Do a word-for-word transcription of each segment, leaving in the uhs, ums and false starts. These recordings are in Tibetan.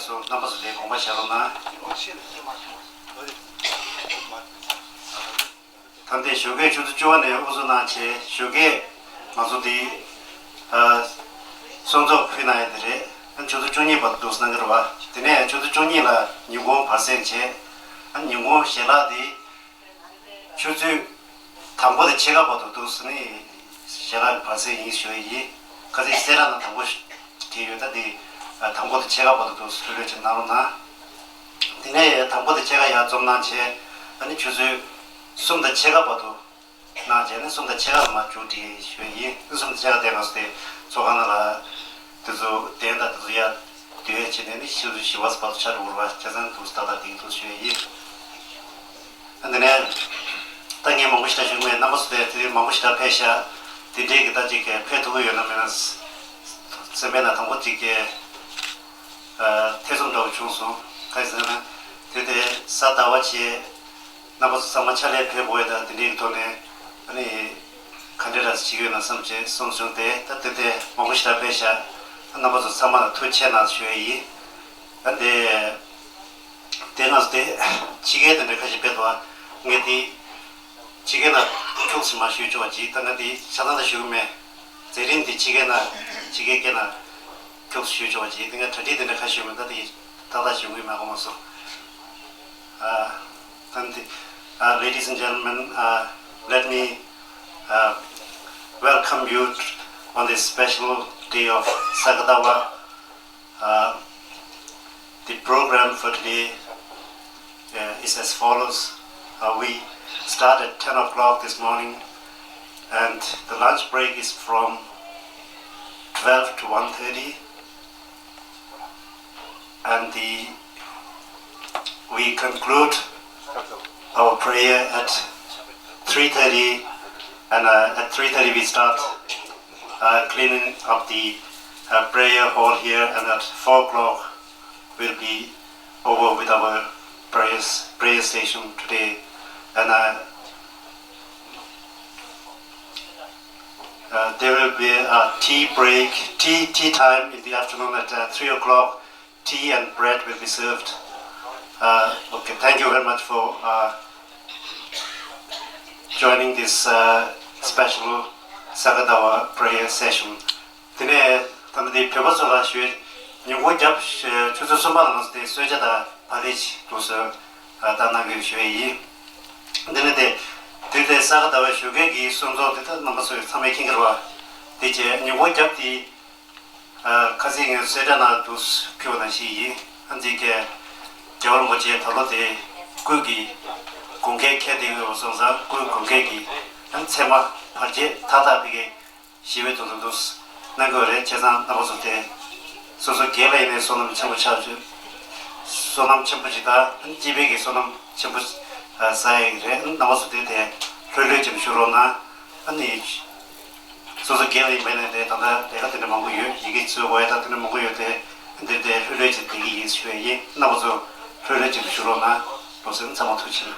སོ་རྣམ་པ་ཚོ་དེ་དགོངས་པ་བཞག་རོགས་གནང་། ད་ལྟའི་ཞོགས་ཀས་ཆུ་ཚོད་བཅུ་པ་ནས་དབུ་འཛུགས་གནང་བྱས། ཞོགས་ཀས་ང་ཚོ་དེ་ཨ་གསོལ་ཚོགས་ཕུལ་གནང་ཡ་དེ་རེད། ཨ་ཆུ་ཚོད་བཅུ་གཉིས་བར་དུ་འདུག་གནང་གི་རེད་བ། དེ་ནས་ཆུ་ཚོད་བཅུ་གཉིས་ལ་ཉིན་གུང་བར་གསེང་བྱས། ཨ་ཉིན་གུང་ཞལ་ལག་དེ་ཆུ་ཚོད་དང་པོ་དང་ཕྱེད་ཀ་བར་དུ་འདུག་ཟེར་ནས་ཞལ་ལག་གི་བར་གསེང་ཡིན་ཞུ་ཡི་ཡིན། ཁ་སང་གསལ་བསྒྲགས་ནང་དང་པོ་བྲིས་ཡོད། ད་འདི་དང་པོ་དང་ཕྱེད་ཀ་བར་དུ་འདུག་ཟེར་ལྷོད་ལྷོད་ཅིག་གནང་རོགས་གནང་། དེ་ནས་དང་པོ་དང་ཕྱེད་ཀ་ཡར་འཛོམས་གནང་བྱས། ཨ་ནི་ཆུ་ཚོད་གསུམ་དང་ཕྱེད་ཀ་བར་དུ་གནང་བྱས་ནས་གསུམ་དང་ཕྱེད་ཀ་ལ་མར་མཇུག་སྒྲིལ་ཞུ་ཡི་ཡིན། གསུམ་དང་ཕྱེད་ཀ་དེ་ང་ཚོ་དེ་ཚོགས་ཁང་ནང་ལ་དེ་ཚོ་གདན་དང་དེ་ཚོ་ཡར་བསྡུ་ཡས་བྱས་ནས་ནི་ཆུ་ཚོད་བཞི་པ་བར་དུ་ཆགས་འགྲོ་གི་རེད་བ། བྱས་ཙང་འདུག་ཏག་ཏག་བསྡད་ཀྱི་འདུག་ཞུ་ཡི་ཡིན། དེ་ནས་ད་ངས་མང་པོ་ཞིག་ད་ཞུ་མེད། རྣམ་པ་ཚོ་དེ་དེ་རིང་མང་པོ་ཞིག་ད་ཕེབས་ཤག་དེ་འདྲའི་གི་ད་ཅིག་གི་ཕེབས་ཐུབ་ཀྱི་ཡོད་ན་མེད་ན་སེམས་པའི་ནང་དང་པོ་ཅིག་གི་ཐེ་ཚོམ་འདྲ་བོ་བྱུང་སོང་། ག་རེ་ཟེར་ན་དེ་དེ་གཟའ་ཟླ་བ་བྱས་རྣམ་པ་ཚོ་ཚང་མ་ཕྱག་ལས་ཕེབས་དགོས་ཡ་ད་དེ་འདྲའི་གི་ཐོག་ནས་ཨ་ནི་ག་འདྲ་ར་བྱེད་ཀྱི་ཡོད་ན་བསམ་བྱས་སོང་བྱུང་སྟེ། ད་དེ་དེ་མང་པོ་ཞིག་ད་ཕེབས་ཤག་རྣམ་པ་ཚོ་ཚང་མ་ལ་ཐུགས་རྗེ་ཆེ་གནང་ཞུ་ཡ་ཡིན། ད་དེ། དེ་ང་ཚོ་དེ་ཕྱི་རྒྱལ་དེ་འདྲ་ཁ་ཤས་ཕེབས་འདུག་ངས་དེ་ཕྱི་རྒྱལ་ནང་ཁྱུག་ཙམ་མར་ཞུས་ཆོག་པ་ཅིག་ད་ང་དེ་ཆ་ཚང་ད་ཞུ་གི་མེད། མཛད་རིམ་དེ་ཕྱི་རྒྱལ་ནང་ཕྱི་རྒྱལ་སྐད་ནང་ཁྱུག་ཙམ་ཞུས་ཆོག་པ་ཅིག་དེ་ང་གྲ་སྒྲིག་དེ་འདྲ་ཁ་ཤས་མེད། ད་དེ་ཏག་ཏག་ཞུ་གི་མེད་གོ་མ་སོང་། ཨ། ད་དེ། Uh, ladies and gentlemen, uh, let me uh, welcome you on this special day of Sakadawa. Uh, the program for today uh, is as follows. Uh, we start at ten o'clock this morning, and the lunch break is from twelve to one thirty, and the we conclude our prayer at three thirty, and uh, at three thirty we start uh, cleaning up the uh, prayer hall here, and at four o'clock we'll be over with our prayers, prayer station today. And uh, uh, there will be a tea break, tea, tea time in the afternoon at uh, three o'clock. Tea and bread will be served. Uh, okay, thank you very much for uh, joining this uh, special Sakadawa prayer session. དེ་ནས་ད་ལྟ་དེ་བོད་པ་ཚོ་ལ་ཞུ། ཉིན་གུང་རྒྱབ་ཆུ་ཚོད་གསུམ་པ་ལ་ང་ཚོ་དེ་གསོལ་ཇ་དང་བག་ལེབ་ཅིག་འདུག་སེ་བཏང་གནང་གི་ཡོད་ཞུ་ཡས་ཡིན། དེ་ནས་དེ་དེ་དེ་ས་ག་ཟླ་བའི་ཞོགས་ཀས་ཀྱི་གསོལ་ཚོགས་དེ་ད་རྣམ་པ་ཚོས་ཚང་མས་མཁྱེན་གྱི་རེད་བ། དེ་རྗེས་ཉིན་གུང་རྒྱབ་དེ། ཨ། ཁ་སང་ངས་གསལ་བསྒྲགས་ནང་དུ་ཕུལ་བ་ནང་བཞིན་ཡིན། ཨ་ནི་དེ་གའི་རྒྱལ་བ་རིན་པོ་ཆེ་ད་ལོ་དེ་སྐུའི་གི་དགུང་ཁའི་ཁྱེར་བསྡད་ཡོད་པ་སོང་ཙང་། སྐུའི་དགུང་ཁའི་གི་ཨ་ནི་མཚན་མ་བར་ཆད་མཐའ་དག་པའི་གི་ཞི་བའི་དོན་དུ་འདུག་གནང་དགོས་རེད། བྱས་ཙང་རྣམ་པ་ཚོ་དེ་སོ་སོ་སྒེར་ལ་ཡིན་ནའི་བསོད་ནམས་ཆེན་པོ་ཆགས་བྱུང་། བསོད་ནམས་ཆེན་པོ་ཞིག་དང་སྤྱི་པའི་གི་བསོད་ནམས་ཆེན་པོ་བསགས་ཡག་གི་རེད། རྣམ་པ་ཚོ་དེ་དེ་ལྷོད་ལྷོད་ཅིག་བཞུགས་རོགས་གནང་། ཨ་ནི། སོ་སོ་སྒེར་ལ་ཡིན་པ་ཡིན་ནའི་དེ་ད་ལྟ་ལས་ཀ་དེ་འདྲ་མང་པོ་ཡོད། ཡི་གེ་བཟོ་དགོས་ཡ་ད་དེ་འདྲ་མང་པོ་ཡོད་དེ། འདིར་དེ་ལྷོད་ལྷོད་ཅིག་བསྡད་ཀྱི་ཡིན་ཞུ་ཡས་ཡིན། རྣམ་པ་ཚོ་ལྷོད་ལྷོད་ཅིག་བཞུགས་རོགས་གནང་། ལོ་གསར་ཚང་མ་ཐུགས་རྗེ་ཆེ།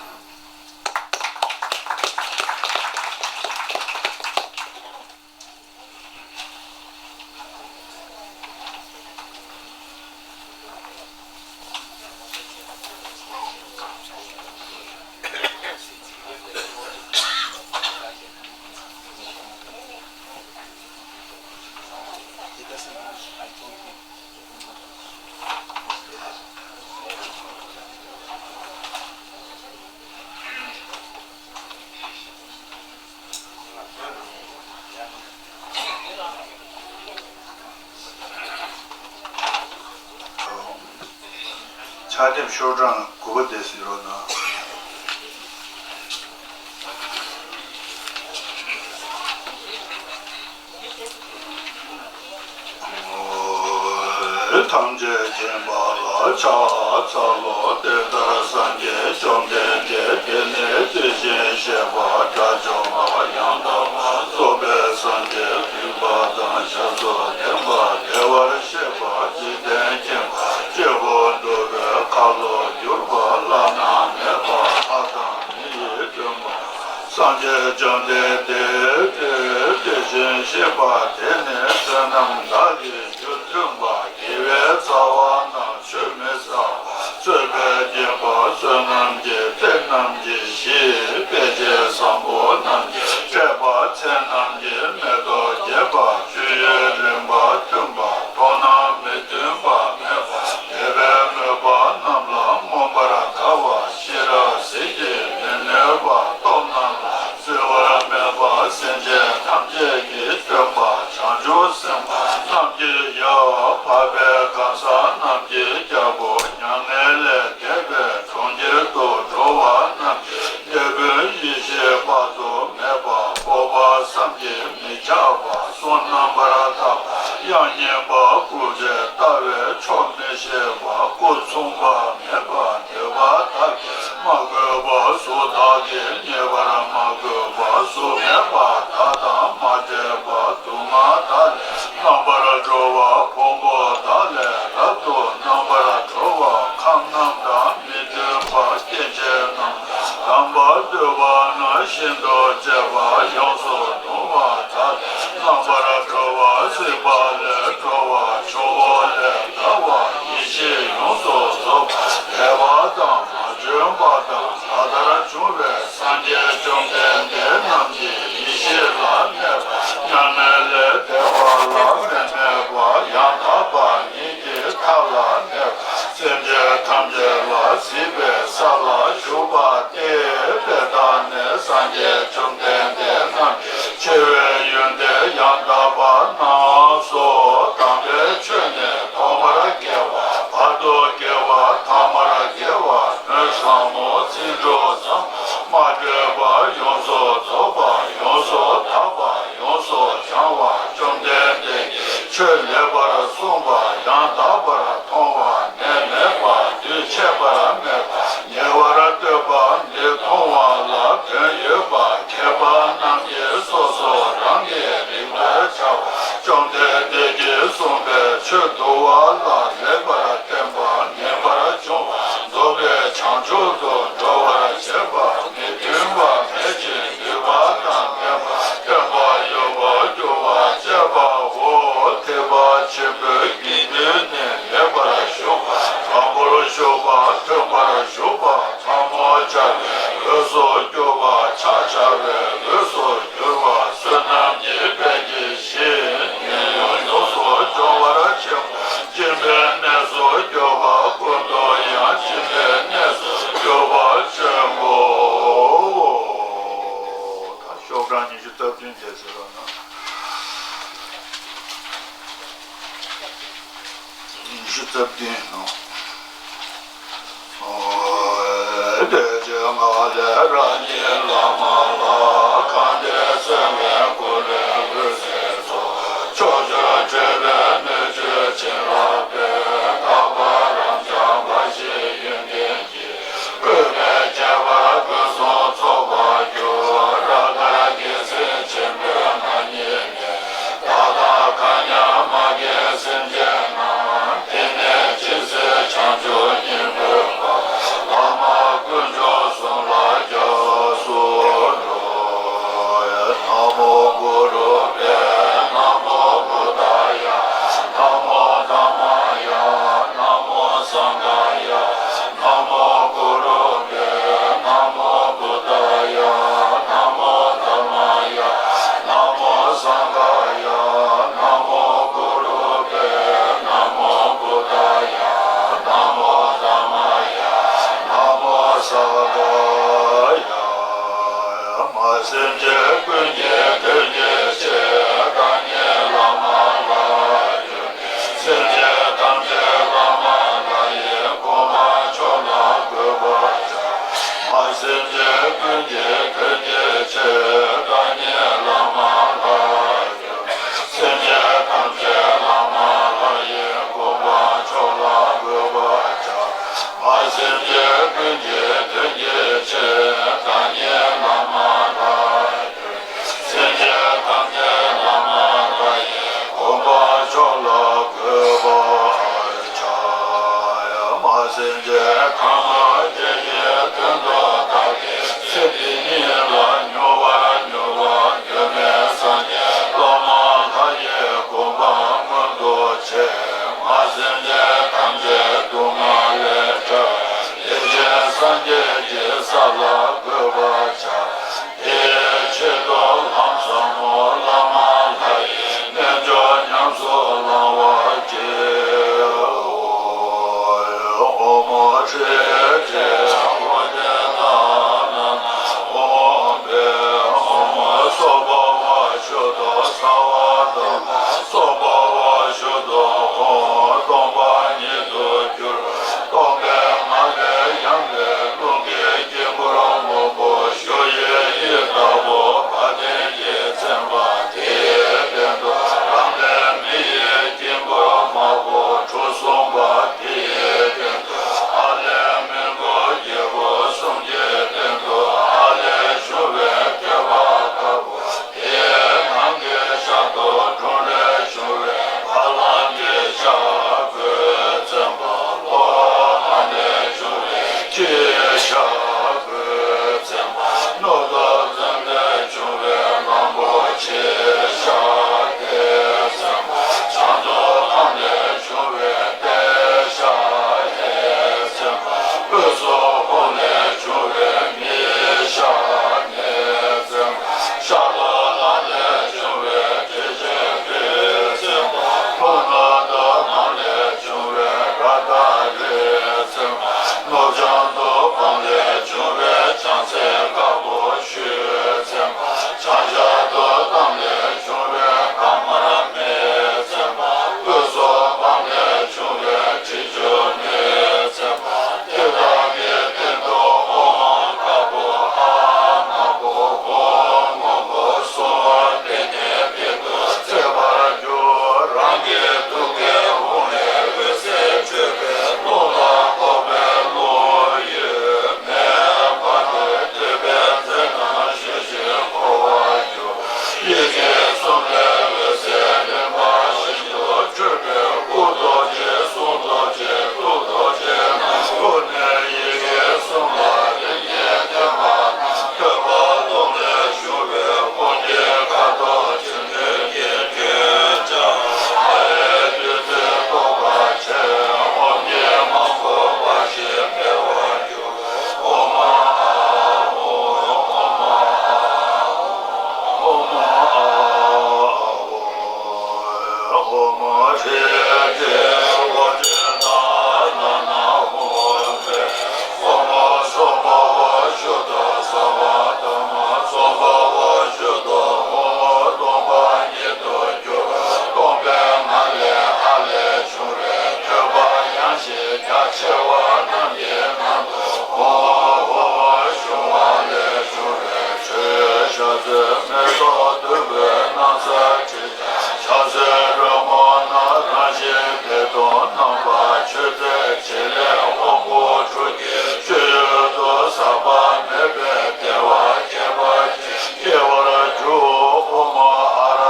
ཕྱག་དེབ་ཤོག་གྲངས་དགུ་པ་དེ་གཟིགས་རོགས་གནང་། ཐམས་ཅད་མཁྱེན་པ་ལ་ཕྱག་འཚལ་ལོ། དེ་ལྟར་སངས་རྒྱས་བཅོམ་ལྡན་འདས་དེ་ནས་དེ་བཞིན་གཤེགས་པ་དགྲ་བཅོམ་པ་ཡང་དག་པར་རྫོགས་པའི་སངས་རྒྱས་གུས་པ་དང་ཞབས་སོར་ལྡན་པ་བདེ་བར་གཤེགས་པ་འཇིག་རྟེན་མཁྱེན་པ་སྤྱི་བོར་འདུ་བའི་ཁ་ལོ་བསྒྱུར་པ་བླ་ན་མེད་པ་ལྷ་དང་མི་ཡི་སྟོན་པ་སངས་རྒྱས་བཅོམ་ལྡན་འདས་དེ་དེ་བཞིན་གཤེགས་པ་དེ་ནི་བསོད་ནམས་དག་གི་རྒྱུ་མཐུན་པ་དགེ་བའི་རྩ་བ་རྣམས་ཆོས་མིན་ ཆགས་པ་གསུམ་རྣམ་པར་དག་པ་དབྱངས་སྙན་པ་སྐུ་ཚེ་ལྟ་བའི་ཆོག་མི་ཤེས་པ་སྐུ་མཚུངས་པ་མེད་པ་འདོད་པ་དག་གིས་མ་གོས་པ་གཟུགས་དག་གིས་རྙེད་པར་མ་གོས་པ་གཟུགས་མེད་པ་དག་དང་མ་འདྲེས་པ་སྡུག་བསྔལ་དག་ལས་རྣམ་པར་གྲོལ་བ་ཕུང་པོ་དག་ལས་རབ་ཏུ་རྣམ་པར་གྲོལ་བ་ཁམས་རྣམས་དང་མི་མཐུན་པ་སྐྱེ་མཆེད་རྣམས་དམ་པ་འདོད་པ་ན་ཤིན་ཏུ་གཅེས་པ་ཡོངས་སུ་གདུང་བ་དག་ལས་རྣམ་པར་གྲོལ་བ་སྲིད་པ་ལས་གྲོལ་བ་ཆུ་བོ་ལས་དག་པ་ཡེ་ཤེས་ཡོངས་སུ་རྫོགས་པ་འདས་པ་དང་མ་བྱོན་པ་དང་ད་ལྟར་བྱུང་བའི་སངས་རྒྱས་བཅོམ་ལྡན་འདས་རྣམས་ཀྱི་ཡེ་ཤེས་ལ་གནས་པ་མཉམ་མེད་ལས་འདས་པ་ལ་མི་གནས་པ་ཡང་དག་པ་ཉིད་ཀྱི་མཐའ་ལ་གནས་པ་སེམས་ཅན་ཐམས་ཅད་ལ་གཟིགས་པའི་ས་ལ་བཞུགས་པ་སྟེ། དེ་དག་ནི་སངས་རྒྱས་བཅོམ་ལྡན་འདས་རྣམས་ཀྱི་ཆེ་བའི་ཡོན་ཏན་ཡང་དག་པ་རྣམས་སོ། དམ་པའི་ཆོས་ནི་ཐོག་མར་དགེ་བ། བར་དུ་དགེ་བ། ཐ་མར་དགེ་བ། སྨོན་ཟབ་མོ། ཚིག་འབྲུ་ཟབ་མོ། མ་འདྲེས་པ། ཡོངས་སུ་རྫོགས་པ། ཡོངས་སུ་དག་པ། ཡོངས་སུ་བྱང་བ། བཅོམ་ལྡན་འདས་ཀྱིས་ཆོས་ལེགས་པར་གསུངས་པ་ཡང་དག་པར་མཐོང་བ་ནི་མེད་པ། དུས་ཆད་པར་མེད་པ། ཉེ་བར་གཏོད་པ། འདི་མཐོང་བ་ལ་དོན་ཡོད་པ། མཁས་པ་རྣམས་ཀྱིས་སོ་སོ་རང་གི་རིག་པའི་བྱ་བ་བཅོམ་ལྡན་འདས་ཀྱིས་གསུངས་པའི་ཆོས་འདུལ་བ་ལ་ལེགས་པར་བརྟེན་པ་ངེས་པར་འབྱུང་བ་རྫོགས་པའི་བྱང་ཆུབ་ཏུ་འགྲོ་བར་བྱེད་པ་མི་མཐུན་པ་མེད་ཅིང་ནུས་པ་དང་ལྡན་པ་སྟོན་པ་ཡོད་པར་འགྱུར་བ་བཅས་པའོ། ཐེག་པ་ཆེན་པོའི་དགེ་འདུན་ནི་ལེགས་པར་ཞུགས་པ། དྲང་པོར་ཞུགས་པ། མཐུན་པར་ཞུགས་པ། ཕྲ་མོ་སྦྱར་བའི་འོས་སུ་གྱུར་པ། ཕྱག་བྱ་བའི་འོས་སུ་གྱུར་པ། བསོད་ནམས་ཀྱི་དཔལ་གྱིས་གཞི་ནད་ཡམས་ཡོངས་སུ་སྦྱོང་བར་བྱེད་པ། སྦྱིན་པའི་གནས་སུ་གྱུར་པ། ཀུན་ཏུ་ཡང་སྦྱིན་པའི་གནས་སུ་གྱུར་པ་ཆེན་པོའོ། ད་ཤོག་གྲངས་ཉི་ཤུ་རྩ་བདུན་དེ་ཟེར་བ་ན། ཉི་ཤུ་རྩ་བདུན་ནོ། ཨོ། བདེ་སྤྱོད་ལྔ་ལས་རང་ཉིད་བླ་མ་ལ། གང་དེ་གསོལ་བའི་སྒོ་ནས་འོད་ཟེར་འཕྲོ། ཕྱོགས་བཅུར་འཕྲོས་པའི་སྣོད་བཅུད་བྱིན་རླབས་དཔལ། རྟག་པ་རབ་འབྱམས་འབའ་ཞིག་ཡོན་ཏན་གྱིས། བཀོད་པའི་ཁྱད་པར་ཕུན་སུམ་ཚོགས་པར་གྱུར། རབ་དཀར་རྒྱལ་མཚན་ཆེན་པོའི་མངའ་བརྙེས་ནས། བདག་དང་མཁའ་མཉམ་མ་སྐྱེས་སེམས་ཅན་རྣམས། དེང་ནས་ཇི་སྲིད་བྱང་ཆུབ་སྙིང་པོའི་བླ་མ་དཀོན་མཆོག་གསུམ་ལ་སྐྱབས་སུ་འགྲོ། ན་མོ་གུ་རུ་བྷྱཿ། ན་མོ་བུདྡྷཱ་ཡ། ན་མོ་དྷརྨཱ་ཡ། ན་མོ་སངྒྷཱ་ཡ། ན་མོ་གུ་རུ་བྷྱཿ། ན་མོ་བུདྡྷཱ་ཡ། ན་མོ་དྷརྨཱ་ཡ། ན་མོ་སངྒྷཱ་ཡ། ན་མོ་གུ་རུ་བྷྱཿ། ན་མོ་བུདྡྷཱ་ཡ། ན་མོ་དྷརྨཱ་ཡ། ན་མོ་སངྒྷཱ་ཡ། མ་སེམས་ཅན་ཀུན་གྱི་དོན་གྱི་ཕྱིར། བདག་ཉིད་བླ་མ་ལྷ་ཡི་སེམས་ཅན་ཐམས་ཅད་བླ་མ་ལྷ་ཡི་དགོངས་པ་མཆོག་ལ་འགོད་པར་བྱ། མ་སེམས་ཅན་ཀུན་གྱི་དོན་གྱི་ཕྱིར། བདག་ཉིད་བླ་མ་ལྷ་ཡི་སེམས་ཅན་ཐམས་ཅད་བླ་མ་ལྷ་ཡི་དགོངས་པ་མཆོག་ལ་འགོད་པར་བྱ། མ་སེམས་ཅན་ཀུན་གྱི་དོན་གྱི་ཕྱིར། བདག་ཉིད་བླ་མ་ལྷ་ཡི་སེམས་ཅན་ཐམས་ཅད་བླ་མ་ལྷ་ཡི་དགོངས་པ་མཆོག་ལ་འགོད་པར་བྱ། མ་སེམས་ཅན་ཐ་མལ་དེ་ཡི་དོན་དུ་བདག་གིས་ཚེ་འདི་ཉིད་ལ་མྱུར་བར་མྱུར་བར་མགོན་མེད་སངས་རྒྱས་བླ་མ་ལྷ་ཡི་དགོངས་པ་མངོན་དུ་བྱས། མ་སེམས་ཅན་ཐམས་ཅད་སྡུག་བསྔལ་ལས་བསྒྲལ་བའི་ཡེ་ཤེས་སངས་རྒྱས་ཀྱི་ས་ལ་འགོད་པར་བྱ། དེའི་ཆེད་དུ་ལམ་ཟབ་མོ་བླ་མ་ལྷ་ཡི་རྣལ་འབྱོར་ཉམས་སུ་བླང་བར་བགྱི། ཨོཾ་ཧྲཱིཿ་ཧྲཱིཿ་ཧོ་ཏེ་ཏ་ན་ན་ཨོཾ་བྷྱཿ་ཨོཾ། སྭ་བྷཱ་ཝ་ཤུདྡྷ་སྭ་བ་དྷརྨ་སྭ་བྷཱ་ཝ་ཤུདྡྷ་ཨོཾ། སྟོང་པ་ཉིད་དུ་གྱུར། སྟོང་པའི་ངང་ལས་ཡངས་པའི་རླུང་གི་དཀྱིལ་འཁོར་སྔོན་པོ་ཞུ་ཡི་ཡི་དྭགས་པོ་དགའ་ལྡན་གྱིས་མཚན་པ་དེའི་ ཕྱག་འཚལ་རོལ་མོ་ནང་རང་བཞིན་བདེ་སྟོང་རྣམ་པར་མཆོད་རྫས་བྱེད་ལས་དབང་པོ་དྲུག་གི་སྤྱོད་ཡུལ་དུ་ཟག་པ་མེད་པའི་བདེ་བ་རྒྱས་པར་བྱེད། སྐྱེ་བར་འགྱུར། ཨོཾ་ཨ་ར་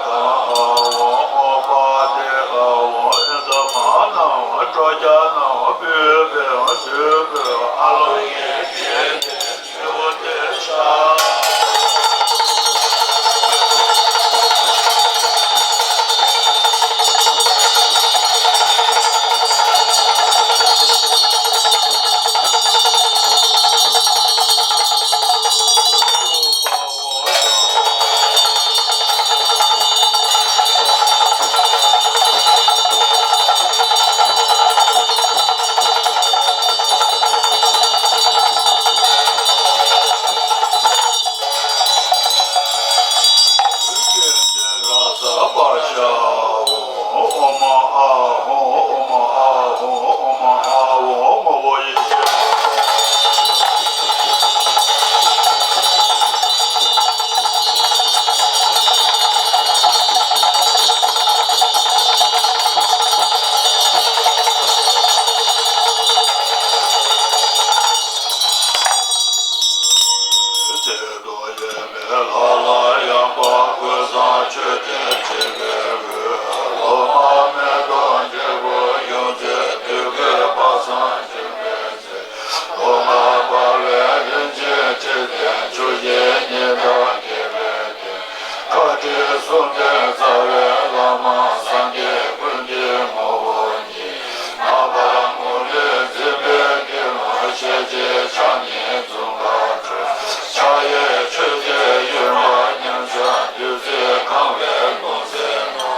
ག་ཨ་ཝཾ་ཨོ་པ་དེ་ཨ་ཝཾ་ཨེ་ཏ་མ་ན་ཝཾ་ཀྲོ་ཀྱ་ན་ཝཾ་པུ་པེ་ཝཾ་དུ་པེ་ཝཾ་ཨ་ལོ་ཡེ་ཤེས། བཀའ་དྲིན་གསུམ་ལྡན་རྩ་བའི་བླ་མ་སངས་རྒྱས་ཀུན་གྱི་ངོ་བོ་ཉིད། མ་པ་ལ་ངུ་ལུས་འཛིན་པའི་དགེ་སློང་ཤེས་བྱའི་ཕྱག་གཉིས་འཛུམ་པར་སྤྲུལ། ཕྱག་གཡས་ཆོས་ཀྱི་ཡུ་བ་མཉམ་བཞག་བདུད་རྩིས་གང་བའི་ལྷུང་བཟེད་ནང་།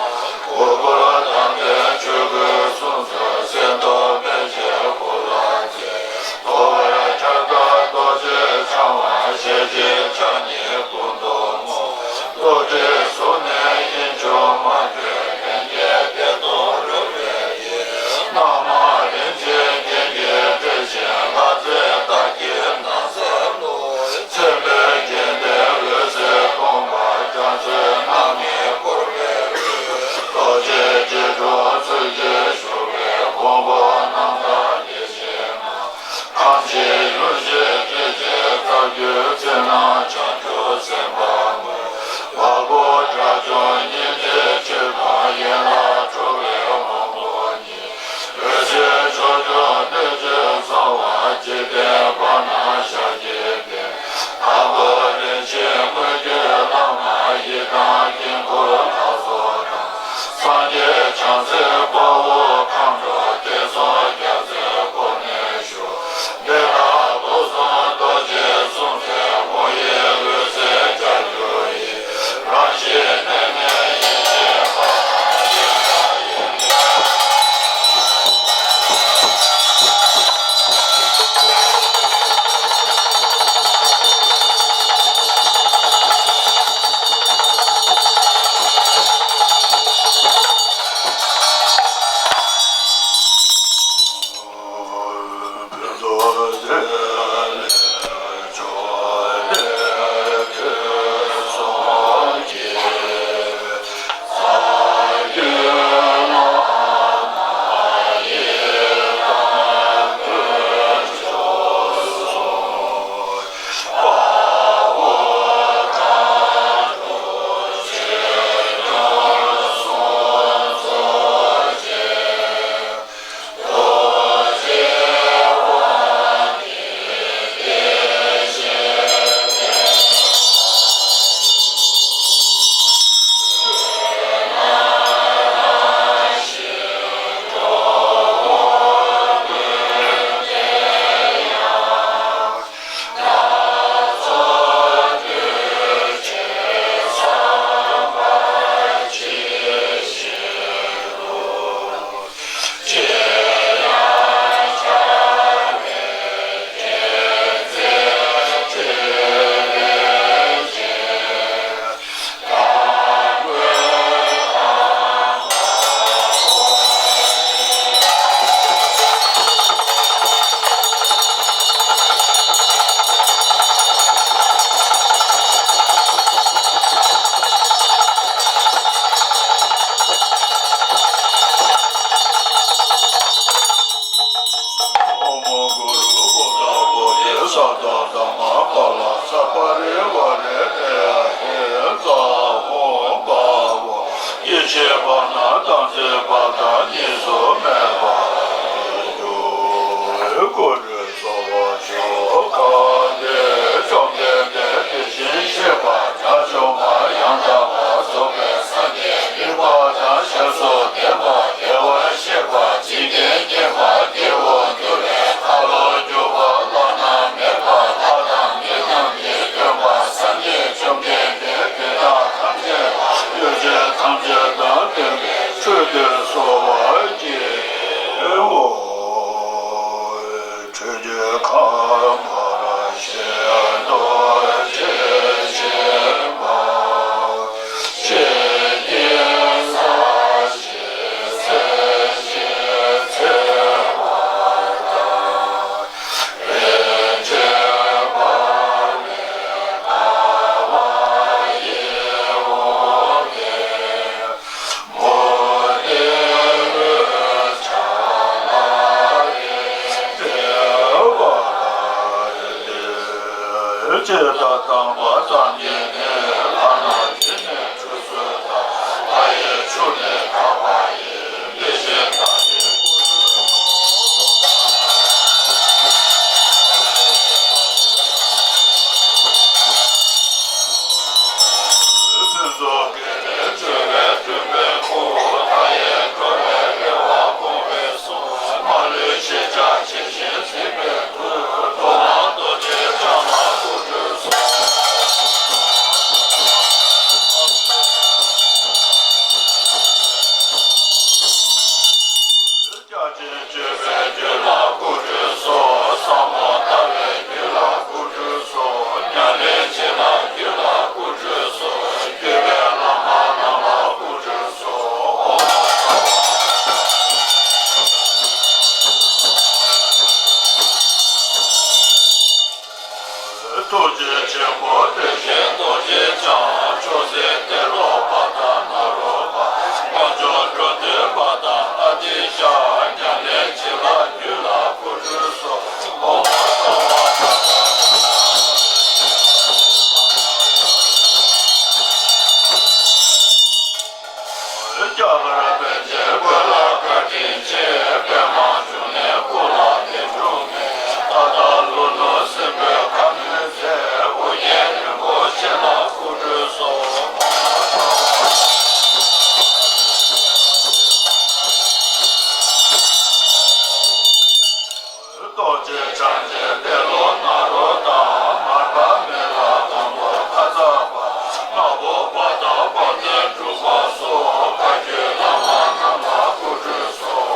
གུར་ཕུབ་དམ་པའི་ཆོས་གོས་གསུམ་སོགས་གསེར་མདོག་སྨན་ཆེན་གོ་ལ་རྫས། ཐོད་པར་ཁྱབ་བདག་རྡོ་རྗེ་འཆང་དབང་ཞལ་གཅིག་ཕྱག་གཉིས་སྐུ་མདོག་སྔོ། རྡོ་རྗེ་གཟུགས་ནི་དབྱིངས་ཕྱུག་མ་བསྐྱོད་ལྷན་སྐྱེས་བདེ་སྟོང་རོལ་པའི་ཡུལ། རྣམ་མང་རིན་ཆེན་རྒྱན་གྱིས་སྤྲས་ཤིང་ལྷ་རྫས་དག་གིས་ན་བཟའ་བླུགས། མཚན་དཔེའི་རྒྱན་ལྡན་འོད་ཟེར་སྟོང་པ་རྒྱ་མཚོའི་རྣམ་སྨིན་འཁོར་བའི་འོད། རྡོ་རྗེ་རྗེ་དྲུང་ཚུལ་གྱིས་བཞུགས་པའི་མགོན་པོ་རྣམ་དག་ཡེ་ཤེས་ལྔ། ཁམས་ཀྱི་ཡུམ་ཞེས་བརྗོད་ཅིང་རྩ་བརྒྱུད་ཚེ་ན་བྱང་ཆུབ་སེམས་དཔའ་དངོས། བ་སྤུ་དགྲ་བཅོམ་སྙིང་རྗེའི་ཆོས་དང་ཡན་ལག་འགྲོ་བའི་དབང་པོ་ཉིད། འོད་ཟེར་ཕྱོགས་བཅུར་སྣོད་ཆེན་གསང་བ་འཇིག་རྟེན་དཔལ་ནང་ཞལ་གྱིས་བསྟན། དང་པོ་རིན་ཆེན་དངོས་བརྒྱུད་བླ་མ་ཡི་དམ་དཀྱིལ་འཁོར་ལྷ་ཚོགས་དང་། སངས་རྒྱས་བྱང་སེམས་དཔའ་བོ་མཁའ་འགྲོ་བསྟན་སྲུང་རྒྱ་མཚོའི་སྒོ་ནས་ཞུ། དེ་དག་དུས་གསུམ་རྡོ་རྗེ་སྲུང་བའི་དབང་ཡིག་ཤེས་པ་ན་དམ་ཚིག་པ་དང་གཉིས་སུ་མེད་པར་འགྱུར། སྐུ་ཁྲུས་གསོལ་བ་མཆོག་གང་དེས་བཅོམ་ལྡན་འདས་དེ་བཞིན་གཤེགས་པ་དགྲ་བཅོམ་པ་ཡང་དག་པར་རྫོགས་པའི་སངས་རྒྱས་རིག་པ་དང་ཞབས་སུ་ལྡན་པ་བདེ་བར་གཤེགས་པ་འཇིག་རྟེན་མཁྱེན་པ་སྐྱེས་བུ་འདུལ་བའི་ཁ་ལོ་སྒྱུར་བ་བླ་ན་མེད་པ་ལྷ་དང་མི་རྣམས་ཀྱི་སྟོན་པ་སངས་རྒྱས་བཅོམ་ལྡན་འདས་དེ་དག་ཐམས་ཅད་ལ་གཡོ་ཅན་ཐམས་ཅད་དང་ལྡན་པའི་ཆོས་དེར་གསོལ་བ་འདེབས་སོ། ཁྲོ་རྒྱལ་ཁམས་དཔའ་བོས་ཤིན་ཏུ་དྲི་ཞིམ་པ། ཆོས་ཀྱི་ས་གཞི་ཚེ་ཕྱི་ཚེ་བར་དང་། དཔལ་ཆེན་པ་ལས་དགའ་བ་ཡི་འོ་འདི། མོ་དེ་ལུས་ཕྱག་ལ་རེག་བདེ་བར་སྟོན། ཇི་ལྟར་བསྟན་པ་ཙམ་གྱིས་ནི། ལྷ་རྣམས་འདི་ནི་ཁྲུས་གསོལ་ལྟར། ལྷ་ཡི་ཆུ་ནི་དག་པ་ཡིན། དེ་བཞིན་བདག་ནི་སྐུ་ཁྲུས་གསོལ། ཕུན་ཚོགས་དགེ་བའི་མཆོད་པས་མཐུན་པའི་སྐུ། མཐའ་ཡས་འགྲོ་བའི་རེ་བ་སྐོང་བའི་གསུང་། མ་ལུས་ཞི་བྱ་ཇི་བཞིན་གཟིགས་པའི་མཐུས། མདོ་སྔགས་རྡོ་རྗེ་འཆང་ལ་སྐུ་ཁྲུས་གསོལ། བརྒྱ་བྱིན་བརྗོད་པའི་རྒྱུད་ལ་སྐུ་ཁྲུས་གསོལ། ཟབ་མོ་ལྟ་བའི་རྒྱུད་ལ་སྐུ་ཁྲུས་གསོལ། ཉམས་ལེན་བྱེད་པའི་རྒྱུད་ལ་སྐུ་ཁྲུས་གསོལ། བརྒྱུད་པའི་བླ་མ་རྣམས་ལ་སྐུ་ཁྲུས་གསོལ། ཨོཾ། ཐུགས་རྗེ་ཆེན་པོ་དེ་བཞིན་རྡོ་རྗེ་འཆང་། མཆོག་སྲེད་ཏེ་ལོ་པ་དང་ནཱ་རོ་པ། དཀོན་མཆོག་འགྲོ་འདུལ་པ་དང་ཨ་ཏི་ཤ། ཉམས་ལེན་བྱེད་པའི་རྒྱུད་ལ་སྐུ་ཁྲུས་གསོལ། ཨོཾ་ཨ་ཏྭ་བ་ཏ་ཏ། རྒྱ་གར་པཎ་ཆེན་ཀུན་ལ་བཀའ་དྲིན་ཆེ། པདྨ་འབྱུང་གནས་སྐུ་ལ་དེ་འབྱུང་གནས། ཏ་ཏ་ལྷོ་ནུབ་སྲིན་པོའི་ཁ་གནོན་མཛད། ཨོ་རྒྱན་རིན་པོ་ཆེ་ལ་སྐུ་ཁྲུས་གསོལ། རྡོ་རྗེ་འཆང་ཆེན་ཏེ་ལོ་ནཱ་རོ་དང་། མར་པ་མི་ལ་དང་པོ་ཁ་ཙ་པ། ནག་པོ་པ་དང་དཔལ་ལྡན་འབྲུག་པ་སོགས། བཀའ་བརྒྱུད་བླ་མ་རྣམས་ལ་སྐུ་ཁྲུས་གསོལ།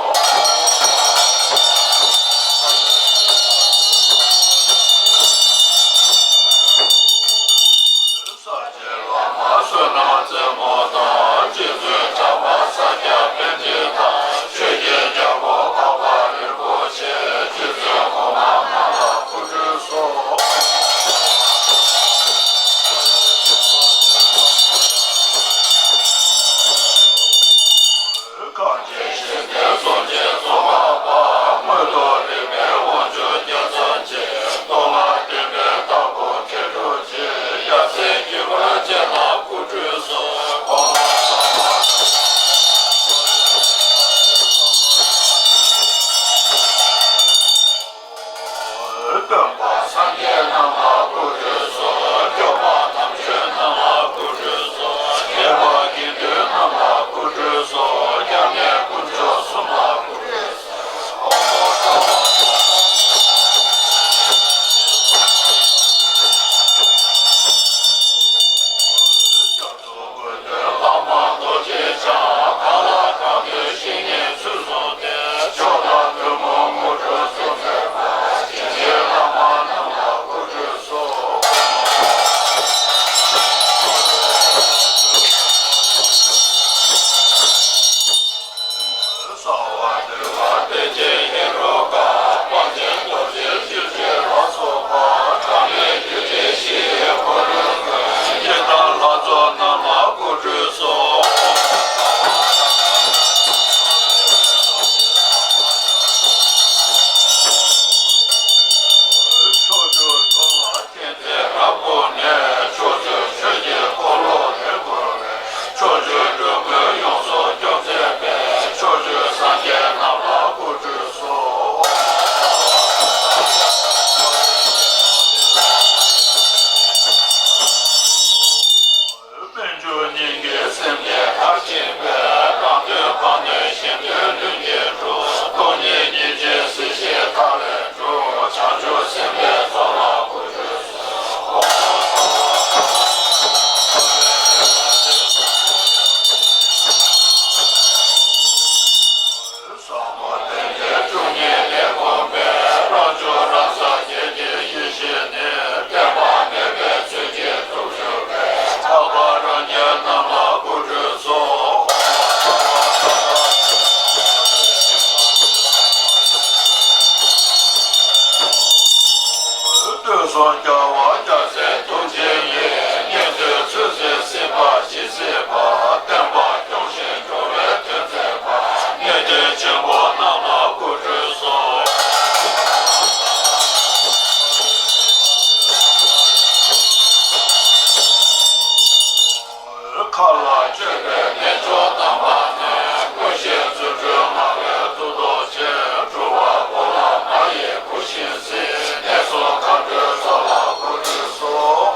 སོ་རྒྱལ་བ་རྒྱལ་སྲས་ཐུགས་རྗེ་ཡིས། ཉན་ཐོས་ཚུལ་བཞིན་གཟིགས་པ་ཇི་སྲིད་པ། བསྟན་པ་སྐྱོང་ཞིང་འགྲོ་བའི་དོན་མཛད་པ། གནས་བརྟན་ཆེན་པོ་རྣམས་ལ་སྐུ་ཁྲུས་གསོལ། མཁའ་ལ་སྤྱོད་པའི་རྣལ་འབྱོར་དམ་པ་རྣམས། ཀུན་ཤེས་རྫུ་འཕྲུལ་སྨྲ་བའི་གཙུག་ཏོར་ཅན། འགྲོ་བ་པོ་ལ་མ་ཡི་བུ་བཞིན་གཟིགས། གནས་གསུམ་མཁའ་འགྲོའི་ཚོགས་ལ་སྐུ་ཁྲུས་གསོལ།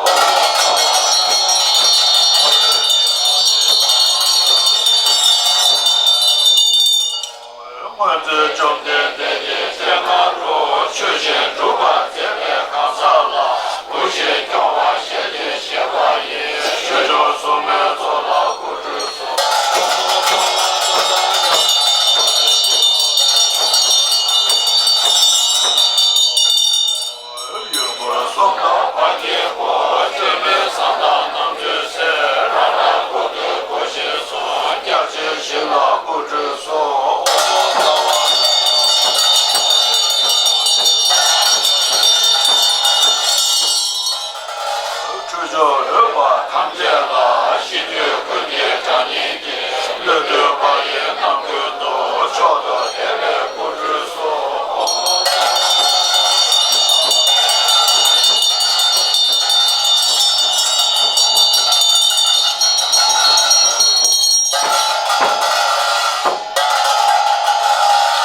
སྔོན་ཚེ་བཅོམ་ལྡན་འདས་ཀྱི་སྤྱན་སྔ་རུ། ཆོས་བཞིན་སྒྲུབ་པར་མཛད་པའི་གང་ཟག་ལ། བུ་བཞིན་སྐྱོང་བར་ཞལ་གྱིས་བཞེས་པ་ཡི། ཆོས་སྐྱོང་སྲུང་མའི་ཚོགས་ལ་སྐུ་ཁྲུས་གསོལ། ཡུལ་འཁོར་གསུམ་དང་བར་གྱི་བུ། བཅོས་མའི་བསམ་དང་རྣམ་དཔྱོད་གསལ། རང་རང་སྐུ་སྟོན་བུ་བཞིན་སོང་། རྒྱ་ཆེན་བཞི་ལ་སྐུ་ཁྲུས་གསོལ། ཁྲུས་ཆོག་འོས་པ་ཐམས་ཅད་ལ། ཤིས་བརྗོད་ཀུན་གྱི་གྲངས་སྙེད་ཀྱིས། བློ་གྲོས་དཔལ་ཡོན་རྣམ་ཀུན་ཏུ། མཆོག་ཏུ་དད་པས་སྐུ་ཁྲུས་གསོལ།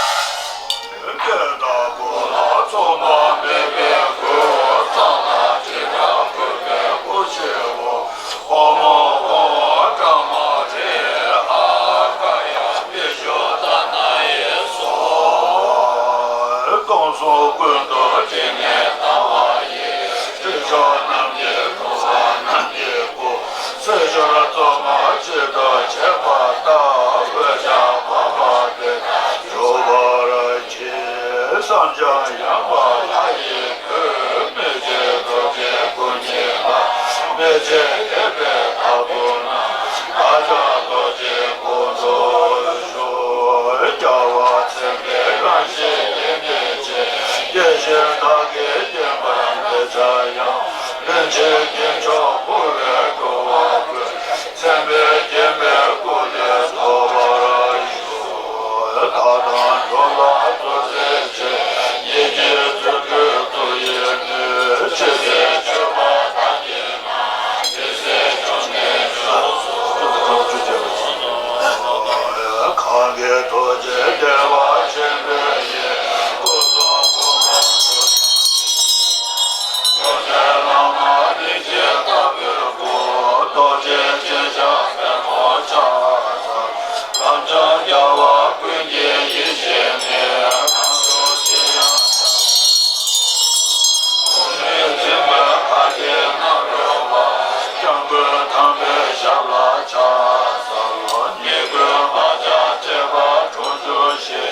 སྐད་དང་པོ་ལ་མཚུངས་པ་མེད་པའི་སྐུ། གཙང་ལ་དྲི་བྲང་བཀོད་པའི་སྐུ་ཆེ་བོ། ཨོཾ་ཨོཾ་པྲ་མ་ཧྲཱིཿ་ཨཱཿཀ་ཡ་བི་ཤུདྡྷ་ནཱ་ཡེ་སྭཱ་ཧཱ། སྟོང་གསུམ་ཀུན་ཏུ་དྲི་ངད་ལྡང་བ་ཡི། སྲིད་མཆོག་རྣམས་ཀྱི་གྲུབ་པ་རྣམས་ཀྱི་སྐུ། སྲིད་ཞབས་རྫོགས་སྔགས་ཆོས་སྒྲ་བྱས་པ་ལྟར། འོད་ཆགས་པ་མ་དེ་དག་འཇོམས་པར་བྱེད། བསམ་བྱང་ཡངས་པ་ལྷ་ཡི་བུས། མི་ཕྱེད་རྡོ་རྗེ་སྐུ་བརྙེས་ལ། མི་ཕྱེད་དད་པས་བདག་ཏུ་བསྔགས། བདག་ཀྱང་རྡོ་རྗེའི་སྐུ་མདོག་ཞུ། རྒྱལ་བ་མཚན་དཔལ་རང་བཞིན་སྐྱེ་མེད་ཅིང་། ཡེ་ཤེས་དག་གིས་བརྒྱན་པར་མི་ཚངས་དབྱངས། རིན་ཆེན་སྐྱེམས་མཆོག་ཕུལ་བས་འགྲོ་བ་ཀུན། མཚན་དཔལ་བརྒྱན་པའི་སྐུ་ལས་ཐོབ་པར་ཤོག། བདག་དང་འགྲོ་ལ་ཐུགས་རྗེ་ཆེ། ཡིད་ཀྱི་རྫུ་འཕྲུལ་ཐུགས་ཡིད་ནུས། ཇི་སྲིད་སྤྱོད་པ་དག་གིས་ན། དེ་སྲིད་བཅོམ་ལྡན་འདས་སུ། གང་གི་ཐུགས་རྗེ་བདེ་བ་ཆེན་པོའི་དབྱིངས། སྐུ་གསུང་ཐུགས་ཀར་རྡོ་རྗེ་བླ་མ་རིན་ཆེན་ལྟ་བུའི་སྐུ། རྡོ་རྗེ་འཆང་ཞབས་པད་མོ་ཕྱག་འཚལ། དམ་ཅན་རྒྱལ་བ་ཀུན་གྱི་ཡེ་ཤེས་ནི། གང་འདུལ་ཅི་ཡང་ཕྱག་འཚལ། ཀུན་ནས་འཛིན་པའི་བར་གྱི་སྣང་རོལ་པ། སྐྱབས་མགོན་དམ་པའི་ཞབས་ལ་ཕྱག་འཚལ་ལོ། ཉེས་ཀུན་བག་ཆགས་བཅས་པ་དྲུངས་འཇོམས་ཤིང་།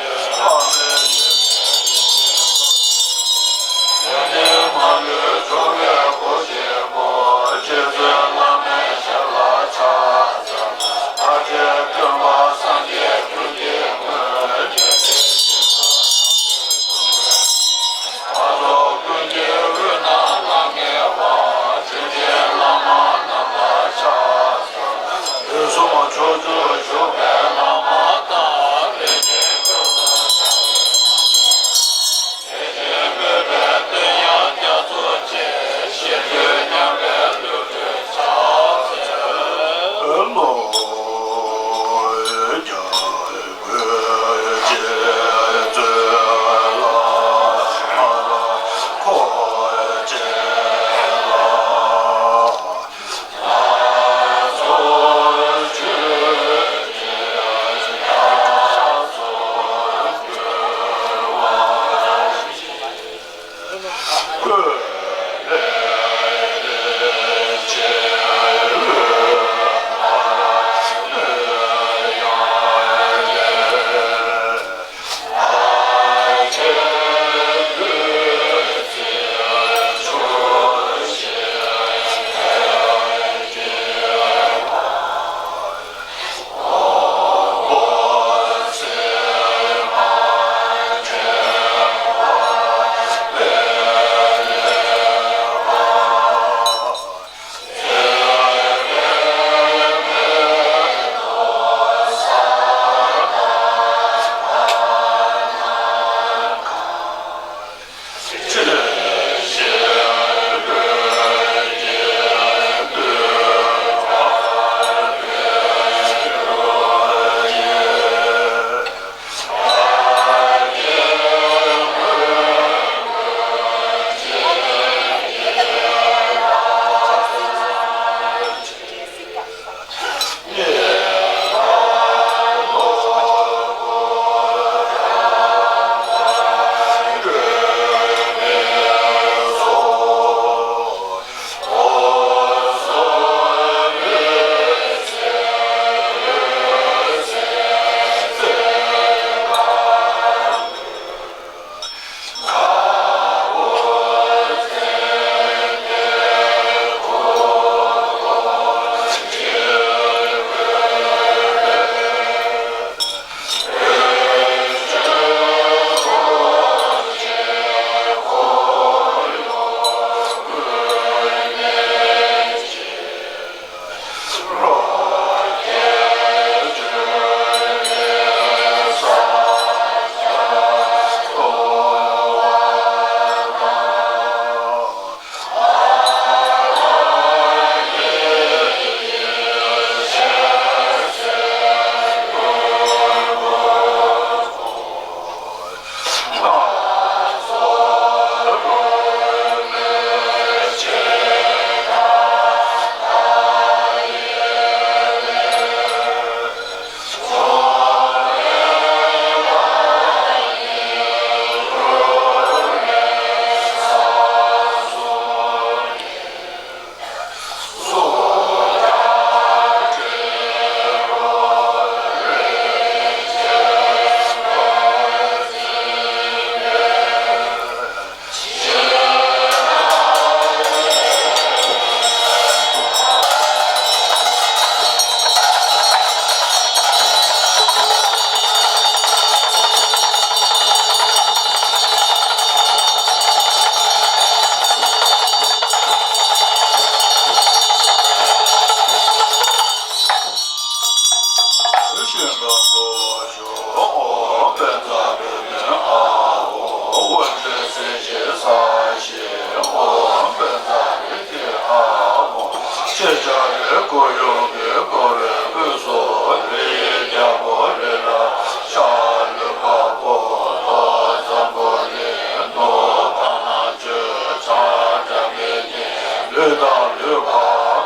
ལུས་དང་ལུས་པ་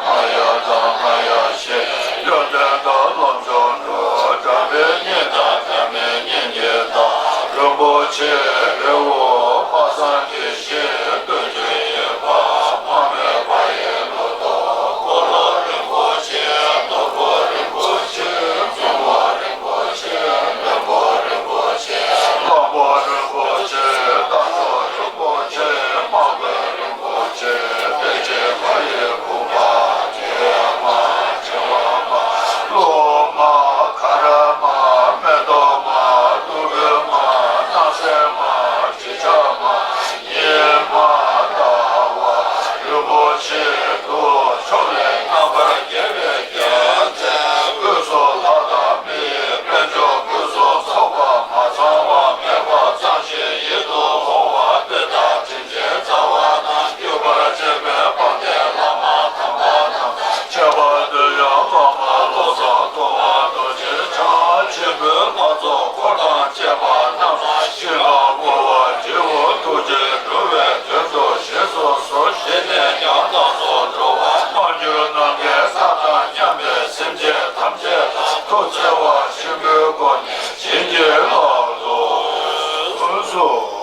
མ་ཡལ་དང་མ་ཡལ་ཞིང་། གཡོ་ལྡན་དང་ལམ་མཆོག་འགྲོ། དགྲ་བོའི་གཉེན་དང་དགྲ་མེད་གཉེན་གྱི་བདག་རིན་པོ་ཆེ་རི་བོ་དཔག་བསམ་གྱི་ཞིང་སྟོང་ཆེན་ཡོད་པ་མ་རྨོས་པ་ཡི་ལོ་ཏོག་འཁོར་ལོ་རིན་པོ་ཆེ་ནོར་བུ་རིན་པོ་ཆེ་བཙུན་མོ་རིན་པོ་ཆེ་བློན་པོ་རིན་པོ་ཆེ། གླང་པོ་རིན་པོ་ཆེ། རྟ་མཆོག་རིན་པོ་ཆེ། དམག་དཔོན་རིན་པོ་ཆེ། བདེ་ཆེན་མ་ཡི་བུ་མ། བྱེ་མ་བྱེ་བ་མ། ཀླུ་མ། གར་མ། མེ་ཏོག་མ། གདུ་བུ་མ། སྣང་གསལ་མ། བྱེ་ཆ་མ། ཉི་མ་ཟླ་བ་རིན་པོ་ཆེ་དུ་ཕྱོགས་ལས་རྣམ་པར་རྒྱལ་བའི་རྒྱལ་མཚན། དབུས་སུ་ལྷ་དང་མི་ཡི་དཔལ་འབྱོར་ཀུན་སུ་ཚོགས་པ་མ་ཚང་བ་མེད་པ་ཙམ་ཞིག་ཡིད་དུ་འོང་བ་དཔེ་དང་དྲིན་ཅན་རྩ་བ་དང་བརྒྱུད་པར་བཅས་པའི་དཔལ་ལྡན་བླ་མ་དམ་པ་རྣམས། ཁྱད་པར་དུ་ཡང་བླ་མ་བློ་བཟང་ཐུབ་དབང་རྡོ་རྗེ་འཆང་ཆེན་པོའི་ལྷ་ཚོགས་འཁོར་དང་བཅས་པ་རྣམས་ཞིང་ཁམས་བསྐོར་བར་བགྱིའོ། ཐུགས་རྗེས་འགྲོ་བའི་དོན་དུ་བཞེས་སུ་གསོལ། བཞེས་ནས་ཀྱང་བདག་སོགས་འགྲོ་བ་མ་གྱུར་ནམ་མཁའི་མཐའ་དང་མཉམ་པའི་སེམས་ཅན་ཐམས་ཅད་ལ་ཐུགས་བརྩེ་བ་ཆེན་པོའི་སྒོ་ནས་བྱིན་གྱིས་བརླབ་ཏུ་གསོལ།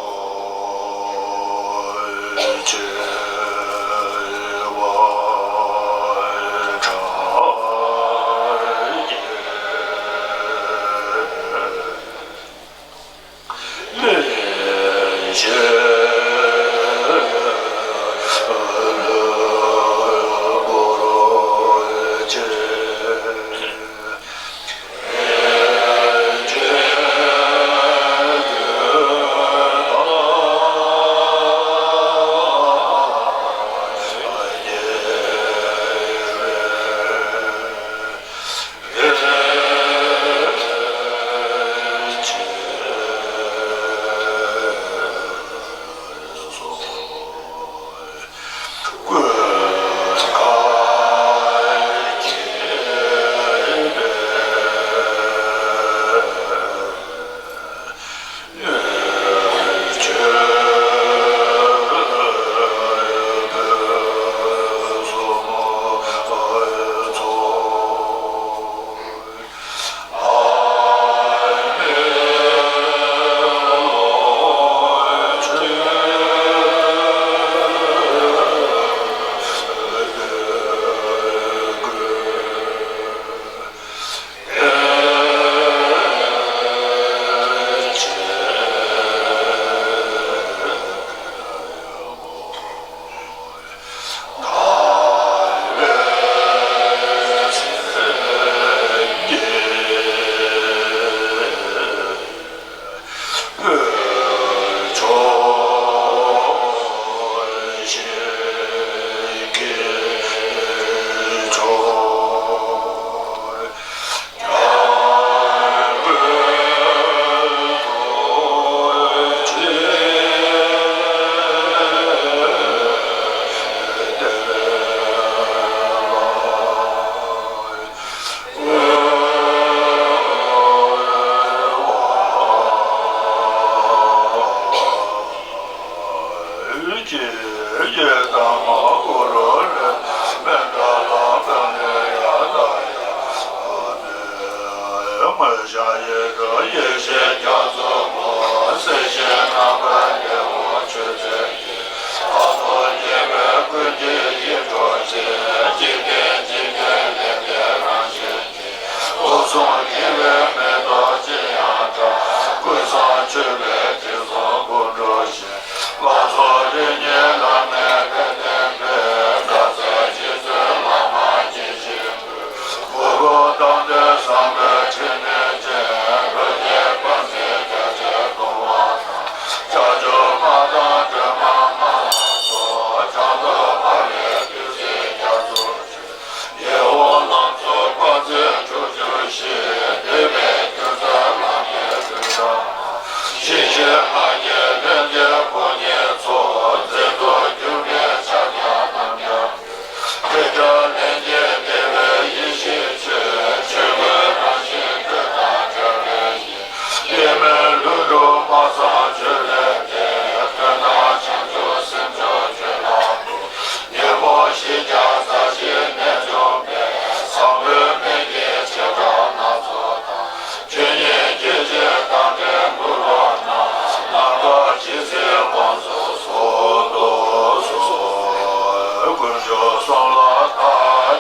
མ་ཚང་ཆོས་ལས་འདས། དོན་དམ་བྱང་ཆུབ་སེམས་མཆོག་ཁྱོད་ལ་འདུད། ཉོན་མོངས་ཞེན་ཆགས་རྩ་བཞིའི་གནས་འཇོམས་པའི། བཟང་པོའི་སྨན་གྱི་བྱེ་བྲག་སྣ་ཚོགས་དང་། ཆོས་ཉིད་སྐྱེ་མཆེད་རྟག་འདྲེས་འགུགས་རབ་ན། རྣམ་དག་ཇི་སྲིད་དབང་ཕྱུག་གསུང་དུ་གསོལ། དཀོན་མཆོག་གསུམ་ལ་བདག་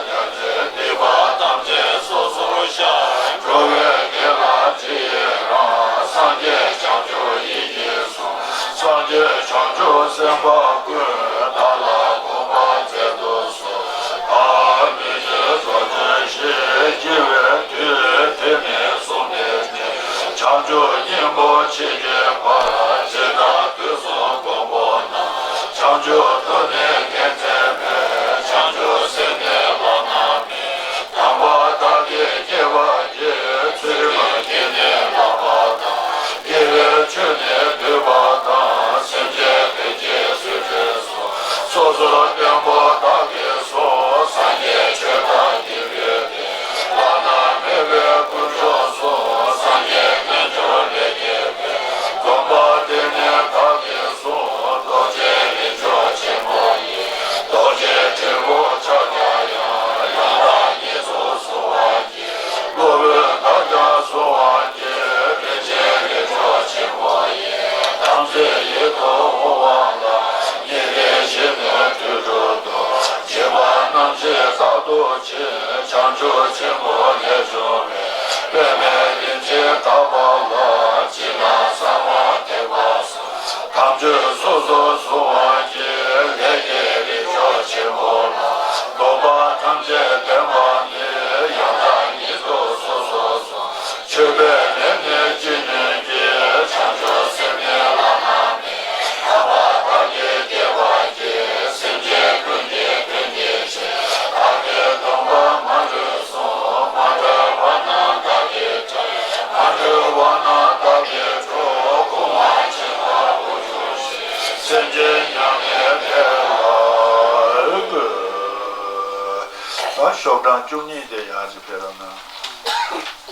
སྐྱབས་མཆི། སྡིག་པ་ཐམས་ཅད་སོ་སོར་བཤགས། འགྲོ་བའི་དགེ་ལ་ཇི་ཡི་རང་། སངས་རྒྱས་བྱང་ཆུབ་ཡིད་ཀྱིས་བཟུང་། སངས་རྒྱས་བྱང་ཆུབ་སེམས་དཔའ་ཀུན། བདག་ལ་དགོངས་པ་མཛད་དུ་གསོལ། བདག་མི་བསྐྱོད་རྡོ་རྗེ་བཞི། སྐྱེ་བའི་དུས་དེ་ནས་བཟུང་སྟེ། བྱང་ཆུབ་སྙིང་པོ་མཆིས་ཀྱི་བར། ཇི་ལྟར་དུས་གསུམ་མགོན་པོ་རྣམས། བྱང་ཆུབ་ཏུ་ནི་མཁྱེན་མཛད་པའི། བྱང་ཆུབ་སེམས་ནི་བླ་ན་མེད། དམ་པ་བདག་གིས་བསྐྱེད་པར་བགྱི། ཚུལ་ཁྲིམས་ཀྱིས་ནི་བསླབ་པ་དང་། དགེ་བའི་ཆོས་ནི་སྡུད་པ་དང་། སེམས་ཅན་ཕན་ཕྱིར་སུ་འདྲེན་སོགས། སོ་སོར་བརྟན་པོ་བདག་གིས་བཟུང་། སངས་རྒྱས་ཆོས་དང་དགེ་བའི་བདེ། བླ་ན་མེད་པའི་དཀོན་མཆོག་གསུམ། སངས་རྒྱས་རྣལ་འབྱོར་ལས་སྐྱེས་པའི། དགོངས་པ་དེ་ནི་བདག་གིས་བཟུང་། རྡོ་རྗེ་རིགས་མཆོག་ཆེན་པོ་ཡི། རྡོ་རྗེ་དྲིལ་བུ་ཕྱག་རྒྱ་ཡང་། ཡང་དག་ཉིད་དུ་གཟུང་བར་བགྱི། གློ་བུར་བདག་ཀྱང་གཟུང་བར་བགྱི། རིན་ཆེན་རིགས་མཆོག་ཆེན་པོ་ཡི། དམ་ཚིག་ཡིད་དུ་འོང་བ་ལ། ཉེ་རིང་ཞི་གནས་དུད་འགྲོ་བཟློག། འཇིགས་པ་རྣམ་འབྱེད་རྟག་ཏུ་འཆིང་། བྱང་ཆུབ་ཆེན་པོ་ལས་བྱུང་བའི། པདྨའི་རིན་ཆེན་ཐག་པ་ལ། ཕྱི་ནང་གསང་བ་ཐེག་པ་གསུམ། དམ་ཆོས་སོ་སོར་གཟུང་བར་བགྱི། ལས་ཀྱི་རིགས་མཆོག་ཆེན་པོ་ལ། བཟློག་པ་ཐམས་ཅད་བདེན་པ་ནི། ཡང་དག་ཉིད་དུ་སོ་སོར་གཟུང་། མཆོད་པའི་ལས་ནི་ཅི་ནུས་ཀྱིས། བྱང་ཆུབ་སེམས་ནི་བླ་ན་མེད། དམ་པ་བདག་གིས་བསྐྱེད་པར་བགྱི། སེམས་ཅན་ཀུན་གྱི་དོན་གྱི་ཕྱིར། བདག་གིས་སྡོམ་པ་མ་ལུས་སྲུང་། མ་གྲོལ་བ་རྣམས་བདག་གིས་བསྒྲལ། མ་གྲོལ་བ་རྣམས་བདག་གིས་སྒྲོལ། ཁུངས་མ་ཆེན་པ་དབུགས་དབྱུང་ཞིང་། སེམས་ཅན་མྱ་ངན་འདས་ལ་འགོད། ད་ཤོག་གྲངས་བཅུ་གཉིས་དེ་ཡར་ཅིག་ཕེབས་རོགས་གནང་།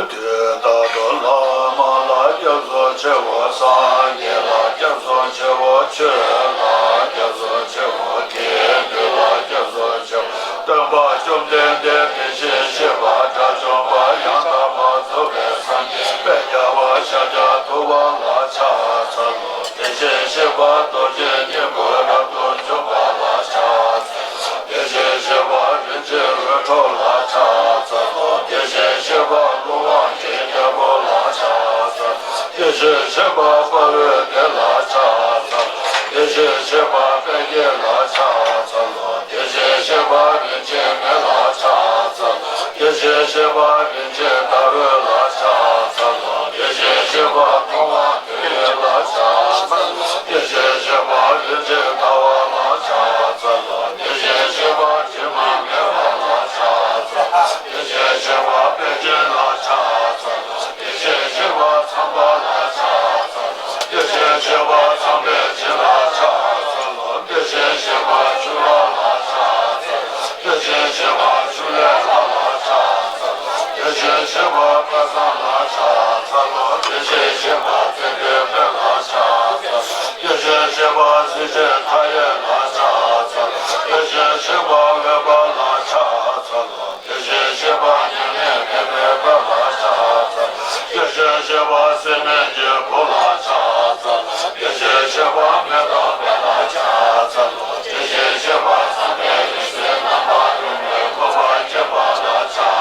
དུས་རྟག་ཏུ་བླ་མ་ལ་སྐྱབས་སུ་མཆིའོ། སངས་རྒྱས་ལ་སྐྱབས་སུ་མཆིའོ། ཆོས་ལ་སྐྱབས་སུ་མཆིའོ། དགེ་འདུན་ལ་སྐྱབས་སུ་མཆིའོ། སྟོན་པ་བཅོམ་ལྡན་འདས་དེ་བཞིན་གཤེགས་པ། དགྲ་བཅོམ་པ་ཡང་དག་པར་རྫོགས་པའི་སངས་རྒྱས་དཔལ་རྒྱལ་བ་ཤཱཀྱ་ཐུབ་པ་ལ་ཕྱག་འཚལ་ལོ། དེ་བཞིན་གཤེགས་པ་རྡོ་རྗེ་སྙིང་པོས་རབ་ཏུ་འཇོམས་པ་ལ་ཕྱག་འཚལ་ལོ། དེ་བཞིན་གཤེགས་པ་རིན་ཆེན་འོད་འཕྲོ་ལ་ཕྱག་འཚལ་ལོ། དེ་བཞིན་གཤེགས་པ་ཀླུ་དབང་གི་རྒྱལ་པོ་ལ་ཕྱག་འཚལ་ལོ། དེ་བཞིན་གཤེགས་པ་དཔའ་བོའི་སྡེ་ལ་ཕྱག་འཚལ་ལོ། དེ་བཞིན་གཤེགས་པ་དཔལ་དགྱེས་ལ་ཕྱག་འཚལ་ལོ། དེ་བཞིན་གཤེགས་པ་རིན་ཆེན་མེ་ལ་ཕྱག་འཚལ་ལོ། དེ་བཞིན་གཤེགས་པ་རིན་ཆེན་ཟླ་འོད་ལ་ཕྱག་འཚལ་ལོ། དེ་བཞིན་གཤེགས་པ་ཐུབ་དབང་དོན་ཡོད་ལ་ཕྱག་འཚལ་ལོ། དེ་བཞིན་གཤེགས་པ་རིན་ཆེན་ཟླ་བ་ལ་ཕྱག་འཚལ་ལོ། དེ་བཞིན་གཤེགས་པ་དྲི་མ་མེད་པ་ལ་ཕྱག་འཚལ་ལོ། དེ་བཞིན་གཤེགས་པ་དཔལ་ཆེན་ལ་ཕྱག་འཚལ་ལོ། དེ་བཞིན་གཤེགས་པ་ཚངས་པ་ལ་ཕྱག་འཚལ་ལོ། དེ་བཞིན་གཤེགས་པ་ཚངས་པའི་བྱིན་ལ་ཕྱག་འཚལ་ལོ། དེ་བཞིན་གཤེགས་པ་ཆུ་རགས་ལ་ཕྱག་འཚལ་ལོ། དེ་བཞིན་གཤེགས་པ་ཆུ་ལས་ལྷ་ལ་ཕྱག་འཚལ་ལོ། དེ་བཞིན་གཤེགས་པ་བསྐལ་བཟང་ལ་ཕྱག་འཚལ་ལོ། དེ་བཞིན་གཤེགས་པ་ཙན་དན་དཔལ་ལ་ཕྱག་འཚལ་ལོ། དེ་བཞིན་གཤེགས་པ་གཟི་བརྗིད་མཐའ་ཡས་ལ་ཕྱག་འཚལ་ལོ། དེ་བཞིན་གཤེགས་པ་འོད་དཔལ་ལ་ཕྱག་འཚལ་ལོ། དེ་བཞིན་གཤེགས་པ་མྱ་ངན་འདས་པའི་དཔལ་ལ་ཕྱག་འཚལ་ལོ། དེ་བཞིན་གཤེགས་པ་སྲེད་མེད་ཀྱི་བུ་ལ་ཕྱག་འཚལ་ལོ། དེ་བཞིན་གཤེགས་པ་མེ་ཏོག་དཔལ་ལ་ཕྱག་འཚལ་ལོ། དེ་བཞིན་གཤེགས་པ་ཚངས་པའི་རིགས་སུ་རྣམ་པར་རིམ་པས་མངོན་པར་མཁྱེན་པ་ལ་ཕྱག་འཚལ་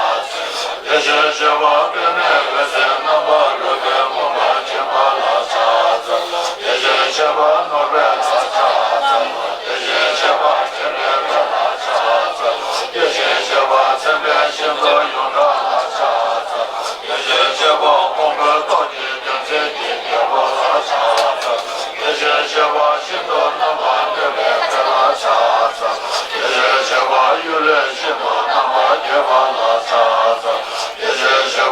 ལོ། དེ་བཞིན་གཤེགས་པ་པདྨའི་འོད་ཟེར་རྣམ་པར་རོལ་པས་མངོན་པར་མཁྱེན་པ་ལ་ཕྱག་འཚལ་ལོ། དེ་བཞིན་གཤེགས་པ་ནོར་དཔལ་ལ་ཕྱག་འཚལ་ལོ། དེ་བཞིན་གཤེགས་པ་འཕྲིན་ལས་དཔལ་ལ་ཕྱག་འཚལ་ལོ། དེ་བཞིན་གཤེགས་པ་མཚན་དཔལ་ཤིན་ཏུ་ཡོངས་གྲགས་ལ་ཕྱག་འཚལ་ལོ། དེ་བཞིན་གཤེགས་པ་ཕུང་པོའི་སྟོབས་ཀྱིས་བདེ་མཛད་ཀྱི་རྒྱལ་པོ་ལ་ཕྱག་འཚལ་ལོ། དེ་བཞིན་གཤེགས་པ་ཤིན་ཏུ་རྣམ་པར་གནོན་པའི་སྡེ་ལ་ཕྱག་འཚལ་ལོ། དེ་བཞིན་གཤེགས་པ་གཡུལ་ལས་ཤིན་ཏུ་རྣམ་པར་རྒྱལ་བ་ལ་ཕྱག་འཚལ་ལོ། དེ་བཞིན་གཤེགས་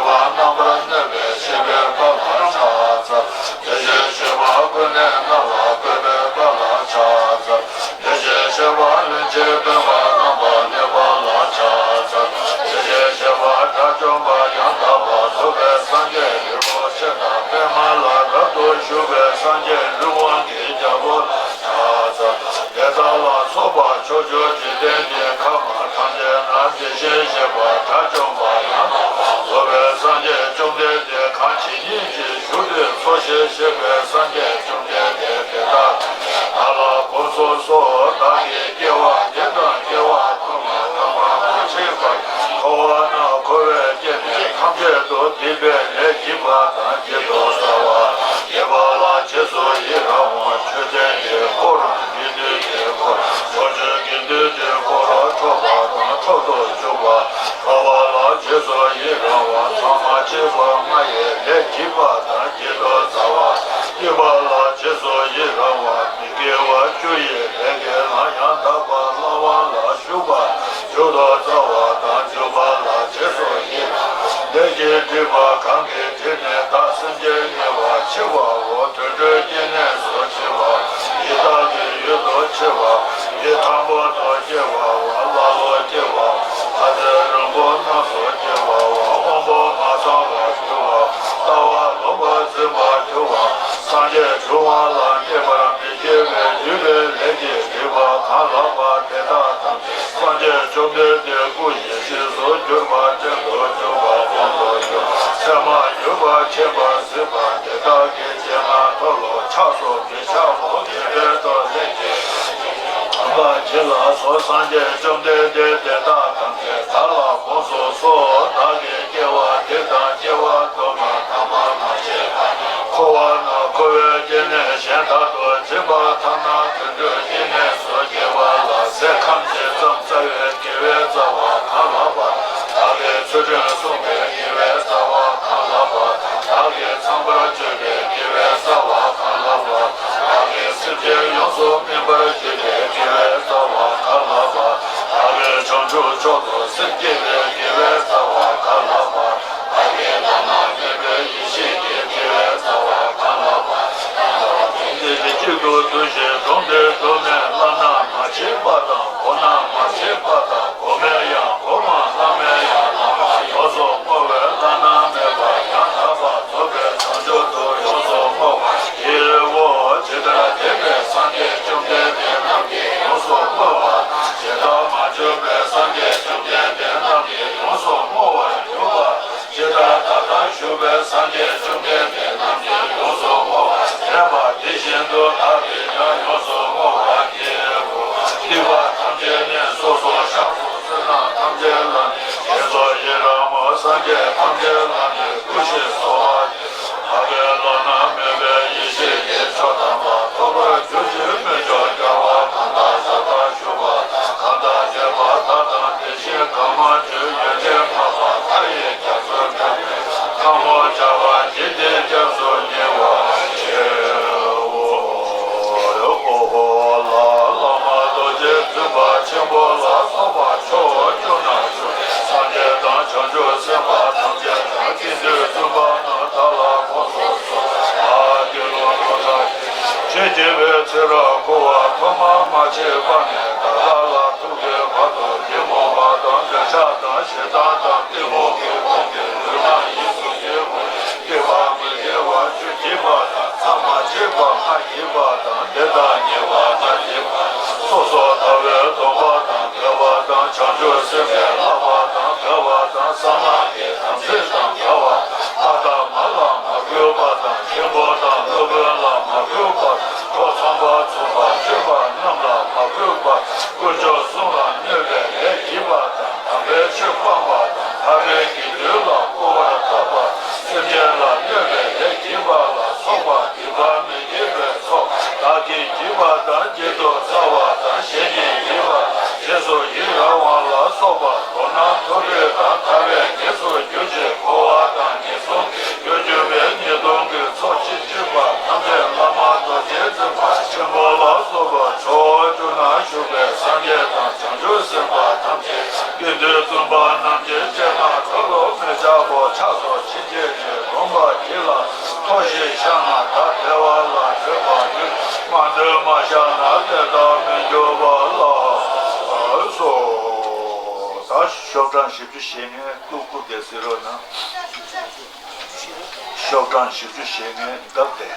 བྱེད་པ་ལྔ་ཡི་ལས་བགྱིས་པ་དང་བགྱིད་དོ་རྩ་བ། བགྱིས་པ་ལ་རྗེས་སུ་ཡི་རང་བ་མི་དགེ་བ་བཅུ་ཡི་ལས་ཀྱི་ལམ་ཡང་དག་པ་བསླབ་པ་ལ་ཞུགས་པ། འཇུག་ཏུ་སྩལ་བ་དང་འཇུག་པ་ལ་རྗེས་སུ་ཡི་རང་། ལས་ཀྱི་སྒྲིབ་པ་གང་གིས་སྒྲིབ་ནས་བདག་སེམས་ཅན་ཉེ་བར་འཆི་བའོ། དུད་འགྲོའི་སྐྱེ་གནས་སུ་འཆི་བ། ཡི་དྭགས་ཀྱི་ཡུལ་དུ་འཆི་བ། ཡི་དམ་པོ་དུ་སྐྱེ་བའོ། ཀླ་ཀློར་སྐྱེ་བའོ། ལྷ་ཚེ་རིང་པོ་རྣམས་སུ་སྐྱེ་བའོ། དབང་པོ་མ་ཚང་བར་འགྱུར་བ། ལྟ་བ་ལོག་པར་འཛིན་པར་འགྱུར་བ། སངས་རྒྱས་འབྱུང་བ་ལ་གནས་པར་མི་བགྱིད་པའི་བགྱིས་པའི་ལས་ཀྱི་སྒྲིབ་པ་གང་ལགས་པ་དེ་དག་ཐམས་ཅད་སངས་རྒྱས་བཅོམ་ལྡན་འདས་སྐུ་ཡི་རྗེས་སུ་གྱུར་པ་སྟོན་དུ་འཇུག་པ་སྤོང་དུ་གྱུར་པ་ཚད་མར་གྱུར་པ་མཁྱེན་པར་གཟིགས་པ་དེ་དག་གི་སྤྱན་སྔར་མཐོལ་ལོ་འཆགས་སུ་མི་འཆགས་པོ་དེ་འཕེལ་དུ་ལྷན་ཅིག་ཏུ་འབྱུང་བར་བགྱིད་ལགས་སོ། སངས་རྒྱས་བཅོམ་ལྡན་འདས་དེ་དག་ཐམས་ཅད་བདག་ལ་དགོངས་སུ་གསོལ། བདག་གིས་སྐྱེ་བ་འདི་དང་སྐྱེ་བ་དུ་མ་ཐ་མ་མ་མཆིས་པ་ན། འཁོར་བ་ན་འཁོར་བའི་སྐྱེ་གནས་གཞན་དག་ཏུ་འཛིན་པ་ཐ་ན་དུད་འགྲོའི་སྐྱེ་གནས་སུ་སྐྱེ་བ་ལ་ཟས་ཁམ་ཇི་ཙམ་བཙའ་བའི་དགེ་བའི་རྩ་བ་གང་ལགས་པ། བདག་གིས་ཚུལ་ཁྲིམས་བསྲུངས་པའི་དགེ་བའི་རྩ་བ་གང་ལགས་པ། བདག་གིས་ཚངས་པར་སྤྱོད་པའི་དགེ་བའི་རྩ་བ་གང་ལགས་པ། བདག་གིས་སེམས་ཅན་ཡོངས་སུ་སྨིན་པར་བགྱིས་པའི་དགེ་བའི་རྩ་བ་གང་ལགས་པ། བདག་གིས་བྱང་ཆུབ་མཆོག་ཏུ་སེམས་བསྐྱེད་པའི་དགེ་བའི་རྩ་བ་གང་ལགས་པ། བདག་གིས་བླ་ན་མེད་པའི་ཡེ་ཤེས་ཀྱི་དགེ་བའི་རྩ་བ་གང་ལགས་པ། བདག་ལ་དོན་འདི་གཅིག་ཏུ་བསྡུས་ཤིང་སྒྲུང་འདི་བསྡུ་ནས་བླ་ན་མ་མཆིས་པ་དང་གོ་ན་མ་མཆིས་པ་དང་གོ་མིན་ཡང་གོ་མ་བླངས་མིན་ཡང་བླངས་པ་ཡོངས་སུ་བསྔོ་བས་བླ་ན་མེད་པ་ཡང་དག་པར་རྫོགས་པའི་བྱང་ཆུབ་ཏུ་ཡོངས་སུ་བསྔོ་བར་བགྱིའོ། ཇི་ལྟར་བདེན་པའི་སངས་རྒྱས་བཅོམ་ལྡན་འདས་རྣམས་ཀྱིས་ཡོངས་སུ་བསྔོ་བ་དང་། ཇི་ལྟར་མ་བྱོན་པའི་སངས་རྒྱས་བཅོམ་ལྡན་འདས་རྣམས་ཀྱིས་ཡོངས་སུ་བསྔོ་བར་གྱུར་པ། ཇི་ལྟར་ད་ལྟར་བཞུགས་པའི་སངས་རྒྱས་བཅོམ་ལྡན་འདས་རྣམས་ཀྱིས་ཡོངས་སུ་བསྔོ་བ་མཛད་པ་དེ་བཞིན་དུ་བདག་གིས་ཀྱང་ཡོངས་སུ་བསྔོ་བར་བགྱིའོ། སྡིག་པ་ཐམས་ཅད་ནི་སོ་སོར་བཤགས་སོ། བསོད་ནམས་ཐམས་ཅད་ལ་ནི་རྗེས་སུ་ཡི་རང་ངོ་། སངས་རྒྱས་ཐམས་ཅད་ལ་ནི་བསྐུལ་ཞིང་གསོལ་བ་འདེབས་སོ། བདག་གིས་བླ་ན་མེད་པའི་ཡེ་ཤེས་ཀྱི་མཆོག་དམ་པ་ཐོབ་པར་གྱུར་ཅིག་སྨོན་འཇུག་བརྒྱ་པ་གང་དག་ཞལ་ཏ་ཞུ་བ་དང་། གང་དག་བརྗོད་པ་དག་དང་དེ་བཞིན་གང་མ་བརྗོད་ཡོན་ཏན་མ་པ་མཐའ་ཡས་རྒྱ་མཚོའི་གྲངས་མེད་ཐལ་མོ་སྦྱར་བ་འཇིག་རྟེན་སྐྱབས་སུ་ཉེ་བར་མཆིའོ། ཨོ་ཧོ་ལ་བླ་མ་རྡོ་རྗེ་བཙུན་པ་ཆེན་པོ་ལ་སོགས་པ་ཕྱོགས་བཅུ་ན་བཞུགས་སངས་རྒྱས་དང་བྱང་ཆུབ་སེམས་དཔའ་ཐམས་ཅད་དང་དགེ་འདུན་བཙུན་པ་རྣམས་བདག་ལ་དགོངས་སུ་གསོལ། བདག་གི་ལུང་དུ་བདག་གིས་ཆོས་བགྱིས་པའི་ཚེ་རབས་འཁོར་བ་ཐོག་མ་མ་མཆིས་པ་ནས་ད་ལྟ་ལ་ཐུག་གི་བར་དུ་ཉོན་མོངས་པ་དང་འདོད་ཆགས་དང་ཞེ་སྡང་དང་གཏི་མུག་གི་དབང་གིས་ལུས་ངག་ཡིད་གསུམ་གྱི་སྒོ་ནས་སྡིག་པ་མི་དགེ་བ་བཅུ་བགྱིས་པ་དང་། མཚམས་མ་མཆིས་པ་ལྔ་བགྱིས་པ་དང་། དེ་དག་ཉེ་བར་མ་བགྱིས་པ་དང་། སོ་སོར་ཐར་པའི་སྡོམ་པ་དང་འགལ་བ་དང་། བྱང་ཆུབ་སེམས་དཔའི་བསླབ་པ་དང་འགལ་བ་དང་། གསང་སྔགས་ཀྱི་དམ་ཚིག་དང་འགལ་བ་དང་། ཕ་དང་མ་ལ་མ་གུས་པ་དང་། མཁན་པོ་དང་སློབ་དཔོན་ལ་མ་གུས་པ་དང་། ཁྲོ་ཚངས་པ་ཚུགས་པ་སྤྱོད་པ་རྣམས་ལ་མ་གུས་པ་དང་། དཀོན་མཆོག་གསུམ་ལ་གནོད་པའི་ལས་བགྱིས་པ་དང་། དམ་པའི་ཆོས་སྤངས་པ་དང་། ཐར་པའི་དགེ་འདུན་ལ་སྐུར་བ་བཏབ་པ་དང་། སེམས་ཅན་ལ་གནོད་པའི་ལས་བགྱིས་པ་ལ་སོགས་པ་སྡིག་པ་མི་དགེ་བའི་ཚོགས་བདག་གིས་བགྱིས་པ་དང་། བགྱིད་དུ་སྩལ་བ་དང་། གཞན་གྱིས་བགྱིས་པ་ལ་རྗེས་སུ་ཡི་རང་བ་ལ་སོགས་པ་མདོར་ན་མཐོ་རིས་དང་ཐར་པའི་གེགས་སུ་གྱུར་ཅིང་། འཁོར་བ་དང་ངན་སོང་གི་རྒྱུར་གྱུར་པའི་ཉེས་ལྟུང་གི་ཚོགས་ཅི་མཆིས་པ་ཐམས་ཅད་བླ་མ་རྡོ་རྗེ་འཛིན་པ་ཆེན་པོ་ལ་སོགས་པ་ཕྱོགས་བཅུ་ན་བཞུགས་པའི་སངས་རྒྱས་དང་བྱང་ཆུབ་སེམས་དཔའ་ཐམས་ཅད་དགེ་འདུན་བཙུན་པ་རྣམས་ཀྱི་སྤྱན་སྔར་འགྲོ་ལོ་མི་འཆབ་པོ་ཕྱག་སོར་ཕྱིན་ཆད་ཀྱི་སྡོམ་པ་བགྱིས་ལ། མཐོལ་ཞིང་བཤགས་ན་བདག་བདེ་བ་ལ་བྱོན་པར་འགྱུར། མ་མཐོལ་མ་བཤགས་ན་དེ་ལྟར་མི་འགྱུར་བ་ལགས་སོ། ད་ཤོག་གྲངས་བཞི་བཅུ་ཞེ་ལྔའི་སྐུ་སྐུ་དེ་གཟིགས་རོགས་གནང་། ཤོག་གྲངས་བཞི་བཅུ་ཞེ་ལྔའི་འདབ་དེ།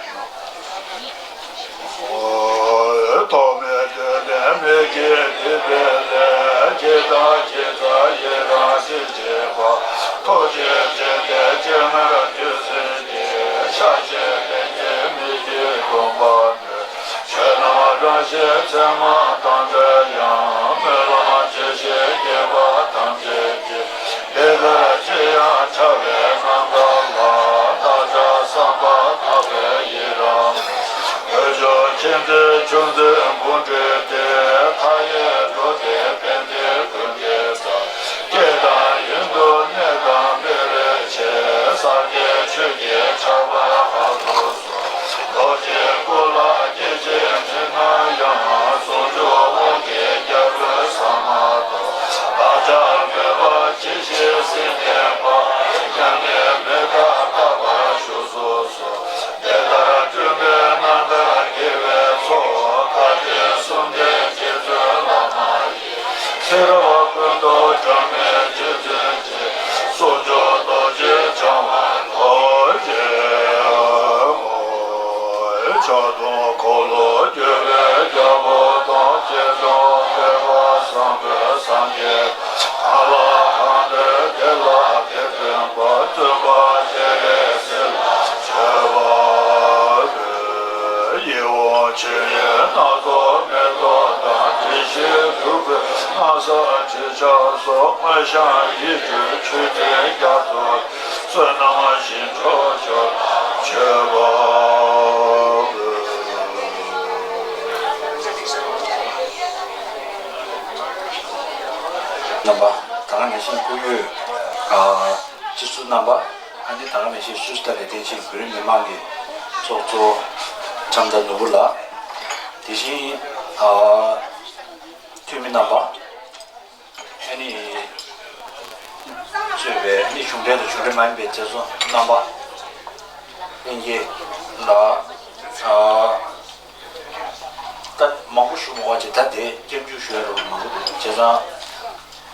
ཐོགས་མེད་བདེ་ལྡན་མི་བསྐྱོད་སྡིག་པའི་ལས། བགྱིས་དང་བགྱིད་མཛད་ཡི་རང་སྲིད་བྱེད་པ། ཐུགས་རྗེ་ཅན་དེ་སྤྱན་སྔར་འདུས་ཟིན་ཏེ། ཆགས་ཞེན་ལྷན་སྐྱེས་མི་བསྐྱོད་སྡོམ་པ་ནོད། ཆོས་རྣམས་རང་བཞིན་ཚད་མ་དམ་པའི་དབྱིངས། སྨོན་ལམ་ཇི་བཞིན་བགྱིས་པ་ཐམས་ཅད་ཀྱི། འདི་ལྟར་ཅི་ཡང་བྱ་བའི་རྣམ་གྲངས་ལ། བདག་ཅག་བསམ་པ་ཐག་པས་ཡི་རང་ངོ་། འོད་སྦྱོར་མཁྱེན་བརྩེ་ཆུ་འཛིན་འབུམ་སྤྲུལ་ཏེ། མཐའ་ཡས་འགྲོ་དེས་ཕན་བདེ་ཀུན་དགེ་རྩ། སྐྱེ་དང་ཡུན་དུ་གནས་དང་སྤེལ་རེ་ཆེ། ས་ ཤེས་རབ་ཀུན་ཏུ་འཆང་བའི་རྗེ་བཙུན་གྱི། གསུང་མཆོག་རྡོ་རྗེ་འཆང་བ་རྡོ་རྗེ་མོ། ཕྱག་སྟོང་འཁོར་ལོ་སྒྱུར་བའི་རྒྱལ་པོ་དང་། ཆེ་ཆུང་སྐལ་བ་བཟང་པོས་སངས་རྒྱས་གང་ལ་གང་འདུལ། དེ་ལ་དེ་བསྟན་པ་བརྩོན་པ་སྤྱན་རས་གཟིགས་ལ་མཆོད་པ་འབུལ། ཡིད་འོང་མཆོད་ཡོན་སྣ་ཚོགས་མེ་ཏོག་དང་། དྲི་ཞིམ་བདུག་སྤོས་སྣང་གསལ་དྲི་ཆབ་སོགས། མངོན་ཤེས་ཡིད་སྤྲུལ་མཆོད་སྤྲིན་རྒྱ་མཚོ། བསོད་ནམས་ཞིང་མཆོག་མཆོག་མཆོད་པ་འབུལ། རྣམ་པ་ད་ག་ནང་བཞིན་སྐུ་ཡོད་ཨ་སྤྱི་ཚོགས་རྣམ་པ། ཨ་ནི་ད་ག་ནང་བཞིན་སུད་སི་ལ་ལས་དོན་བྱེད་བོད་རིགས་མི་མང་གི་ཚོགས་གཙོ་ཁྲམ་ད་ནོར་བུ་ལགས། དེ་བཞིན་ཨ་འཐུས་མི་རྣམ་པ། ཨ་ནི་གཙོས་པའི་ཨ་ནི་གཞུང་འབྲེལ་དང་གཞུང་འབྲེལ་མ་ཡིན་པའི་མཛད་གཙོ་རྣམ་པ། ལྷན་རྒྱས་ལ་ཨ་ད་མང་པོ་ཞུ་མ་དགོས་པ་བྱས། ད་དེ་སྐྱབས་འཇུག་ཞུ་ཡ་རོགས་མང་པོ་འདུག་བྱས་ཙང་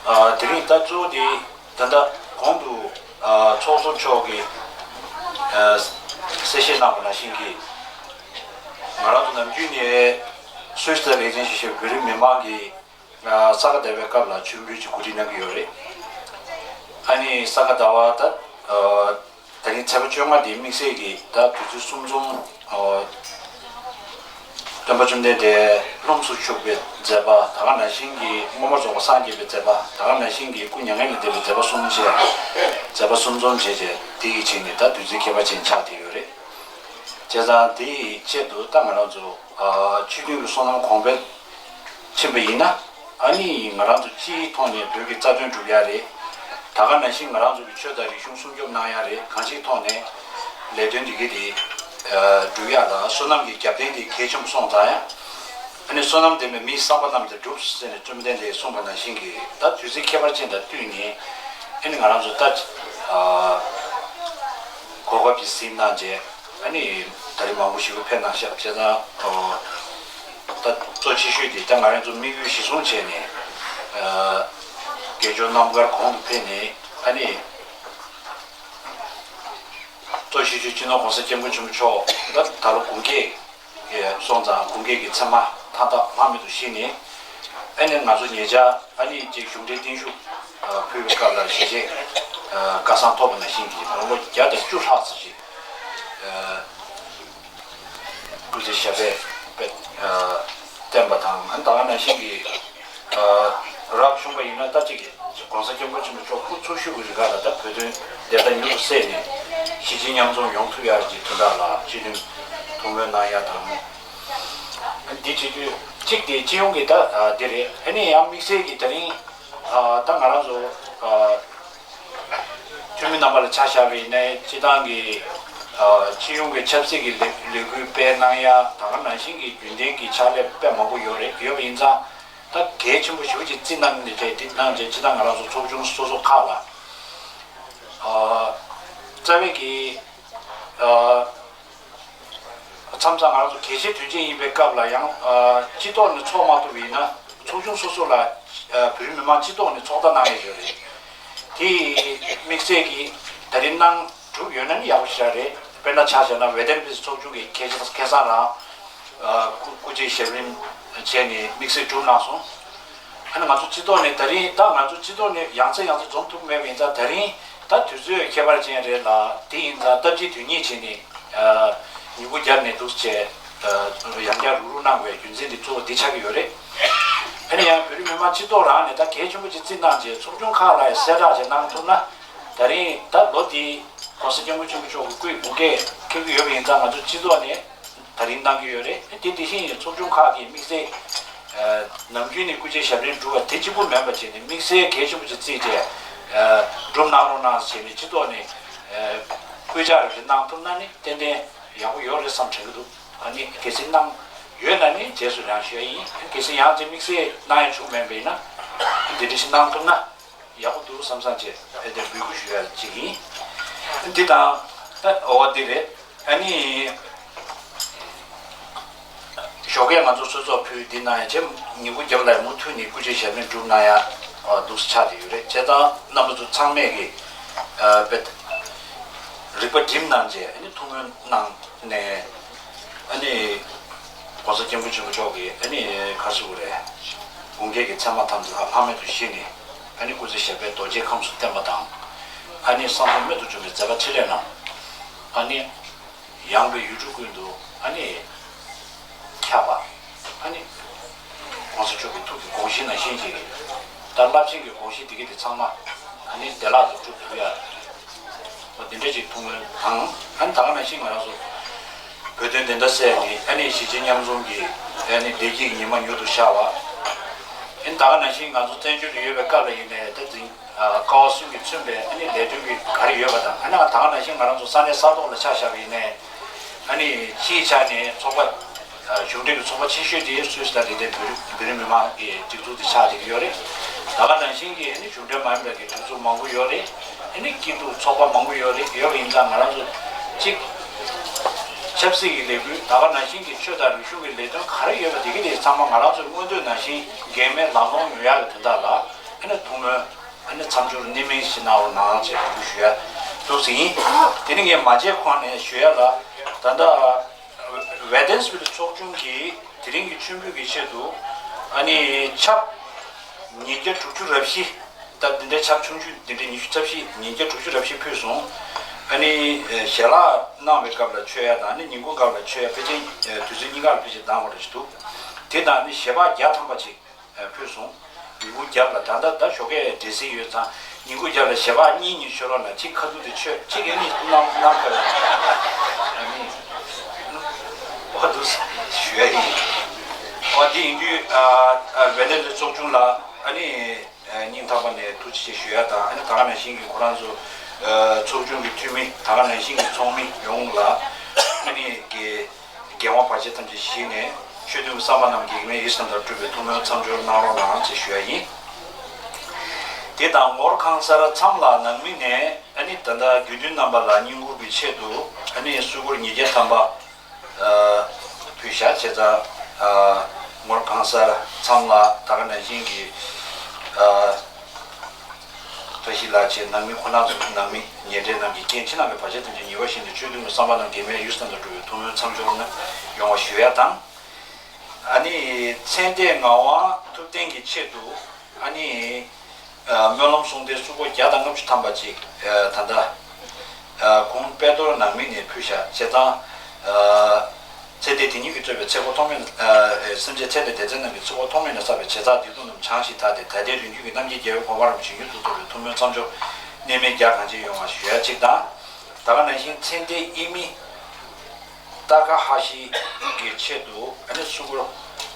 ཨ་དེ་རིང་ད་གཙོ་བོ་དེ། ད་ལྟ་གོང་དུ་ཨ་ཚོགས་གཙོ་མཆོག་གིས་ཨ་གསལ་བཤད་གནང་བ་ནང་བཞིན་གྱི། ང་རང་ཚོ་ནམ་རྒྱུན་ནས་སུད་སི་ལ་ལས་དོན་བྱེད་བཞིན་པའི་བོད་རིགས་མི་མང་གི་ཨ་ས་ག་ཟླ་བའི་སྐབས་ལ་མཆོད་འབུལ་གྱི་གོ་སྒྲིག་གནང་གི་ཡོད་རེད། ཨ་ནི་ས་ག་ཟླ་བ་ད་ཨ་ད་རིང་ཚེས་པ་བཅོ་ལྔ་དེ་དམིགས་བསལ་གྱི་ད་དུས་ཚོད་གསུམ་འཛོམས་ཨ། སྟོན་པ་བཅོམ་ལྡན་འདས་ལྷུམས་སུ་ཞུགས་པའི་མཛད་པ། ད་ག་ནང་བཞིན་གྱི་སྔོན་མ་རྫོགས་པ་སངས་རྒྱས་པའི་མཛད་པ། ད་ག་ནང་བཞིན་གྱི་སྐུ་མྱ་ངན་ལས་འདས་པའི་མཛད་པ་གསུམ་བྱས། མཛད་པ་གསུམ་འཛོམས་བྱས་རྗེས་དེ་ཡི་ཆེད་ནས་ད་དུས་ཚོད་ཁྱད་པར་ཅན་ཆགས་བསྡད་ཡོད་རེད། བྱས་ཙང་དེ་ཡི་ཆེད་དུ་ད་ང་རང་ཚོ་ཨ་སྤྱི་མཐུན་གྱི་བསོད་ནམས་གོང་འཕེལ་ཕྱིན་པ་ཡིན་ན། ཨ་ནི་ང་རང་ཚོ་སྤྱིའི་ཐོག་ནས་བོད་ཀྱི་རྩ་དོན་སྒྲུབ་ཡ་རེད། ད་ག་ནང་བཞིན་ང་རང་ཚོ་གི་ཆོས་དང་རིག་གཞུང་སྲུང་སྐྱོབ་གནང་ཡ་རེད། གང་ཅིའི་ཐོག་ནས་ལས་དོན་འདི་ག་དེ་སྒྲུབ་ཡ་ལ་བསོད་ནམས་ཀྱི་རྒྱབ་རྟེན་དེ་གལ་ཆེན་པོ་སོང་ཙང་ཡང་། ཨ་ནི་བསོད་ནམས་ལྡན་པས་མིའི་བསམ་པ་རྣམས་ཀྱང་འགྲུབ་ཟེར་ནས་བཅོམ་ལྡན་འདས་གསུངས་པ་ནང་བཞིན་གྱི་ད་དུས་ཚོད་ཁྱད་པར་ཅན་དང་བསྟུན་ནས། ཨ་ནི་ང་རང་ཚོ་ད་གོ་སྐབས་ཀྱི་གཟིགས་གནང་རྗེས། ཨ་ནི་ད་རེས་མང་པོ་ཞིག་ཕེབས་གནང་ཤག་བྱས་ཙང་། ད་གཙོ་ཆེ་ཤོས་དེ་ད་ང་རང་ཚོ་དམིགས་ཡུལ་གཞི་བཟུང་བྱས་ནས། ཨ་དགེ་སྦྱོར་རྣམ་དཀར་གོང་དུ་འཕེལ་ནས། ཨ་ནི་གཙོ་ཆེ་ཤོས་སྤྱི་ནོར་༸གོང་ས་༸སྐྱབས་མགོན་ཆེན་པོ་མཆོག་ད་ད་ལོ་དགུང་ཀྱག་སོང་ཙང་། དགུང་ཀྱག་གི་མཚན་མ་མཐའ་དག་མ་མེད་དུ་བཞེས་ནས། ཨ་ནི་ང་ཚོ་ཉེ་ཆར་ཨ་ནི་ཅིག་གཞུང་འབྲེལ་བརྟན་བཞུགས་ཕུལ་བའི་སྐབས་ལ་ཞལ་བཞེས་བཀའ་བཟང་ཐོབ་པ་ནང་བཞིན་གྱི་ལོ་ངོ་བརྒྱ་དང་བཅུ་ལྷག་ཙམ་ཞིག་སྐུ་ཚེ་ཞབས་པད་བརྟན་པ་དང་། ཨ་ནི་ད་ག་ནང་བཞིན་གྱི་རབ་བྱུང་བ་ཡིན་ན། ད་ཅིག་༸གོང་ས་༸སྐྱབས་མགོན་ཆེན་པོ་མཆོག་སྐུ་འཚོ་བཞུགས་ཀྱི་རིང་ག་ལ་ད་བོད་དོན་བདེན་མཐའ་མྱུར་དུ་གསལ་ནས། གཞིས་བྱེས་མཉམ་འཛོམས་ཡོང་ཐུབ་ཡག་གི་དོན་དག་ལ་སྤྱི་མཐུན་ཐུགས་སྨོན་གནང་ཡ་དང་། འདི་བྱེད་རྒྱུ་གཅིག་དེ་སྤྱི་ཡོངས་ཀྱི་ད་འདི་རེད། ཨ་ནི་ཡང་དམིགས་བསལ་གྱི་ད་རིང་ད་ང་རང་ཚོ་འཐུས་མི་རྣམ་པ་ལ་ཆ་བཞག་པ་ཡིན་ན། སྤྱི་བཏང་གི་སྤྱི་ཡོངས་ཀྱི་ཆབ་སྲིད་ཀྱི་ལས་ལས་འགུལ་སྤེལ་གནང་ཡ། ད་ག་ནང་བཞིན་གྱི་རྒྱུན་ལྡན་གྱི་ཕྱག་ལས་དཔེ་མང་པོ་ཡོད་རེད། ཡོད་པ་ཡིན་ཙང་། ད་གལ་ཆེན་པོ་ཞེ་པོ་ཅིག་བརྩིས་གནང་ནས་བྱས། དེ་གནང་རྗེས་སྤྱི་བཏང་ང་རང་ཚོ་ཚོགས་ཆུང་སོ་སོ་ཁག་ལ་རྩ་བའི་གི་མཚམས་མཚམས་ང་རང་ཚོ་གལ་ཆེ་དོན་ཆེ་ཡིན་པའི་སྐབས་ལ་ཡང་སྤྱི་ཐོག་ནས་ཚོགས་མ་ཐུབ་པ་ཡིན་ན། ཚོགས་ཆུང་སོ་སོ་ལ་བོད་རིགས་མི་མང་སྤྱི་ཐོག་ནས་ཚོགས་བརྡ་གནང་ཡས་ཡོད་རེད། དེ་དམིགས་བསལ་གྱིས་ད་རེས་གནང་གྲུབ་ཡོད་ན་ནི་ཡག་པོ་ཞེ་དྲག་རེད། དཔེར་ན་ཆ་བཞག་ན་ཝེ་ཏན་པིས་ཚོགས་ཆུང་གི་ཁ་སང་རང་སྐུ་སྐུ་མཁྱེན་ཞབས་རིམ་བྱས་ནས་དམིགས་བསལ་གྲུབ་གནང་སོང་། ཨ་ནི་ང་ཚོ་སྤྱི་ཐོག་ནས་ད་རིང་། ད་ང་ཚོ་སྤྱི་ཐོག་ནས་ཡང་སེ་ཡང་སེ་འཛོམས་ཐུབ་མེད་པ་ཡིན་ཙང་། ད་རིང་ད་དུས་ཚོད་ཁྱད་པར་ཅན་རེད་ལ། དེ་ཡིན་ཙང་སྟབས་གཅིག་དོན་གཉིས་བྱས་ནས་མྱུ་གུ་རྒྱབ་ནས་འདུག་བྱས། ཡང་བསྐྱར་རུག་རུག་གནང་བའི་རྒྱུ་མཚན་དེ་གཙོ་བོ་འདི་ཆགས་ཀྱི་ཡོད་རེད། ཨ་ནི་ཡང་བོད་རིགས་མི་མང་སྤྱི་ཐོག་རང་ནས་ད་གལ་ཆེན་པོ་ཅིག་བརྩིས་གནང་རྗེས། ཚོགས་ཆུང་ཁག་ལ་ཡང་གསལ་བསྒྲགས་ཅིག་གནང་ཐུབ་ན། ད་རིང་ད་ལོ་འདིའི་༸གོང་ས་༸སྐྱབས་མགོན་ཆེན་པོ་མཆོག་གི་སྐུའི་དགུང་ཀྱག་འཁེལ་གྱི་ཡོད་པ་ཡིན་ཙང་། ང་ཚོ་སྤྱི་ཐོག་ནས་ད་རིང་གནང་གི་ཡོད་རེད། དེ་དེ་བཞིན་ཚོགས་ཆུང་ཁག་གིས་དམིགས་བསལ་ནམ་རྒྱུན་ནས་སྐུ་མཁྱེན་ཞབས་རིམ་སྒྲུབ་པ་དེ་གཅིག་པུ་མིན་པ་བྱས་ནས། དམིགས་བསལ་གལ་ཆེན་པོ་ཅིག་བརྩིས་ཏེ་སྒྲུབ་གནང་རོགས་གནང་ཟེར་ནས་སྤྱི་ཐོག་ནས་སྐུལ་ལྕག་རེ་གནང་ཐུབ་ན་ནི་ཏན་ཏན་ཡག་པོ་ཡོད་རེད་བསམ་དྲན་གྱི་འདུག་ཨ་ནི་གལ་སྲིད་གནང་ཡོད་ན་ནི་རྗེས་སུ་རང་ཞུ་ཡ་ཡིན། གལ་སྲིད་ཡང་དེ་དམིགས་བསལ་གནང་ཡ་བྱུང་མེད་པ་ཡིན་ན། འདི་འདྲ་ཞིག་གནང་ཐུབ་ན་ཡག་པོ་འདུག་བསམ་བསམ་བྱས། ཨེ་དེ་འབོད་སྐུལ་ཞུ་ཡ་གཅིག་ཡིན། འདི་དང་ད་འོ་འདི་རེད། ཨ་ནི་ ཞོགས་ཀས་ང་ཚོ་གསོལ་ཚོགས་ཕུལ་འདི་གནང་ཡ་ཆེ་ཉིན་གུང་རྒྱབ་ལ་མུ་མཐུད་ནས་སྐུ་ཚེ་ཞབས་པད་སྒྲུབ་གནང་ཡ་འདུག་སེ་ཆགས་བསྡད་ཡོད་རེད། བྱས་ཙང་རྣམ་པ་ཚོ་ཚང་མས་ཀྱི་དཔེ་རིག་པ་སྒྲིམ་གནང་རྗེས་ཨ་ནི་ཐུགས་སྨོན་གནང་ནས་ཨ་ནི་༸གོང་ས་༸སྐྱབས་མགོན་ཆེན་པོ་མཆོག་གིས་ཨ་ནི་ག་རེ་ཟེར་དགོས་རེད། དགུང་རྒྱལ་གྱི་མཚན་མ་ཐམས་ཅད་ལྷག་མེད་དུ་བཞེས་ནས་ཨ་ནི་སྐུ་ཚེ་ཞབས་པད་རྡོ་རྗེའི་ཁམས་སུ་བརྟན་པ་དང་། ཨ་ནི་གསང་གསུམ་རྨད་དུ་བྱུང་བའི་མཛད་པ་ཆེ་ལས་རྣམས་ཨ་ནི་ཡངས་པའི་ཡུལ་གྲུ་ཀུན་ཏུ་ཨ་ནི་ཁྱབ་པ། ཨ་ནི་༸གོང་ས་མཆོག་གི་ཐུགས་ཀྱི་དགོངས་གཞི་ནང་བཞིན་གྱི་ད་རླབས་ཆེན་གྱི་དགོངས་གཞི་འདི་ག་དེ་ཚང་མ་ཨ་ནི་བདེ་བླག་ཏུ་འགྲུབ་ཐུབ་ཡ། འོ་དེ་འདྲ་ཅིག་ཐུགས་སྨོན་དང་། ཨ་ནི་ད་ག་ནང་བཞིན་ང་རང་ཚོ་བོད་དོན་བདེན་མཐའ་གསལ་ནི་ཨ་ནི་གཞིས་བྱེས་མཉམ་འཛོམས་ཀྱི་ཨ་ནི་བདེ་སྐྱིད་ཀྱི་ཉི་མ་མྱུར་དུ་ཤར་བ། ཨ་ནི་ད་ག་ནང་བཞིན་ང་ཚོ་བཙན་བྱོལ་དུ་ཡོད་པའི་སྐབས་ལ་ཡིན་ནའི་ད་འཛིན་ཀ་བ་གསུམ་གྱིས་མཚོན་པའི་ཨ་ནི་ལས་དོན་གྱི་ག་རེ་ཡོད་པ་དང་། ཨ་ནི་ད་ག་ནང་བཞིན་ང་རང་ཚོ་ས་གནས་ས་ཐོག་ལ་ཆ་བཞག་པ་ཡིན་ནའི་ཨ་ནི་སྤྱིའི་ཆ་ནས་ཚོགས་པ་གཞུང་འབྲེལ་གྱི་ཚོགས་པ་ཆེ་ཤོས་དེ་སུད་སི་དང་དེ་ལྟའི་བོད་རིགས་བོད་རིགས་མི་མང་གི་སྒྲིག་འཛུགས་དེ་ཆགས་བསྡད་ཀྱི་ཡོད་རེད། ད་ག་ནང་བཞིན་གྱི་ཨ་ནི་གཞུང་འབྲེལ་མ་ཡིན་པའི་གི་སྒྲིག་འཛུགས་མང་པོ་ཡོད་རེད། ཨ་ནི་སྐྱིད་སྡུག་ཚོགས་པ་མང་པོ་ཡོད་རེད། ཡོད་པ་ཡིན་ཙང་ང་རང་ཚོ་གཅིག་ཆབ་སྲིད་ཀྱི་ལས་འགུལ། ད་ག་ནང་བཞིན་གྱི་ཆོས་དང་རིག་གཞུང་གི་ལས་དོན་ག་རེ་ཡོད་པ་དེ་ག་དེ་ཚང་མ་ང་རང་ཚོའི་མངོན་འདོད་ནང་བཞིན་འགན་མེད་ལམ་ལྷོང་ཡོང་ཡག་གི་དོན་དག་ལ་ཨ་ནི་ཐུགས་སྨོན་ཨ་ནི་མཚམས་སྦྱོར་གནད་སྨིན་ཞིག་གནང་རོགས་གནང་ཞེས་འབོད་སྐུལ་ཞུ་ཡ་འདུག་ཟེར་ཡིན། དེ་ནི་ངས་མ་བརྗེད་གོང་ནས་ཞུ་ཡ་ལ་ད་ལྟ་ཝེ་ཏན་སི་ཝིལ་ཚོགས་ཆུང་གིས་དེ་རིང་གི་མཆོད་འབུལ་གྱི་ཆེད་དུ་ཨ་ནི་ཆབ་ཉིས་བརྒྱ་དྲུག་ཅུ་རེ་བཞི། ད་འདི་འདྲའི་ཆབ་ཆུང་ཆུང་འདི་འདྲའི་ཉི་ཤུ་རྩ་བཞི། ཉིས་བརྒྱ་དྲུག་ཅུ་རེ་བཞི་ཕུལ་སོང་། ཨ་ནི་ཞལ་ལག་གནང་བའི་སྐབས་ལ་མཆོད་ཡ་དང་ཨ་ནི་ཉིན་གུང་སྐབས་ལ་མཆོད་ཡ་ཕལ་ཆེར་དུས་ཚོད་གཉིས་ཀ་ལ་ཕལ་ཆེར་འདང་བ་རེ་ཞིག་འདུག་དེ་དང་ཨ་ནི་ཞལ་འབག་བརྒྱ་ཐམ་པ་ཅིག་ཕུལ་སོང་། ཉིན་གུང་རྒྱབ་ལ་ད་ལྟ་ད་ཞོགས་ཀས་འབྲས་སིལ་ཡོད་ཙང་ཉིན་གུང་རྒྱབ་ལ་ཞལ་འབག་གཉིས་གཉིས་མཆོད་རོགས་གནང་། གཅིག་ཁ་ཐུག་དེ་མཆོད། གཅིག་ཨ་ནི་གནམ་གནམ་ཁ་ལ་ཨ་ནི་འོ་འདུག་ཞུ་ཡ་ཡིན། འོ་དེ་ཡིན་དུས་ཝེ་ཏན་སི་ཚོགས་ཆུང་ལ་ཨ་ནི། སྙིང་ཐག་པ་ནས་ཐུགས་རྗེ་ཆེ་ཞུ་ཡ་དང་། ཨ་ནི་ད་ག་ནང་བཞིན་གྱི་ཁོ་རང་ཚོ་ཚོགས་ཆུང་གི་འཐུས་མི། ད་ག་ནང་བཞིན་གྱི་ཚོགས་མི་ཡོངས་ལ་ཨ་ནི་གི་འགན་དབང་བར་ཆད་ཐམས་ཅད་ཞི་ནས་ཆོས་མཐུན་གྱི་བསམ་པ་རྣམས་གེགས་མེད་ཡིད་བསམ་ལྟར་འགྲུབ་པའི་ཐུགས་སྨོན་མཚམས་སྦྱོར་གནང་རོགས་གནང་ཞེས་ཞུ་ཡ་ཡིན། དེ་དང་ངོར་ཁང་གསར་མཚམས་ལ་ནང་མི་ནས་ཨ་ནི་ད་ལྟ་དགེ་འདུན་རྣམ་པ་ལ་བསྙེན་བཀུར་གྱི་ཆེད་དུ་ཨ་ནི་སུ་གུར་ཉིས་བརྒྱ་ཐམ་པ། ཕུལ་བཞག་བྱས་ཙང་། ངོར་གང་སར་མཚམས་ལ་ད་ག་ནང་བཞིན་གྱི་བཀྲ་ཤིས་ལགས་བཅས་ནང་མི་ཁོ་ན་ཚོ་ནང་མི་ཉེ་འབྲེལ་རྣམས་ཀྱི་རྐྱེན་ཕྱི་ནང་གི་བར་ཆད་ཐམས་ཅད་ཉེ་བར་ཞི་ནས་ཆོས་མཐུན་གྱི་བསམ་པ་རྣམས་གེགས་མེད་ཡིད་བསམ་དུ་འགྲུབ་པའི་ཐུགས་སྨོན་མཚམས་སྦྱོར་ཡོང་བ་ཞུ་ཡ་དང་། ཨ་ནི་མཚན་ལྡན་ངག་དབང་ཐུབ་བསྟན་གྱི་ཆེད་དུ་ཨ་ནི། སྨོན་ལམ་གསུང་སྟེ་སུ་གུར་བརྒྱ་དང་ལྔ་བཅུ་ཐམ་པ་ཅིག་ད་ལྟ་གུང་དཔལ་རྡོར་ནང་མི་ནས་ཕུལ་བཞག་བྱས་ཙང་། ཚེ་འདས་དེ་ཉིད་ཀྱིས་གཙོས་པའི་ཚེ་འཁོར་ཐོག་མེད། སེམས་ཅན་ཚེ་འདས་སྡེ་ཚན་རྣམས་ཀྱི་ཚེ་འཁོར་ཐོག་མེད་ནས་བསགས་པའི་བྱས་བསགས་སྡིག་ལྟུང་རྣམས་བྱང་ཞིང་དག་སྟེ་ད་ལྟའི་རིང་བརྒྱུད་ཀྱི་རྣམ་མཁྱེན་རྒྱལ་བའི་གོ་འཕང་རིན་པོ་ཆེ་མྱུར་དུ་ཐོབ་པའི་ཐུགས་སྨོན་མཚམས་སྦྱོར་གནད་སྨིན་རྒྱ་གང་ཆེ་ཡོང་བ་ཞུ་ཡ་གཅིག་དང་། ད་ག་ནང་བཞིན་ཚེ་འདས་དབྱེར་མེད་ཏ་ཀ་ཧ་ཤི་གི་ཆེད་དུ་ཨ་ནི་སུ་གུར་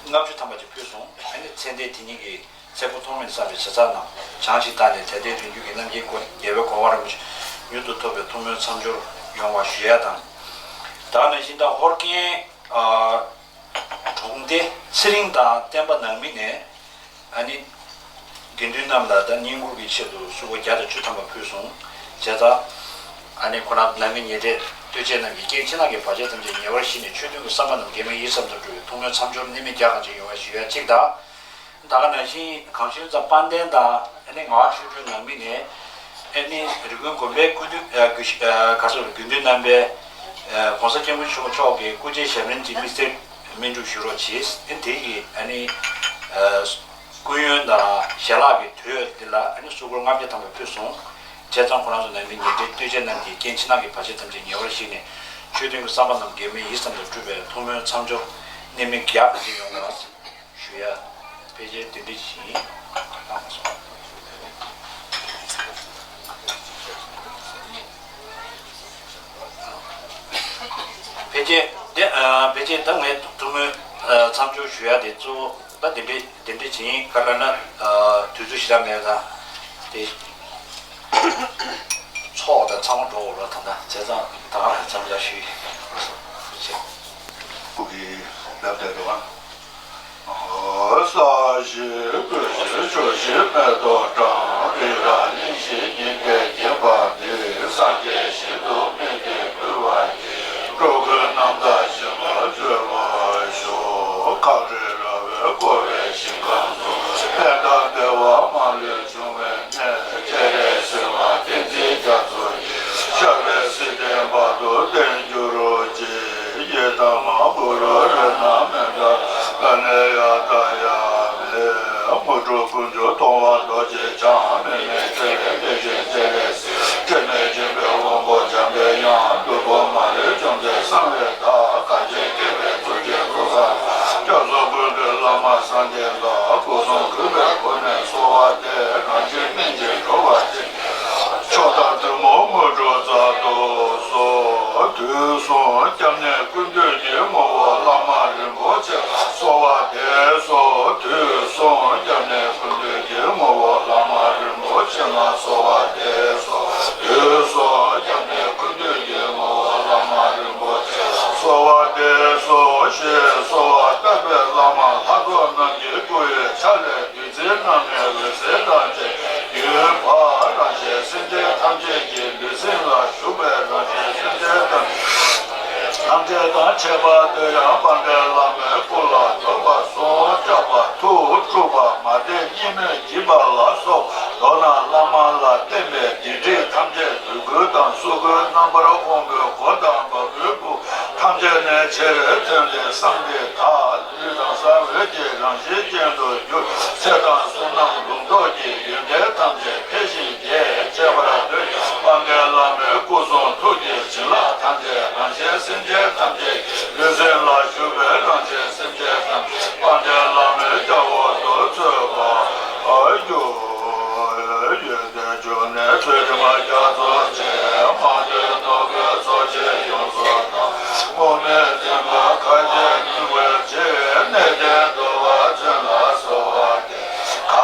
ལྔ་བཅུ་ཐམ་པ་ཅིག་ཕུལ་སོང་། ཨ་ནི་ཚེ་འདས་དེ་ཉིད་ཀྱི་ཚེ་འཁོར་ཐོག་མེད་བསགས་པའི་བྱས་བསགས་རྣམས་བྱང་ཞིང་དག་ནས་ད་ལྟའི་རིང་བརྒྱུད་ཀྱི་རྣམ་མཁྱེན་རྒྱལ་བའི་གོ་འཕང་རིན་པོ་ཆེ་མྱུར་དུ་ཐོབ་པའི་ཐུགས་སྨོན་མཚམས་སྦྱོར་ཡོང་བ་ཞུ་ཡ་དང་། ད་ག་ནང་བཞིན་ད་ཧོར་ཀན་གྲོང་སྡེ་ཚེ་རིང་དང་བསྟན་པ་ནང་མི་ནས་ཨ་ནི་དགེ་འདུན་རྣམས་ལ་ད་བསྙེན་བཀུར་གྱི་ཆེད་དུ་སུ་གུར་བརྒྱ་དང་བཅུ་ཐམ་པ་ཕུལ་སོང་། བྱས་ཙང་ཨ་ནི་ཁོ་རང་ནང་མི་ཉེ་འབྲེལ་ལྟོས་བཅས་རྣམས་ཀྱི་རྐྱེན་ཕྱི་ནང་གི་བར་ཆད་ཐམས་ཅད་ཉེ་བར་ཞི་ནས་ཆོས་མཐུན་གྱི་བསམ་པ་རྣམས་གེགས་མེད་ཡིད་བསམ་དུ་འགྲུབ་པའི་ཐུགས་སྨོན་མཚམས་སྦྱོར་གནད་སྨིན་རྒྱ་གང་ཆེ་ཡོང་བ་ཞུ་ཡ་གཅིག་དང་། ད་ག་ནང་བཞིན་གངས་ཅན་རྩ་དཔལ་ལྡན་དང་ཨ་ནི་ངག་དབང་ཆོས་སྒྲོན་ནང་མི་ནས་ཨ་ནི་རི་ཀོན་དགོན་པའི་སྐུ་མདུན་ག་ཟེར་དགེ་འདུན་རྣམ་པས་༸གོང་ས་༸སྐྱབས་མགོན་ཆེན་པོ་མཆོག་གི་སྐུ་ཚེ་ཞབས་བརྟན་གྱི་དམིགས་བསལ་སྨིན་སྒྲུབ་ཞུ་རོགས་གྱིས། ཨ་ནི་དེ་ཡི་ཨ་ནི་སྐུ་ཡོན་དང་ཞལ་ལག་གི་དོད་འདི་ལ་ཨ་ནི་སུ་གུར་ལྔ་བརྒྱ་ཐམ་པ་ཕུལ་སོང་། བྱས་ཙང་ཁོ་རང་ཚོ་ནང་མི་ཉེ་འབྲེལ་ལྟོས་བཅས་རྣམས་ཀྱི་རྐྱེན་ཕྱི་ནང་གི་བར་ཆད་ཐམས་ཅད་ཉེ་བར་ཞི་ནས་ཆོས་མཐུན་གྱི་བསམ་པ་རྣམས་གེགས་མེད་ཡིད་བསམ་དུ་འགྲུབ་པའི་ཐུགས་སྨོན་མཚམས་སྦྱོར་གནད་སྨིན་རྒྱ་གང་ཆེ་ཡོང་བ། ཞུ་ཡ། ཕལ་ཆེར་དེ་འདྲ་ཞིག་ཡིན། ཕལ་ཆེར་དེ་ཨ་ཕལ་ཆེར་ད་ངས་ཐུགས་སྨོན་ཨ་མཚམས་སྦྱོར་ཞུ་ཡ་དེ་གཙོ་བོ་ད་དེ་འདྲ་དེ་འདྲ་ཞིག་ཡིན། ག་ལ་ན་ཨ་དུས་ཚོད་ཞེ་དྲག་མེད་ཙང་དེ་ཚོགས་དང་ཚང་མ་འགྲོ་འོ་ལ་ད་ལྟ་བྱས་ཙང་ད་ག་རང་མཚམས་སྦྱོར་ཞུ་ཡི། ཁོ་གི་ལབ་བསྡད་འདུག་ཨ། ས་གཞི་སྐུ་གཞི་ཆུ་གཞི་མེ་ཏོག་བཀྲ། རི་རབ་གླིང་བཞི་སྙིང་གས་བརྒྱན་པ་འདི། སངས་རྒྱས་ཞིང་དུ་སྨིན་པའི་སྐུ་བ་ཡི། འགྲོ་ཀུན་རྣམ་དག་ཞིང་ལ་སྤྱོད་པར་ཤོག། ཅེས་བྱ། མི་མེད་ཆེ་བའི་དེ་བཞིན་གཤེགས་པའི་གཟིགས། དྲི་མེད་འཇིགས་པའི་དབང་པོ་འཇམ་པའི་དབྱངས། བདུད་དཔུང་མ་ལུས་འཇོམས་མཛད་གསང་བའི་བདག་གང་ཞིག་སྐྱེ་བའི་ཚུལ་གྱིས་རྫོགས་སངས་རྒྱས། སྐྱབས་སུ་མགོན་པོའི་བླ་མ་སངས་རྒྱས་ལ། སྐུ་གསུང་གུས་པས་གུས་ནས་གསོལ་བ་འདེབས། རང་བཞིན་སྨིན་ཅིང་གྲོལ་བར་བྱེད། མཆོག་དང་ཐུན་མོང་དངོས་གྲུབ་སྩལ་དུ་གསོལ། དུས་གསུམ་སྐྱབས་གནས་ཀུན་འདུས་ཀྱི་ངོ་བོ་བླ་མ་རིན་པོ་ཆེ་ལ་གསོལ་བ་འདེབས་སོ། དུས་གསུམ་སྐྱབས་གནས་ཀུན་འདུས་ཀྱི་ངོ་བོ་བླ་མ་རིན་པོ་ཆེ་ལ་གསོལ་བ་འདེབས་སོ། དུས་གསུམ་སྐྱབས་གནས་ཀུན་འདུས་ཀྱི་ངོ་བོ་བླ་མ་རིན་པོ་ཆེ་ལ་གསོལ་བ་འདེབས་སོ་ཞེས་གསོལ་བ་བཏབ་པས། བླ་མ་ལྷ་ཚོགས་རྣམས་ཀྱི་སྐུ་ཡི་ཕྱག་ལས། བདུད་རྩིའི་སྣང་བས་འོད་ཟེར་ཐམས་ཅད་བརྒྱུད་པ། རང་གཞན་སེམས་ཅན་ཐམས་ཅད་ཀྱི་ལུས་སེམས་ལ་ཞུགས་པས། རང་གཞན་སེམས་ཅན་ཐམས་ཅད་དང་ཁྱད་པར་དུ་ཡང་དཔལ་ལྡན་བླ་མའི་སྐུ་ལ་བདུག་པ་གསུམ་བརྐྱབ་པ། ཐུགས་དཀྲུགས་པ། མ་བདེ་གཉིད་མེད་བགྱིས་པ་ལ་སོགས། མདོར་ན་བླ་མ་ལ་བརྟེན་པའི་སྡིག་སྒྲིབ་ཐམས་ཅད་ལུས་ཀུན་དང་གསོལ་ཀུན་རྣམ་པར་ཕོངས་པའི་མགོ་དང་བ་སྤུའི་བུ་ཐམས་ཅད་ནས་ཆེར་ཐོན་ཏེ་བསམ་གཏན་དག་ལུས་དང་ས་འོད་ཀྱི་རང་བཞིན་ཅན་དུ་གྱུར། ཚེ་དང་བསོད་ནམས་ལུང་རྟོགས་ཀྱི་ཡོན་ཏན་ཐམས་ཅད་འཕེལ་ཞིང་རྒྱས། ཁྱད་པར་དུ་ཡང་དཔལ་ལྡན་བླ་མའི་སྐུ་གསུང་ཐུགས་ཀྱི་བྱིན་རླབས་ཐམས་ཅད་རང་གཞན་སེམས་ཅན་ཐམས་ཅད་ཀྱི་ལུས་སེམས་ལ་ཞུགས་པས། རང་གཞན་སེམས་ཅན་ཐམས་ཅད་དཔལ་ལྡན་བླ་མའི་སྐྱབས་འོག་ཏུ་འཚོལ་བར་འགྱུར། ཡོན་ཏན་འབྱུང་གནས་ཚུལ་ཁྲིམས་རྒྱ་མཚོ་ཆེ། མང་ཐོས་ནོར་བུའི་ཚོགས་ཀྱིས་ཡོངས་སུ་དང་། དངོས་གནས་བསྟན་པ་མཁའ་སྤྱོད་སྙིང་པོའི་ཆེ། གནས་བརྟན་འགྲོ་བ་ཚུན་ལ་གསོལ་བ་འདེབས།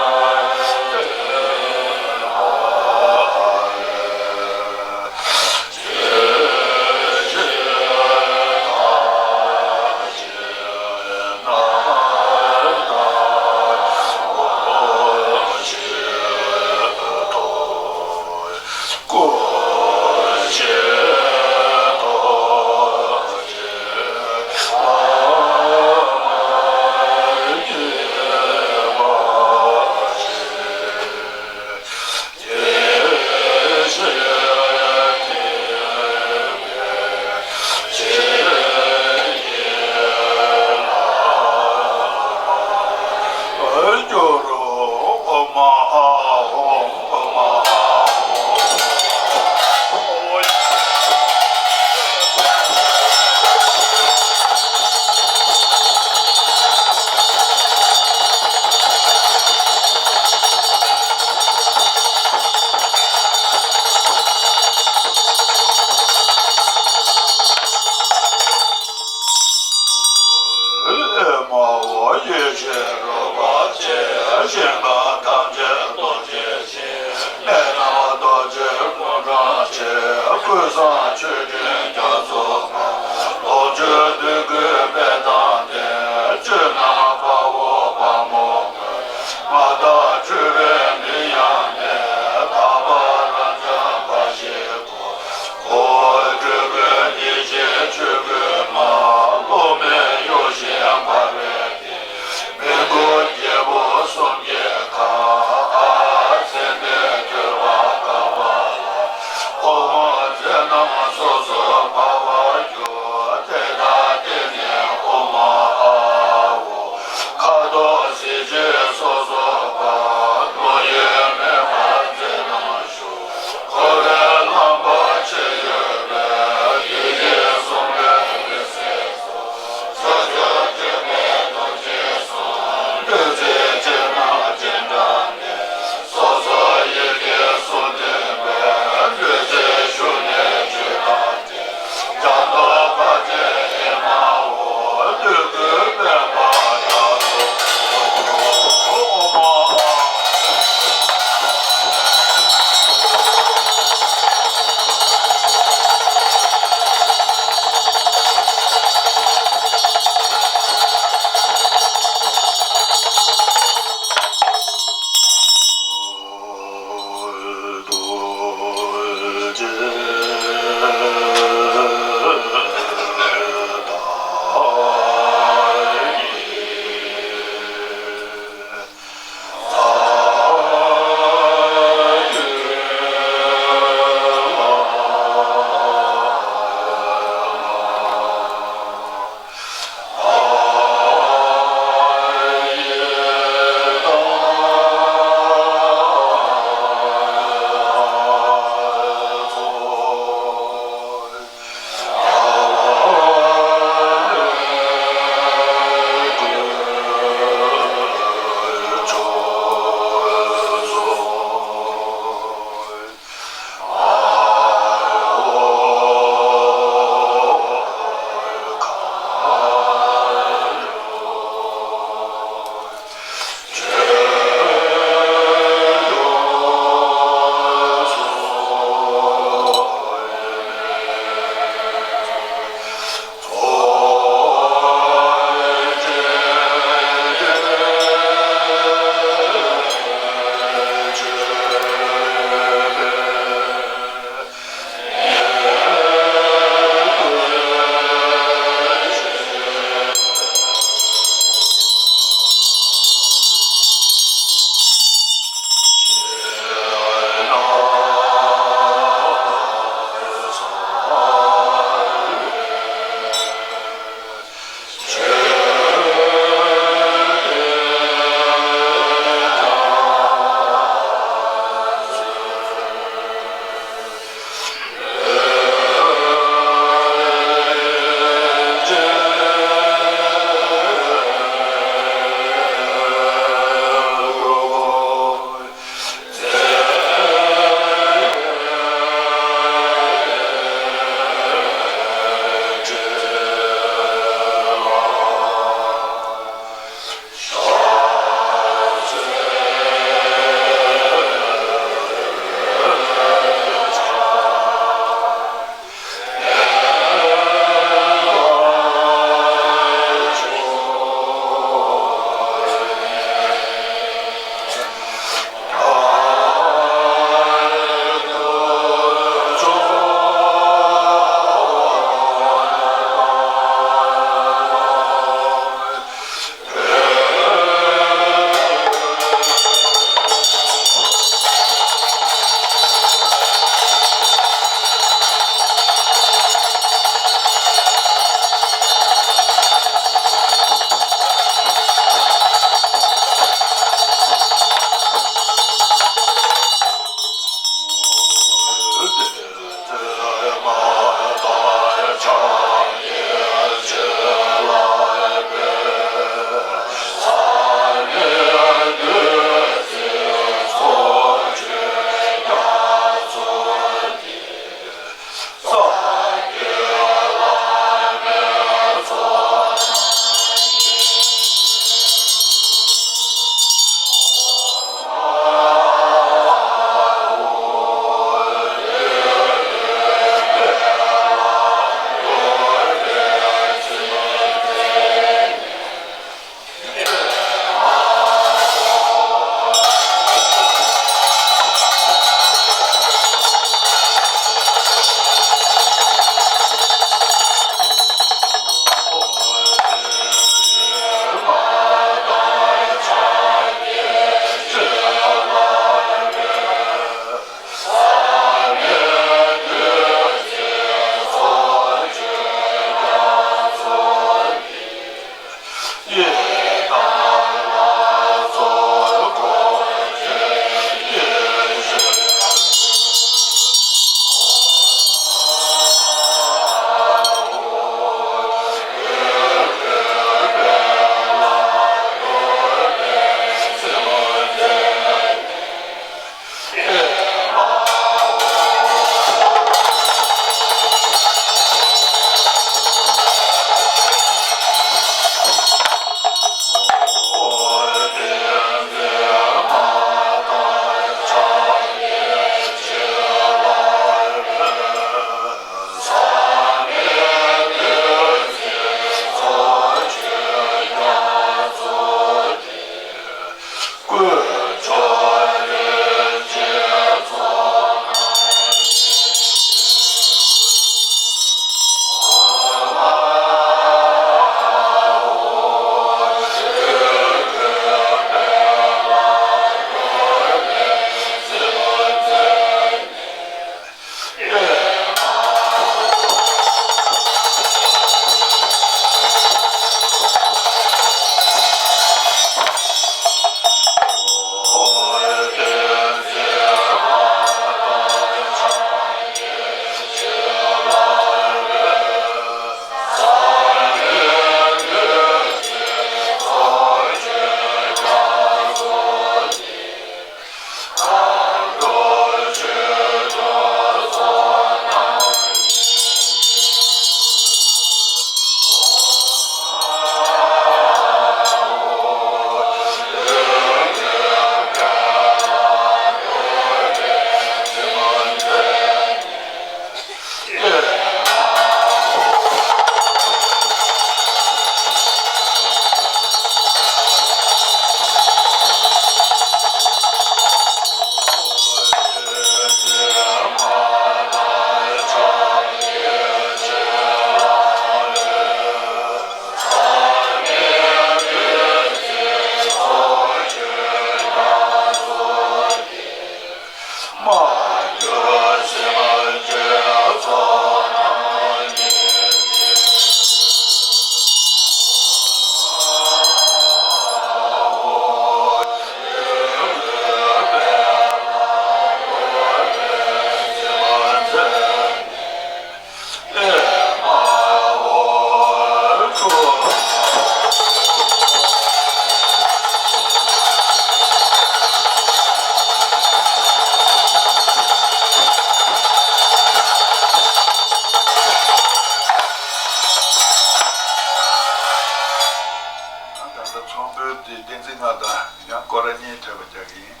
ཞེས་པ་རྒྱག་གི་ཡིན།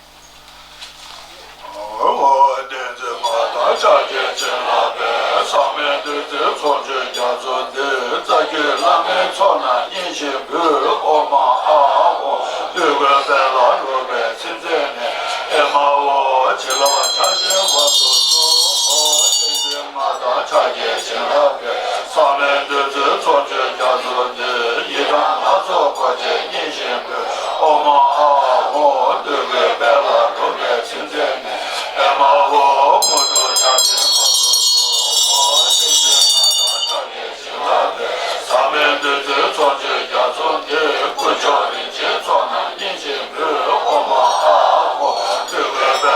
ཨོ། བསྟན་འཛིན་མ་དང་ཕྱག་རྒྱའི་བྱིན་རླབས་པས། བསམ་མེད་བདུད་རྩིའི་ཚོགས་མཆོད་རྒྱ་མཚོ་འདི། རྩ་བརྒྱུད་བླ་མའི་ཚོགས་རྣམས་བསྙེན་ཅིང་འབུལ། ཨོཾ་ཨཱཿཧཱུྃ། བདུད་ཀུན་དཔལ་ལ་རོལ་པའི་ཚིག་མཛད་ནས། ཨེ་མ་ཧོ། བྱིན་རླབས་ཕྱག་ཆེན་དབབ་ཏུ་གསོལ། ཨོ། བསྟན་འཛིན་མ་དང་ཕྱག་རྒྱའི་བྱིན་རླབས་པས། བསམ་མེད་བདུད་རྩིའི་ཚོགས་མཆོད་རྒྱ་མཚོ་འདི། ཡི་དམ་ལྷ་ཚོགས་འཁོར་བཅས་བསྙེན་ཅིང་འབུལ། ཨོཾ་ཨཱཿཧཱུྃ། བདུད་ཀུན་དཔལ་ལ་རོལ་པའི་ཚིག་མཛད་ནས། ཨེ་མ་ཧོ། དངོས་གྲུབ་ཕྱག་ཆེན་དབབ་ཏུ་གསོལ། ཨོ། བསྟན་འཛིན་མ་དང་ཕྱག་རྒྱའི་བྱིན་རླབས་པས། བསམ་མེད་བདུད་རྩིའི་ཚོགས་མཆོད་རྒྱ་མཚོ་འདི། དཀོན་མཆོག་རིན་ཆེན་ཚོགས་རྣམས་བསྙེན་ཅིང་འབུལ། ཨོཾ་ཨཱཿཧཱུྃ། བདུད་ཀུན་དཔལ་ལ་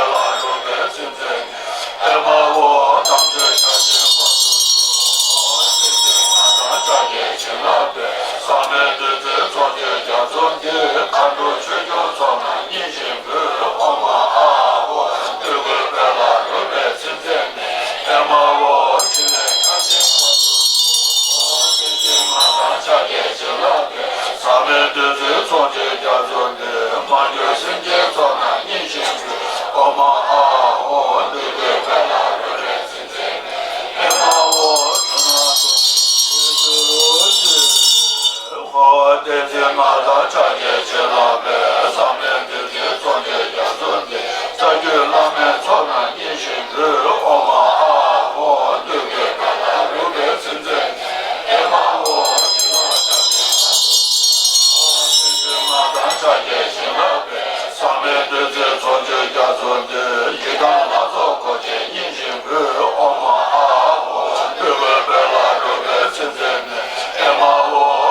རོལ་པའི་ཚིག་མཛད་ནས། ཨེ་མ་ཧོ། དམ་ཆོས་ཕྱག་ཆེན་དབབ་ཏུ་གསོལ། ཨོ། བསྟན་འཛིན་མ་དང་ཕྱག་རྒྱའི་བྱིན་རླབས་པས། བསམ་མེད་བདུད་རྩིའི་ཚོགས་མཆོད་རྒྱ་མཚོ་འདི། མཁའ་འགྲོ་ཆོས་སྐྱོང་ཚོགས་རྣམས་བསྙེན་ཅིང་འབུལ། ཨོཾ་ཨཱཿཧཱུྃ། བདུད་ཀུན་དཔལ་ལ་རོལ་པའི་ཚིག་མཛད་ནས། ཨེ་མ་ཧོ། ཕྲིན་ལས་ཕྱག་ཆེན་དབབ་ཏུ་གསོལ། ཨོ། བསྟན་འཛིན་མ་དང་ཕྱག་རྒྱའི་བྱིན་རླབས་པས། བསམ་མེད་བདུད་རྩིའི་ཚོགས་མཆོད་རྒྱ་མཚོ་འདི། མ་གྱུར་སེམས་ཅན་ཚོགས་རྣམས་བསྙེན་ཅིང་འབུལ། ཨོཾ་ཨཱཿཧཱུྃ། བདུད་ཀུན་དཔལ་ལ་རོལ་པའི་ཚིག་མཛད་ནས། ཨེ་མ་ཧོ། གྲུབ་ན་སྟོང་པའི་རྒྱུ་རུ་ཤོག། ཧོ། བསྟན་འཛིན་མ་དང་ཕྱག་རྒྱའི་བྱིན་རླབས་པས། བསམ་མེད་བདུད་རྩིའི་ཚོགས་མཆོད་རྒྱ་མཚོ་འདི། རྩ་བརྒྱུད་བླ་མའི་ཚོགས་རྣམས་བསྙེན་ཅིང་འབུལ། ཨོཾ་ཨཱཿཧཱུྃ། བདུད་ཀུན་དཔལ་ལ་རོལ་པའི་ཚིག་མཛད་ནས། ཨེ་མ་ཧོ། བྱིན་རླབས་ཕྱག་ཆེན་དབབ་ཏུ་གསོལ། ཨོ། བསྟན་འཛིན་མ་དང་ཕྱག་རྒྱའི་བྱིན་རླབས་པས། བསམ་མེད་བདུད་རྩིའི་ཚོགས་མཆོད་རྒྱ་མཚོ་འདི། ཡི་དམ་ལྷ་ཚོགས་འཁོར་བཅས་བསྙེན་ཅིང་འབུལ། ཨོཾ་ཨཱཿཧཱུྃ། བདུད་ཀུན་དཔལ་ལ་རོལ་པའི་ཚིག་མཛད་ནས། ཨེ་མ་ཧོ།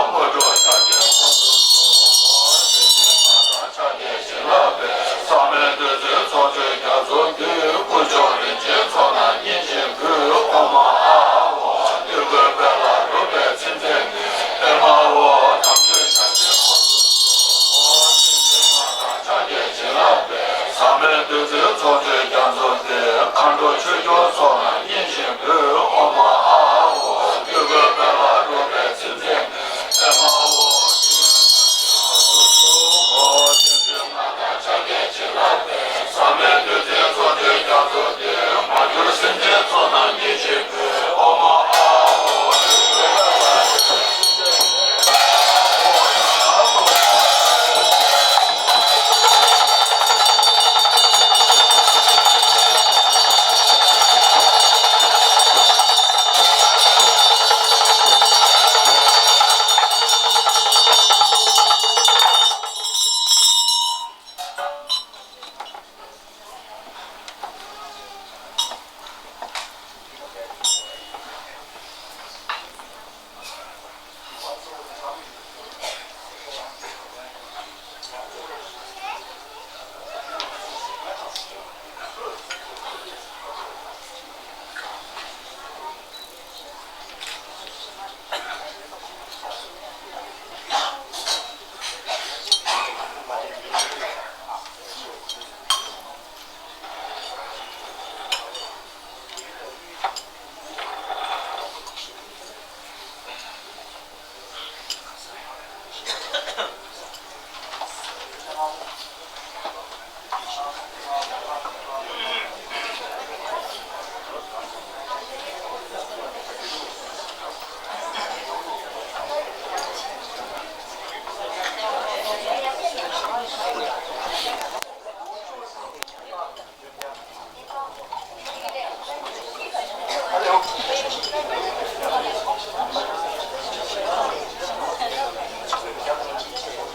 དངོས་གྲུབ་ཕྱག་ཆེན་དབབ་ཏུ་གསོལ། ཨོ། བསྟན་འཛིན་མ་དང་ཕྱག་རྒྱའི་བྱིན་རླབས་པས། བསམ་མེད་བདུད་རྩིའི་ཚོགས་མཆོད་རྒྱ་མཚོ་འདི། དཀོན་མཆོག་རིན་ཆེན་ཚོགས་རྣམས་བསྙེན་ཅིང་འབུལ། ཨོཾ་ཨཱཿཧཱུྃ། བདུད་ཀུན་དཔལ་ལ་རོལ་པའི་ཚིག་མཛད་ནས། ཨེ་མ་ཧོ། དམ་ཆོས་ཕྱག་ཆེན་དབབ་ཏུ་གསོལ། ཨོ། བསྟན་འཛིན་མ་དང་ཕྱག་རྒྱའི་བྱིན་རླབས་པས། བསམ་མེད་བདུད་རྩིའི་ཚོགས་མཆོད་རྒྱ་མཚོ་འདི། མཁའ་འགྲོ་ཆོས་སྐྱོང་ཚོགས་རྣམས་བསྙེན་ཅིང་འབུལ། ཨོཾ་ཨཱཿཧཱུྃ། བདུད་ཀུན་དཔལ་ལ་རོལ་པའི་ཚིག་མཛད་ནས། ཨེ་མ་ཧོ། ཕྲིན་ལས་ཕྱག་ཆེན་དབབ་ཏུ་གསོལ། ཨོ། བསྟན་འཛིན་མ་དང་ཕྱག་རྒྱའི་བྱིན་རླབས་པས། བསམ་མེད་བདུད་རྩིའི་ཚོགས་མཆོད་རྒྱ་མཚོ་འདི། མ་གྱུར་སེམས་ཅན་ཚོགས་རྣམས་བསྙེན་ཅིང་འབུལ། ཨོཾ་ཨཱཿཧཱུྃ།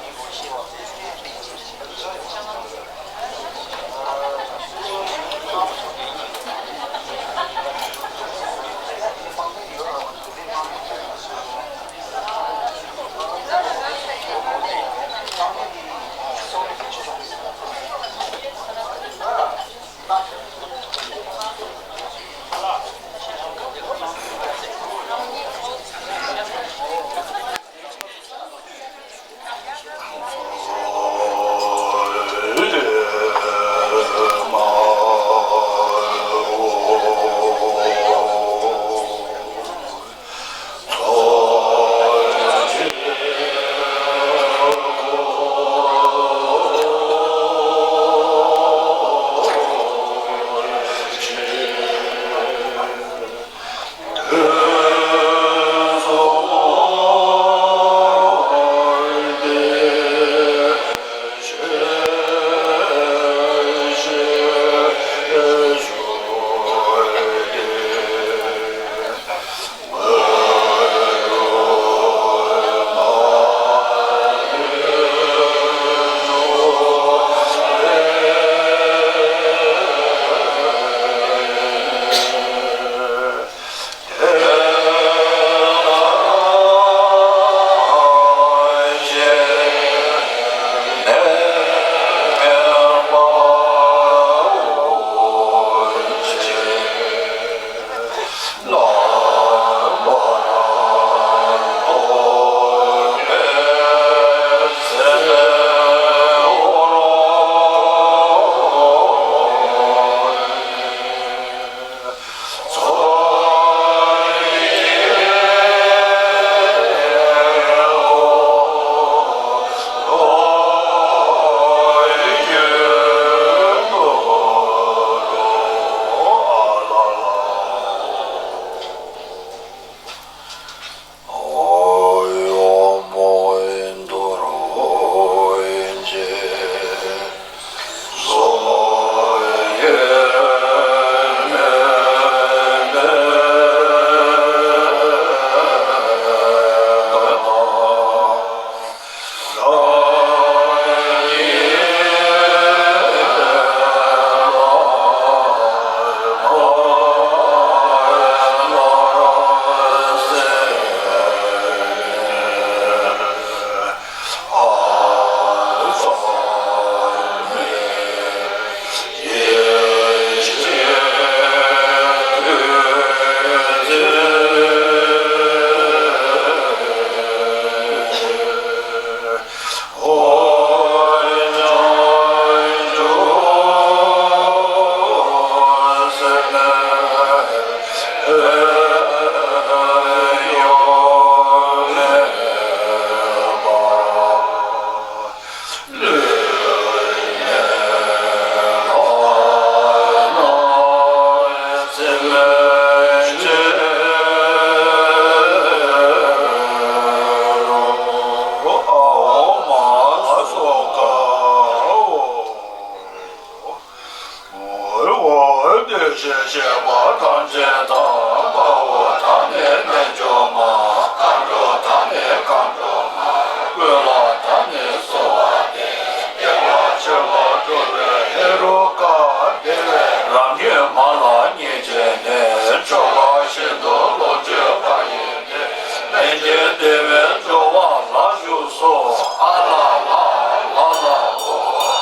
ལྷན་རྒྱས་བདེ་བའི་འབྱོར་བ་ལ་ཞུགས་སོ། ཨ་ལ་ལ་ལ་ལ་ཧོ།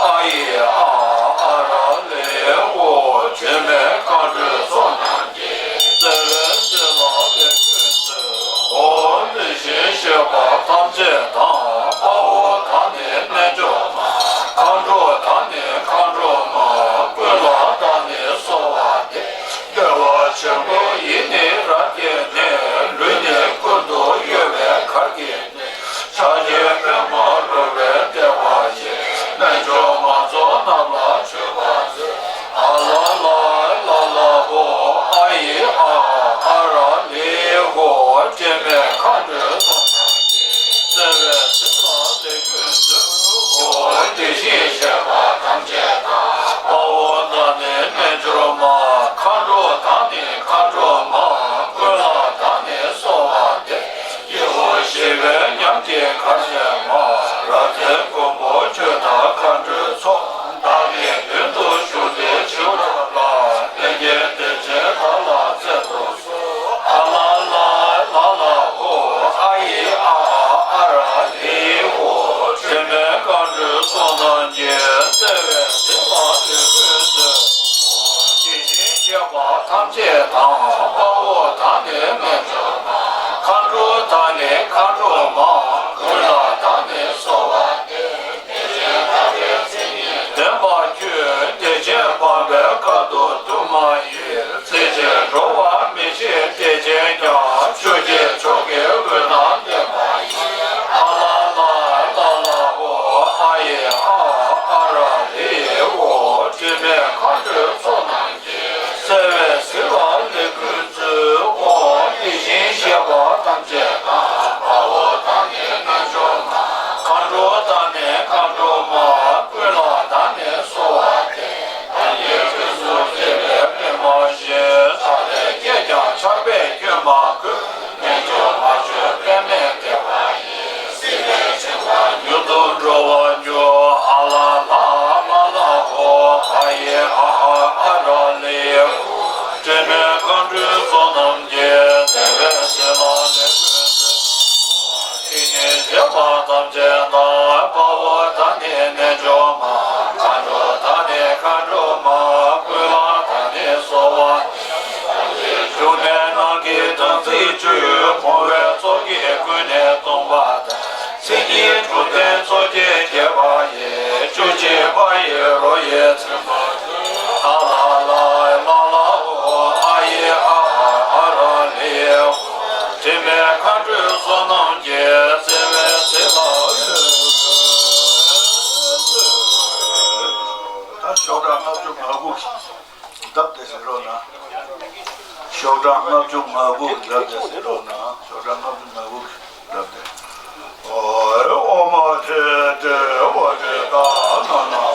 ཨ་ཡེ་ཨ་ཨ་ར་ལེ་ཧོ། དྲི་མེད་མཁའ་འགྲོའི་ཚོགས་རྣམས་ཀྱིས། བརྩེ་བའི་བྱིན་རླབས་ལས་ཀུན་སྩོལ། འོ་དེ་བཞིན་གཤེགས་པ་ཐམས་ཅད་དང་། དཔའ་བོ་དང་ནི་རྣལ་འབྱོར་མ། མཁའ་འགྲོ་དང་ནི་མཁའ་འགྲོ་མ། ཀུན་ལ་བདག་ནི་གསོལ་བ་འདེབས། བདེ་བ་ཆེན་པོ་ཡི་ནི་རབ་བརྒྱན་ནས། ལུས་ནི་ཀུན་ཏུ་གཡོ་བའི་གར་གྱིས་མནན། ཕྱག་རྒྱའི་པདྨ་འགྲོ་བའི་བདེ་བ་ཡིས། རྣལ་འབྱོར་མ་ཚོགས་རྣམས་ལ་མཆོད་པར་མཛོད། ཨ་ལ་ལ་ལ་ལ་ཧོ། ཨ་ཡེ་ཨ་ཨ་ར་ལི་ཧོ། དྲི་མེད་མཁའ་འགྲོའི་ཚོགས་རྣམས་ཀྱིས། བརྩེ་བའི་བྱིན་རླབས་ལས་ཀུན་སྩོལ། འོ་དེ་བཞིན་གཤེགས་པ་ཐམས་ཅད་དང་། དཔའ་བོ་དང་ནི་རྣལ་འབྱོར་མ། མཁའ་འགྲོ་དང་ནི་མཁའ་འགྲོ་མ། ཀུན་ལ་བདག་ནི་གསོལ་བ་འདེབས། སྐྱེ་བོ་ཞི་བའི་ཉམས་ཀྱི་གར་ཆེན་མ། རབ་བརྟན་མགོན་པོ་ཆོས་དང་མཁའ་འགྲོའི་ཚོགས། བདག་གི་མདུན་དུ་བཞུགས་ཏེ་མཆིའུ་འདྲ་ལ། ལྷན་སྐྱེས་བདེ་ཆེན་བདག་ལ་སྩལ་དུ་གསོལ། ཨ་ལ་ལ་ལ་ལ་ཧོ། ཨ་ཡེ་ཨ་ཨ་ར་ལི་ཧོ། དྲི་མེད་མཁའ་འགྲོའི་ཚོགས་རྣམས་ཀྱིས། བརྩེ་བའི་བྱིན་རླབས་ལས་ཀུན་སྩོལ། དེ་བཞིན་གཤེགས་པ་ཐམས་ཅད་དང་། དཔའ་བོ་དང་ནི་རྣལ་འབྱོར་མ། མཁའ་འགྲོ་དང་ནི་མཁའ་འགྲོ་མ། ཀུན་ལ་བདག་ནི་གསོལ་བ་འདེབས། བདེན་པ་ཁྱོད་བདེ་ཆེན་འབར་བའི་དཀའ་ཐུབ་དུ་མ་ཡིན། བརྩེ་ཆེན་འགྲོ་བ་མི་ཕྱེད་བདེ་ཆེན་ཀྱང་། ཆོས་ཀྱི་མཆོག་གི་འོད་རྣམས་ལྡན་པ་ཡིས། ཨ་ལ་ལ་ལ་ལ་ཧོ། ཨ་ཡེ་ཨ་ཨ་ར་ལི་ཧོ། དྲི་མེད་མཁའ་འགྲོའི་ཚོགས་རྣམས་ཀྱིས། བརྩེ་བའི་བྱིན་རླབས་ལས་ཀུན་སྩོལ། འོ་དེ་བཞིན་གཤེགས་པ་ཐམས་ཅད་དང་། དཔའ་བོ་དང་ནི་རྣལ་འབྱོར་མ། མཁའ་འགྲོ་དང་ནི་མཁའ་འགྲོ་མ། ཀུན་ལ་བདག་ནི་གསོལ་བ་འདེབས། ལྷན་སྐྱེས་ཀུན་ཏུ་སྐྱེ་བའི་པདྨ་བཞིན། ཆགས་པས་བསྐྱེད་ཀྱང་ཆགས་པས་སྐྱོན་མ་གོས། རྣལ་འབྱོར་མ་ཆོས་པདྨའི་བདེ་བ་ཡིས། སྲིད་པའི་འཆིང་བ་མྱུར་དུ་འགྲོ་བར་འགྱུར། ཨ་ལ་ལ་ལ་ལ་ཧོ། ཨ་ཡེ་ཨ་ཨ་ཨ་ར་ལི་ཧོ། དྲི་མེད་མཁའ་འགྲོའི་ཚོགས་རྣམས་ཀྱིས། བརྩེ་བའི་བྱིན་རླབས་ལས་ཀུན་སྩོལ། དེ་ཉིད་གཤེགས་པ་ཐམས་ཅད་དང་། དཔའ་བོ་དང་ནི་རྣལ་འབྱོར་མ། མཁའ་འགྲོ་དང་ནི་མཁའ་འགྲོ་མ། ཀུན་ལ་བདག་ནི་གསོལ་བ། འབྱུང་གནས་རྣམས་ཀྱི་དམ་ཚིག་བཅུ། ཕུང་པོའི་ཚོགས་ཀྱིས་ཀུན་ནས་སྟོང་པ་དང་། མཚན་ཉིད་དྲུག་ལྡན་ཚོགས་ཀྱི་རྒྱས་པ་ཡིས། བཅུ་གཅིག་པ་ཡི་རོ་ཡི་ཚན་པ། ཨ་ལ་ལ་ལ་ལ་ཧོ། ཨ་ཡེ་ཨ་ཨ་ཨ་ར་ལི་ཧོ། དྲི་མེད་མཁའ་འགྲོའི་ཚོགས་རྣམས་ཀྱིས། བརྩེ་བའི་བྱིན་རླབས། ད་ཤོག་གྲངས་ལྔ་བཅུ་ང་དགུ་བརྡབས་ཏེ་ཟེར་རོགས་གནང་། ཤོག་གྲངས་ལྔ་བཅུ་ང་དགུ་བརྡབས་ཏེ་ཟེར་རོགས་གནང་། ཤོག་གྲངས་ལྔ་བཅུ་ང་དགུ་བརྡབས་ཏེ། ཨོ་ཨོ་མ་ཧྲི་ཏྲི་ཨོ་ཏྲི་ཏ་ན་ན་ཨོ་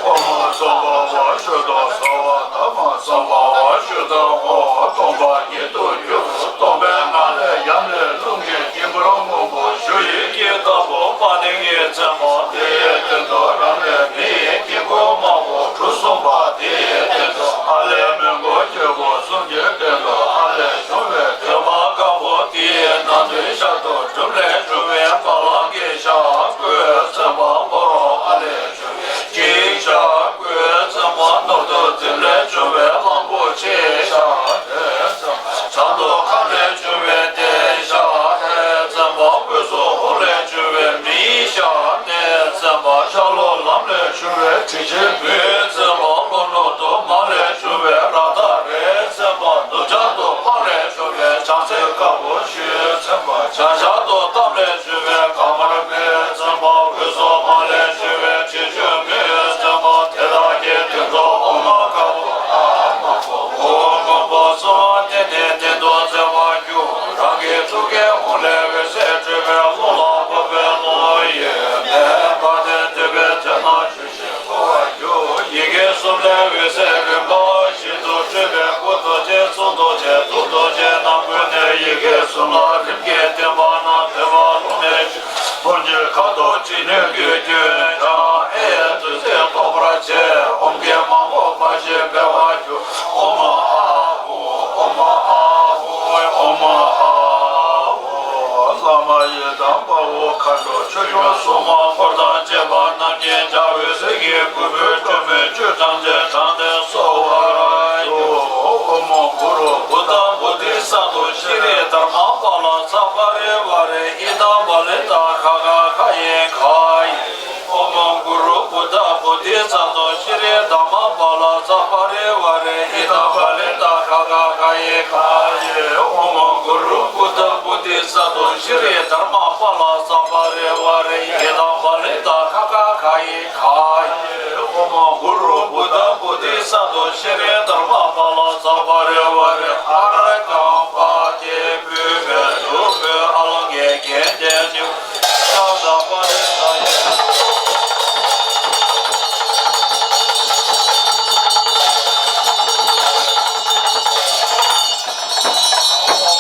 ཨོ་མ་སམ་བྷ་ཝ་ཤུདྡྷ་སརྦ་དྷརྨ་སམ་བྷ་ཝ་ཤུདྡྷ་ཧོ། སྟོང་པ་ཉིད་དུ་གྱུར། སྟོང་པའི་ངང་ལས་ཡབ་ནས་རླུང་གི་དཀྱིལ་འཁོར་སྔོན་པོ་ཞུ་ཡི་གེ་ལྟ་བུ་པ་ཏིའི་མཚན་མ་དེའི་སྟེང་དུ་རང་ལས་མི་ཡི་དཀྱིལ་འཁོར་དམར་པོ་གྲུ་གསུམ་པ་དེའི་སྟེང་དུ་ཨ་ལས་མོན་གྷོ་སྐྱེ་བོ་གསུམ་གྱི་སྟེང་དུ་ཨ་ལས་བྱུང་བའི་ཐོད་པ་དཀར་པོ་དེའི་ནང་དུ་ཤར་དུ་གྲུབ་ལས་བྱུང་བའི་བ་ལང་གི་ཤ་བཀོད་ཚེམ་པ་ལྷོ་རོང་ཨ་ལས་བྱུང་བའི་ཀྱི་ཤ་བཀོད་ཚེམ་པ་ནུབ་ཏུ་འཛིན་ལས་བྱུང་བའི་གླང་པོ་ཆེའི་ཤ་བཀོད་ཚེམ་པ་བྱང་དུ་ཁ་ལས་བྱུང་བའི་དེའི་ཤ་ཧེ་ཚེམ་པ། དབུས་སུ་ཧོར་ལས་བྱུང་བའི་མིའི་ཤ་ནེ་ཚེམ་པ། ཤར་ལྷོ་ལམ་ལས་བྱུང་བའི་དྲི་ཆེན་མོའི་ཚེམ་པ། ལྷོ་ནུབ་ཏུ་མ་ལས་བྱུང་བའི་ར་ཏ་རའི་ཚེམ་པ། ནུབ་བྱང་དུ་ཕག་ལས་བྱུང་བའི་བྱང་རྩེ་དཀར་པོ་ཞུའི་ཚེམ་པ། བྱང་ཤར་དུ་གཏམ་ལས་བྱུང་བའི་ག་མར་མའི་ཚེམ་པ། དབུས་སུ་མ་ལས་བྱུང་བའི་དྲི་ཆུ་མོའི་ཚེམ་པ། དེ་དག་གི་སྟེང་དུ་ཨོ་མ་དཀར་པོ་ཨ་མ་ཧོ། སྔོན་པོ་གསུམ་དེ་ནི་སྟེང་དུ་བཙེམ་པར་འགྱུར། རང་གི་ཐུགས་ཀའི་ཧཱུྃ་ལས་འོད་ཟེར་འཕྲོས་པས་རླུང་ལ་ཕོག་པས་རླུང་ཡོད་མེད་བར་དོའི་དུད་པའི་དོན་རྣམས་ཞུ་ཞིང་བསྐོར་བར་འགྱུར། ཡི་གེ་གསུམ་ལས་འོད་ཟེར་རིམ་པ་བཞིན་དུ་འཕྲོས་པས་སྐུ་རྡོ་རྗེ་གསུང་རྡོ་རྗེ་ཐུགས་རྡོ་རྗེ་རྣམ་ཀུན་ནས་ཡི་གེ་གསུམ་ལ་རིམ་གྱིས་བརྟེན་པ་རྣམས་བོད་པ་ལུང་ནས་བྱུང་། ཧཱུྃ་གི་ཁ་དོག་དྲི་བསྣོན་གྱི་རྒྱུན་བྱང་ཨེ་བདུད་རྩི་གཏོར་བར་བྱེད། ཨོཾ་གྱི་མ་མོ་འབར་ཞིང་འཕེལ་བར་འགྱུར། ཨོཾ་ཨཱཿཧཱུྃ། ཨོཾ་ཨཱཿཧཱུྃ། ཨོཾ་ཨཱཿཧཱུྃ། དམ་པའོ། མཁའ་འགྲོ་ཆོས་སྐྱོང་སྲུང་མ་འཁོར་དང་བཅས་པ་རྣམས་ཀྱིས་འཇའ་འོད་ཟེར་གྱི་སྐུ་འབུལ་སྒྲོལ་མའི་མཆོད་བཤམས་ཏེ་དྲངས་ཏེ་གསོལ་བར་ཞུ། ཨོཾ་མ་གུ་རུ་བུདྡྷ་བོ་དྷི་སཏྭ་ཤྲཱི་དྷརྨ་པཱ་ལ་ས་པ་རི་ཝཱ་རེ་ཨི་ཏཾ་བ་ལི་ཏ་ཁ་ཁ་ཁ་ཡེ་ཁ་ཡེ། ཨོཾ་མ་གུ་རུ་བུདྡྷ་བོ་དྷི་སཏྭ་ཤྲཱི་དྷརྨ་པཱ་ལ་ས་པ་རི་ཝཱ་རེ་ཨི་ཏཾ་བ་ལི་ཏ་ཁ་ཁ་ཁ་ཡེ་ཁ་ཡེ། ཨོཾ་མ་གུ་རུ་བུདྡྷ་བོ་དྷི་སཏྭ་ཤྲཱི་དྷརྨ་པཱ་ལ་ས་པ་རི་ཝཱ་རེ་ཨི་ཏཾ་བ་ལི་ཏ་ཁ་ཁ་ཁ་ཡེ་ཁ་ཡེ། ཨོཾ་མ་གུ་རུ་བུདྡྷ་བོ་དྷི་སཏྭ་ཤྲཱི་དྷརྨ་པཱ་ལ་ས་པ་རི་ཝཱ་རེ་ཨརྒྷཾ་པཱ་ཏི་བུ་བའི་ཐུབ་པའི་ཨ་ལོ་ངེ་གན་དེ་ནི། ཨོཾ་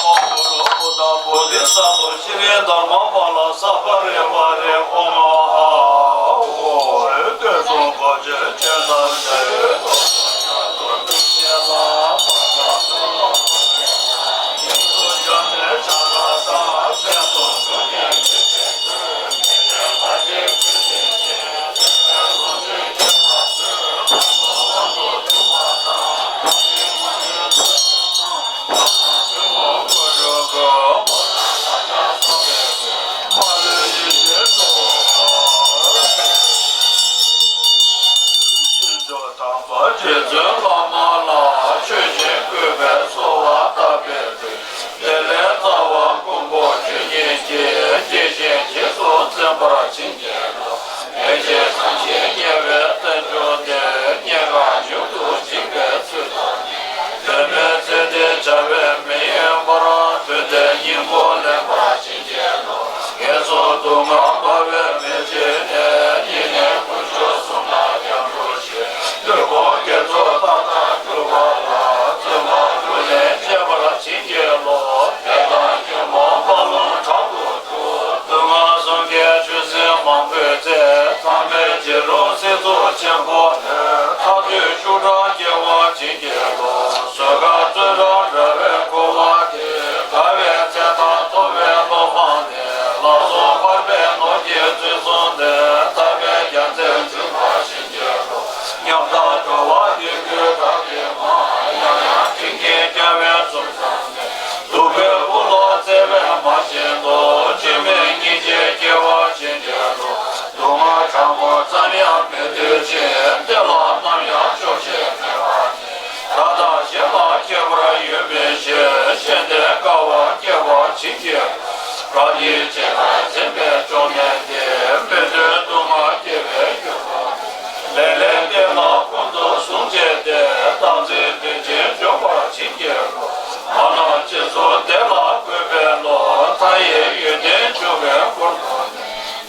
མ་གུ་རུ་བུདྡྷ་བོ་དྷི་སཏྭ་ཤྲཱི་དྷརྨ་པཱ་ལ་ས་པ་རི་ཝཱ་རེ་ཨོཾ་ཨཱཿཧཱུྃ། དམ་པ་རྗེ་བཙུན་བླ་མ་ལ་མཆོད་ཅིང་བཀུར་བས་གསོལ་བ་བཏབ་པའི་མཐུས། དེ་ལས་རྩ་བ་མགོན་པོ་ཆོས་ཉིད་ཀྱིས། དགྱེས་ཤིང་རྗེས་སུ་འཛིན་པར་བྱིན་གྱིས་རློབས། ལྷན་ཅིག་ཐམས་ཅད་དགེ་བའི་རྩལ་འབྱོར་ཏེ། སྙན་ངག་མྱུར་དུ་འཇིག་པའི་ཚུལ་དུ་ནི། དམ་པའི་ཚེ་འདིར་བྱ་བའི་མི་ཡོང་བར། དུས་མཐའི་སྙིང་པོ་ལེགས་པར་བྱིན་གྱིས་རློབས། ངན་སོང་སྡུག་བསྔལ་སྤངས་པའི་མི་ཚེ་ནས། སྙིགས་མའི་དཀོན་མཆོག་གསུམ་ལ་སྐྱབས་འགྲོ་ཞིང་། དུས་འཁོར་བསྐྱེད་རྫོགས་མཐའ་དག་གྲུབ་པ་ལ། བརྩོན་པ་ལུས་ལེན་བྱེད་པར་བྱིན་གྱིས་རློབས། དད་དང་སྐྱོ་མོ་རྨ་ལུགས་དྲག་ཏུ་འཁྲུགས། སྡུག་བསྔལ་གསུམ་གྱི་ཆུ་སྲིན་མང་པོའི་ཚེ། ཚངས་པའི་རྗེས་འགྲོ་སྲིད་མཚོ་ཆེན་པོ་ནས། ཐར་འདོད་ཤུགས་དྲག་སྐྱེ་བར་བྱིན་གྱིས་རློབས། བཟོད་དཀའ་བརྩོན་རར་འགྲོ་བའི་འཁོར་བ་འདིར། དགའ་བའི་ཚལ་དང་མཐོ་བའི་ལོ་མང་ནས། ལ་སོགས་འཕགས་པའི་ནོར་གྱིས་བཙོན་བཟུང་ནས། ཐར་པའི་རྒྱལ་མཚན་འཛིན་པར་བྱིན་གྱིས་རློབས། ཉམ་ཐག་འགྲོ་བ་སྡིག་ཅན་དག་གི་དམག་ཡང་ཡང་བསྒྲིགས་ཀྱིན་རྒྱལ་བའི་གསུང་བསམས་ནས། གདུག་པའི་དབུགས་ལོག་བརྩེ་བའི་དམག་བཞིན་དུ། འཆི་མེད་སྙིང་རྗེ་སྐྱེ་བར་བྱིན་གྱིས་རློབས། སྡུག་བསྔལ་གྲང་མོ་ཙམ་ཡང་མི་འདོད་ཅིང་། བདེ་བླག་ནམ་ཡང་སྐྱོ་ཤས་མེད་པ་ནས། དགྲ་དང་གཞན་ལ་ཁྱད་པར་ཡོད་མིན་ཞེས། ཤེས་ལྡན་དགའ་བ་སྐྱེ་བར་བྱིན་གྱིས་རློབས། རང་ཉིད་གཅེས་པར་འཛིན་པའི་བཅོམ་ལྡན་འདས། མི་མཐུན་སྡུག་བསྔལ་སྐྱེ་བའི་རྒྱུ་ལས་ལེགས་བདེ་ལ་ཀུན་ཏུ་བཟུང་བྱས་ཏེ། བདག་འཛིན་འདོད་ཆེན་འཇོམས་པར་བྱིན་གྱིས་རློབས། མ་ནོར་རྗེས་སུ་བདེ་ལ་འགོད་པའི་བློ། མཐའ་ཡས་ཡོན་ཏན་འབྱུང་བའི་སྒོ་ནས།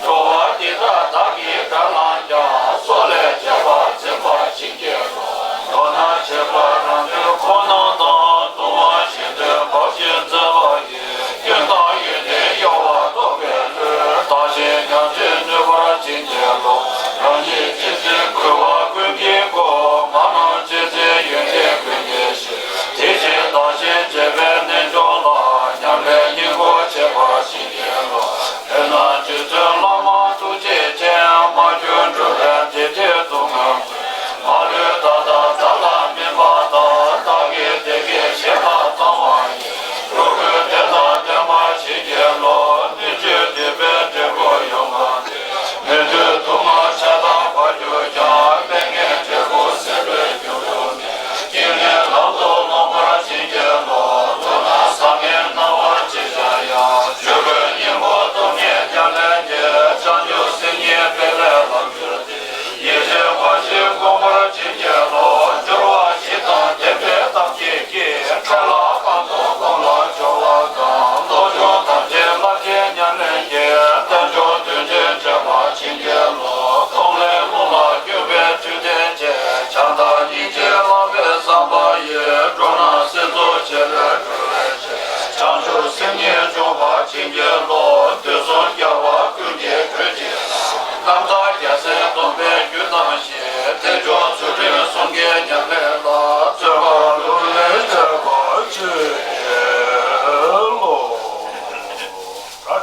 འགྲོ་བ་འདི་དག་བདག་གིས་ག་བླངས་ཀྱང་། སྲོག་ལས་གཅེས་པར་འཛིན་པར་བྱིན་གྱིས་རློབས། མདོར་ན་བྱེད་པ་རང་དོན་ཁོ་ན་དང་། ལྟུང་བ་གཞན་དོན་འབའ་ཞིག་འཛིན་པ་ཡིས། སྐྱོན་དང་ཡོན་ཏན་གཡོ་བ་རྟོག་པའི་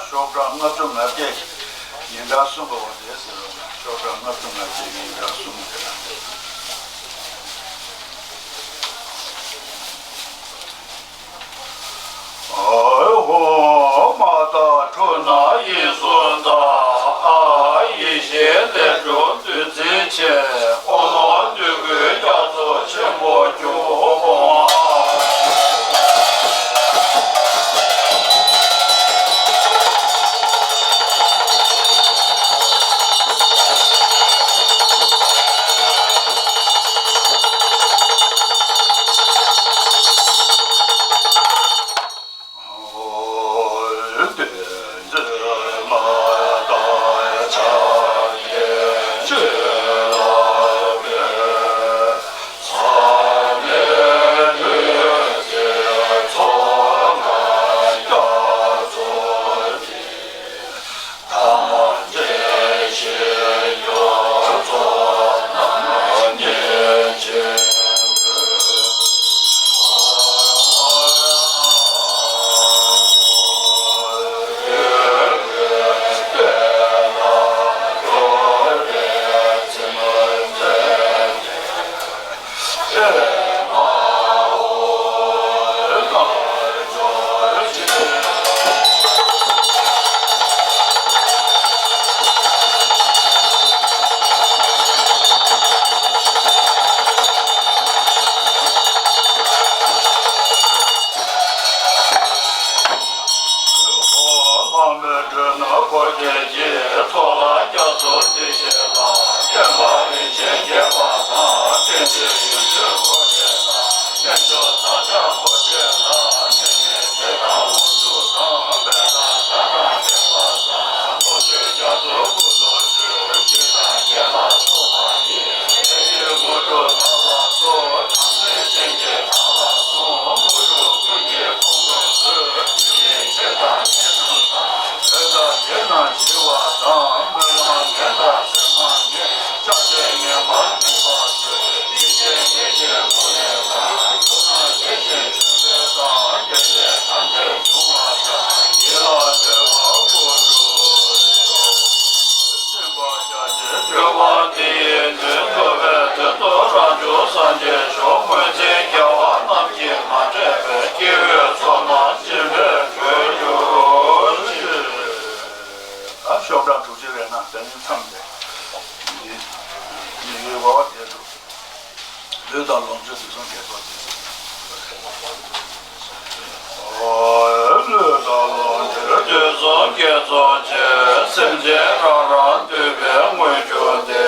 ཤོག་གྲངས་ལྔ་བཅུ་ང་བརྒྱད་ཀྱི་སྙན་གྲགས་གསུམ་པ་འོ་དེ་ཟེར་བ་ན། ཤོག་གྲངས་ལྔ་བཅུ་ང་བརྒྱད་ཀྱི་སྙན་གྲགས་གསུམ་པ་དེ་ལ། ཨོ་ཧོ། མ་དག་འཁྲུལ་སྣང་ཡིད་གསུམ་དག། ཨ། ཡེ་ཤེས་ལས་གྲུབ་བདུད་རྩི་ཆེ། ཨོ་མོ་འདོད་དགུའི་རྒྱ་མཚོ་ཆེན་པོ་རྒྱུ། ཨོ་ཧོ། ལྷ་མོའི་སྒྲོལ་མ་འཁོར་བཅས་ཀྱི། ཚོགས་ལ་སྐྱབས་སུ་མཆི་ཞེས་དང་། བསྟན་པ་རིན་ཆེན་རྒྱས་པ་དང་། བསྟན་འཛིན་ཡོན་ཏན་འཁོར་བཅས་དང་། རྣལ་འབྱོར་བདག་ཅག་འཁོར་བཅས་ལ། ཕྲིན་ལས་ཆེ་དང་དབང་ཕྱུག་དང་། དཔལ་དང་མཐའ་དང་མཁས་པ་དང་། ལོངས་སྤྱོད་རྒྱ་མཚོ་ཀུན་ཏུ་སྤྱོད། ཞིང་དང་རྒྱས་པར་གསུངས་པ་ཡི། ལས་ཀྱི་དངོས་གྲུབ་བདག་ལ་སྩོལ། བྱང་སེམས་ཅན་གྱི་བདག་ལ་གསུངས། དངོས་གྲུབ་ཀུན་གྱི་ཁུངས་སུ་མཛོད། རྒྱུ་ནི་ཆོས་དང་ཉན་རྣམས་དང་། འོད་དང་ཡེ་རྣམས་ཞི་བ་དང་། སྨོན་ལམ་ངན་དང་སེམས་མ་ངན། ཆགས་ཞེན་ངན་པར་ངེས་པར་བྱོས། ཡེ་ཤེས་ངེས་ཤེས་ཀུན་ལས་ལྡན། ཡུལ་སྣང་ཡེ་ཤེས་ཆེན་པོའི་མཐར། དེ་ལས་ཐམས་ཅད་འབྱུང་བ་དང་། ཡིད་ལ་འདོད་པ་ཀུན་འགྲུབ་ཤོག་སྦྱིན་པ་རྒྱ་ཆེན་སྤྲུལ་པ་འདི་ཡིས་མདུན། འགྲོ་བའི་དོན་དུ་རང་བྱུང་སངས་རྒྱས་ཤོག་སྨོན་ཚིག་རྒྱལ་བ་རྣམས་ཀྱིས་མ་དྲས་པའི། སྐྱེ་བོའི་ཚོགས་རྣམས་སྦྱིན་པས་གྲོལ་གྱུར་ཅིག་ད་ཤོག་གྲངས་དྲུག་ཅུ་རེ་ལྔ་དེ་ནི་མཚམས་ཏེ། འདི་ཡི་གེ་བ་བ་དེ་འདུག་ལུས་དང་ལོངས་སྤྱོད་དུས་གསུམ་དགེ་ཚོགས་ཅན། ལུས་དང་ལོངས་སྤྱོད་དུས་གསུམ་དགེ་ཚོགས་ཅན། སེམས་ཅན་རང་རང་འདུས་པའི་དངོས་གྱུར་སྟེ།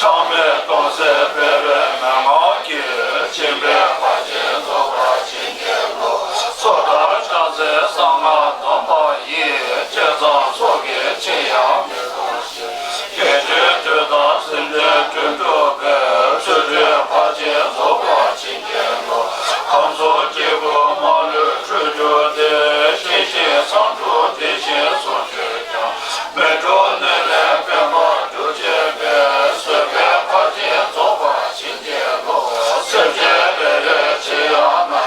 ཆགས་མེད་སྟོང་གསལ་སྤེལ་བའི་མན་ངག་གིས། སྦྱིན་པའི་བར་ཆད་རྫོགས་པར་བྱིན་གྱིས་རློབས། སོ་ཐར་ཕྱག་འཚལ་གསང་སྔགས་སྡོམ་པ་ཡིས། བསྐྱེད་མཚམས་ཚོགས་ཀྱི་ཆིངས་ཡང་མི་གཏོང་ཞིང་། དགེ་སྦྱོར་དུས་དང་སེམས་ཅན་དོན་གྲུབ་པའི། ཚུལ་ཁྲིམས་བར་ཆད་རྫོགས་པར་བྱིན་གྱིས་རློབས། ཁམས་གསུམ་སྐྱེ་དགུའི་མ་ལུས་འཁྲུད་གྱུར་ཏེ། ཤེས་བཞིན་མཚམས་སྒྲུབ་དེ་བཞིན་བསྲུང་གྱུར་ཀྱང་། མི་འཁྲུགས་ནད་ལས་ཕན་པར་གྱུར་ཅིག་པའི། གསོད་པའི་བར་ཆད་རྫོགས་པར་བྱིན་གྱིས་རློབས། སེམས་ཅན་རེ་རེའི་ཕྱིར་ཡང་ནམ་མེད་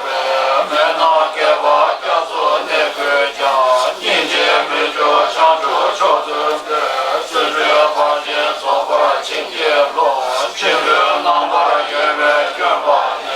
པའི། མེ་ནང་བསྐལ་པ་བསྐྱར་གསོ་གནས་དགོས་ཀྱང་། སྙིང་རྗེས་མི་འཇུག་བྱང་ཆུབ་མཆོག་ཐོབ་པའི། ཚུལ་ཁྲིམས་བར་ཆད་རྫོགས་པར་བྱིན་གྱིས་རློབས། ཆེན་པོའི་རྣམ་པར་གཡོ་བའི་སྐྱོན་སྤངས་ནས།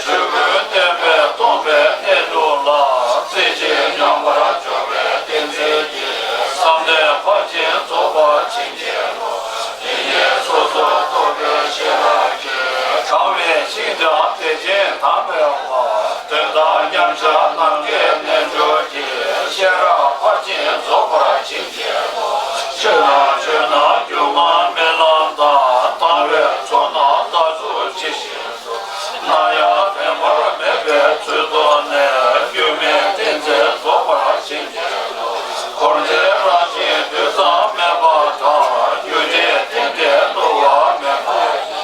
ཆོས་ཀུན་བསྟན་པས་སྟོང་པའི་གནས་ལུགས་ལ། རྩེ་གཅིག་མཉམ་པར་འཇོག་པའི་གཏན་ཚིགས་ཀྱིས། བསམ་གཏན་ཕར་ཕྱིན་རྫོགས་པར་བྱིན་གྱིས་རློབས། དེ་ཉིད་སོ་སོར་རྟོག་པའི་ཤེས་རབ་ཀྱིས། དྲང་བའི་ཤིང་རྟ་དེ་བཞིན་དམ་པའི་དབང་། དོན་དམ་མཉམ་གཞག་ནམ་མཁའི་རྣལ་འབྱོར་གྱིས། ཤེས་རབ་ཕར་ཕྱིན་རྫོགས་པར་བྱིན་གྱིས་རློབས། ཆོས་རྣམས་ཆོས་རྣམས་སྒྱུ་མ་རྨི་ལམ་དང་། སྣང་བའི་ཚོགས་རྣམས་བདག་སོགས་ཇི་བཞིན་དུ། སྣང་ཡང་བདེན་པར་མེད་པའི་ཚུལ་རྟོགས་ནས། སྒྱུ་མའི་གཏན་ཚིགས་རྫོགས་པར་བྱིན་གྱིས་རློབས། འཁོར་འདས་རང་བཞིན་དུས་མཚམས་མེད་པ་དང་། རྒྱུ་འབྲས་གཏན་བདེ་བསླུ་བ་མེད་པ་ཡི།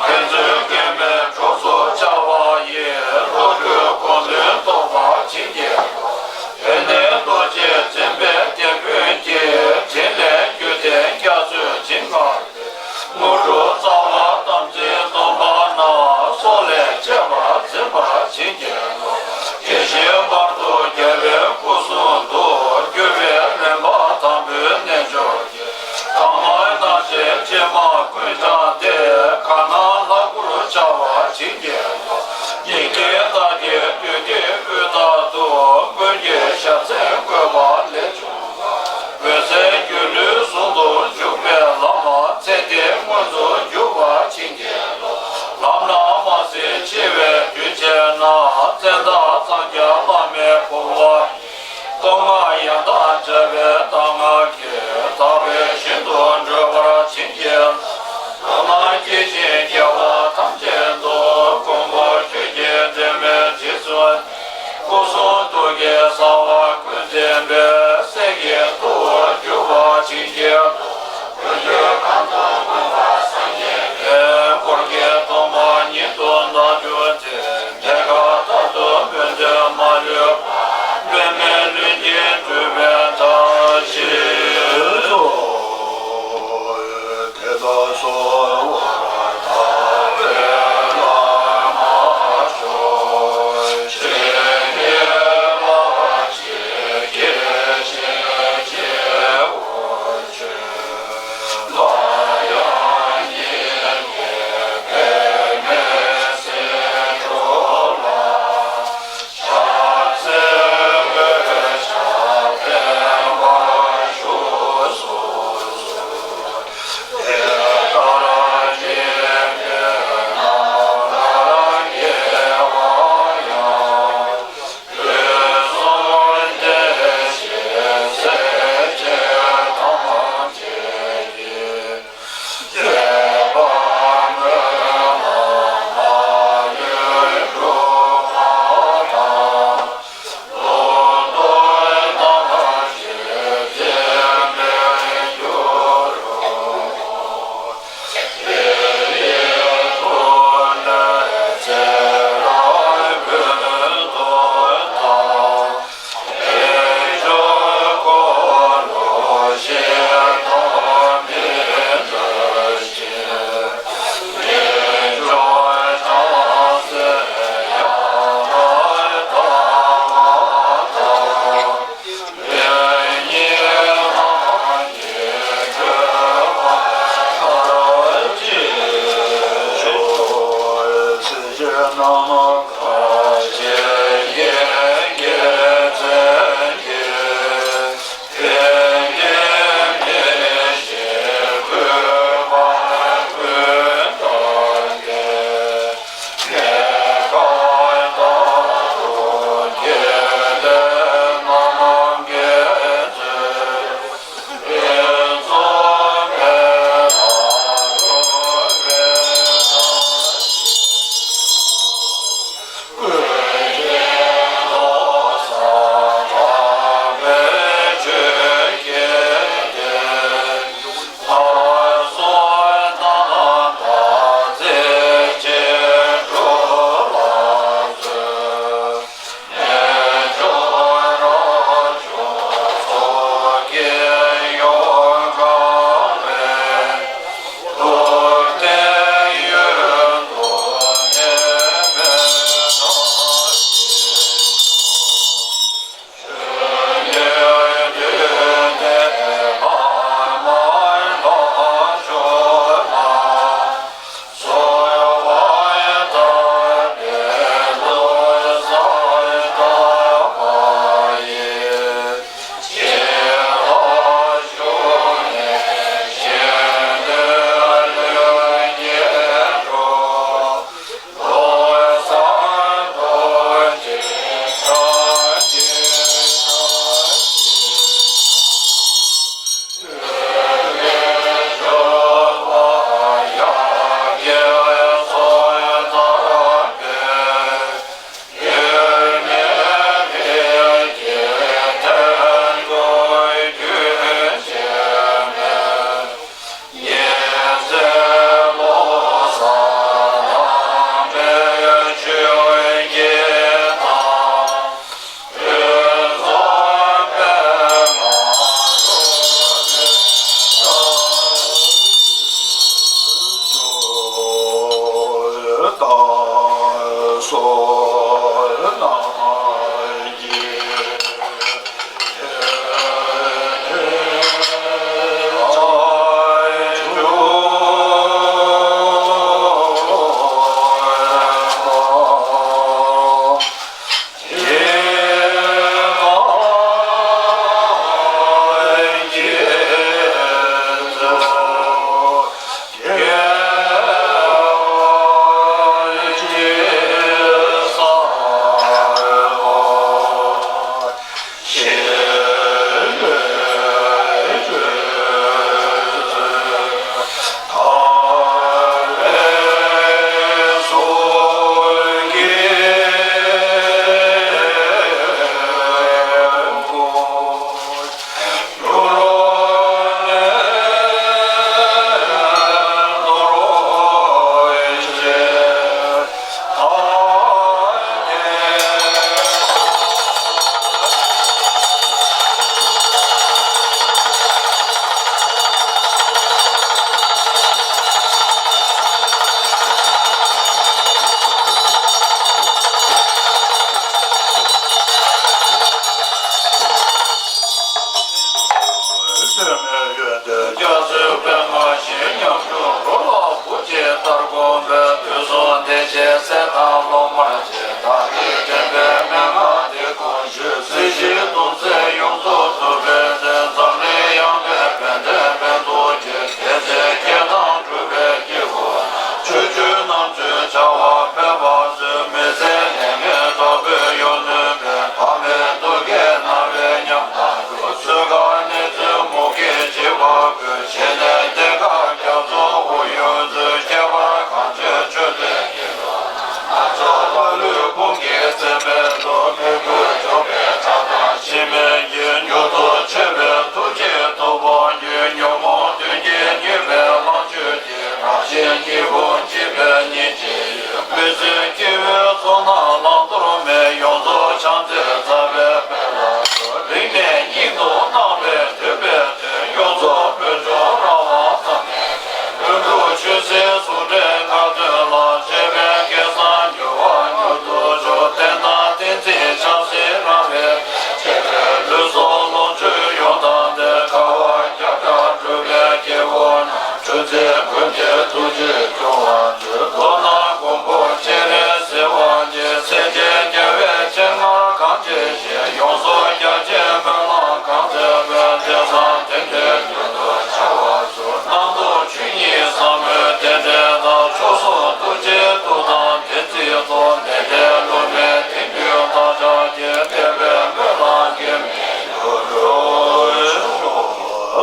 ཕན་ཚུན་མཁྱེན་པའི་གྲོགས་སུ་འཆར་བ་ཡི། བློ་ པའི་སྲས་ཀྱི་ཐུ་བོར་གྱུར་པ་བྱིན་གྱིས་རློབས། ཀུན་གྱི་ཁམས་དང་མངོན་པར་སངས་རྒྱས་པའི། འཁོར་གྱི་ཐོག་མ་ཉིད་དུ་བདག་གྱུར་ཅིག། གནས་སྐབས་མཐར་ཐུག་སྨོན་འདུན་མ་ལུས་པ། འབད་མེད་ལྷུན་གྱིས་གྲུབ་པའི་ཐབས་ཤེས་སོ། དེ་དག་གསོལ་བ་བཏབ་པས་བླ་མ་མཆོག། ཞིང་གི་བ་ཞིག་གི། མོས་ཡོན་ཏན་རྒྱ་མཚོའི་པདྨ་བཞིན། ཉམ་ཆུང་རོ་ལངས་བུ་གཅིག་ལྟར་གོམས་པའི། དུས་གསུམ་བདེ་ཆེན་སྲས་དང་སློབ་མར་བཅས། བདག་གིས་དྲན་པའི་མན་ངག་འདི་ཀུན་ཞུས། སྲིད་ཞིའི་སྡུག་བསྔལ་ཡོངས་རྫོགས་ཐུབ་པའི་སྟོབས། འཛམ་གླིང་ཡངས་པའི་བན་དེ་བོད་དུ་སྐྱེས། དེ་ཚེ་སྐྱེ་དང་འཁྲུལ་པའི་སྐྱེ་བོ་རྣམས། ཆོས་སྤྱོད་རྣམ་དཔྱོད་བྱ་བ་འཕེལ་བར་མཛོད། མི་ཚེ་ལས་ངན་དྲག་པོས་གཡོ་ནུས་པའི། ཕ་མའི་སྡུག་སྐད་རྣ་བས་ཉམས་དང་འགྲོགས། གསོད་ཁ་ནད་གཅོད་མུ་གེས་འཇིགས་པ་ཀུན། ཞི་གནས་གཏེར་ཁ་རྒྱ་མཚོ་དབུས་གཡུར་མཛོད། ཁྱད་པར་གངས་ཅན་ཆོས་སྡེའི་སྐྱེ་བོ་རྣམས། ལྷ་མཆོག་ལྷ་ཀླུའི་དཔུང་གིས་མཛད་པའི་ལུགས། མི་བསྐུལ་འཇོམས་པའི་ཐབས་དང་འཆི་མེད་ཀྱི། མྱུར་དུ་མཆོད་པའི་ཐུགས་རྗེས་ཐུབ་པར་འགྱུར། ཉོན་མོངས་གདོན་བགེགས་མྱོས་པའི་ལམ་ཆོད་ཅིང་། རང་གཞན་གཉིས་ཀུན་འཇིག་པའི་ཉེན་ཅི་ཡོད། མི་བསྲུན་སྐྱེ་བོའི་ཚོགས་རྣམས་བླང་དོར་མེད། ཡོངས་རྫོགས་ཕྱག་འཚལ་ཛཔ྄་པཱ་ལ་སོགས། རིང་ནས་སྙིང་དུ་བརྣག་པས་འདོད་པའི་དོན། ཡོངས་རྫོགས་བོད་ལྗོངས་རང་དབང་བསམ་ཡས་མཛོད། ལྷུན་གྲུབ་ཆོས་སྲིད་ཟུང་འབྲེལ་ཁ་ཏོན་ལ། འབྱེད་པའི་སྐལ་བཟང་འབྱོར་བ་མྱུར་དུ་ཤོག། རྟེན་དང་བསྟན་འཛིན་ཆབ་སྲིད་རང་བས། འཆད་པའི་ལུས་སྲོག་ལོངས་སྤྱོད་ཡོངས་བཏང་སྟེ། དཀའ་བ་བརྒྱ་ཕྲག་སྒྲུབ་པའི་སྐྱེ་བོ་རྣམས། འཁྲུལ་རྩེ་ཀུན་གྱི་ཐུགས་རྗེས་སྐྱོང་བར་མཛོད། མདོར་ན་མགོན་པོ་སྤྱན་རས་གཟིགས་དབང་ཆེན། སྲས་བཅས་རྒྱལ་བའི་སྤྱན་སྔར་གང་མཇལ་ཞིང་། ཡོངས་སུ་རྒྱ་ཆེན་སྨོན་ལམ་གང་མཛད་པའི། དེང་སང་དེང་འདིར་མྱུར་དུ་བྱ་བ་རྣམ་རྟོག་ཆོས་ཉིད་ཟབ་མོའི་རྟེན་འབྲེལ་དང་། མཆོག་གསུམ་ཐུགས་རྗེའི་མཐུ་དང་བདེན་ཚིག་རྫོགས། ལས་འབྲས་བསླུ་མེད་དེང་དུས་བདག་ཅག་གི། འདས་པའི་སྨོན་ལམ་གྱིས་མི་འགྱུར་རོ།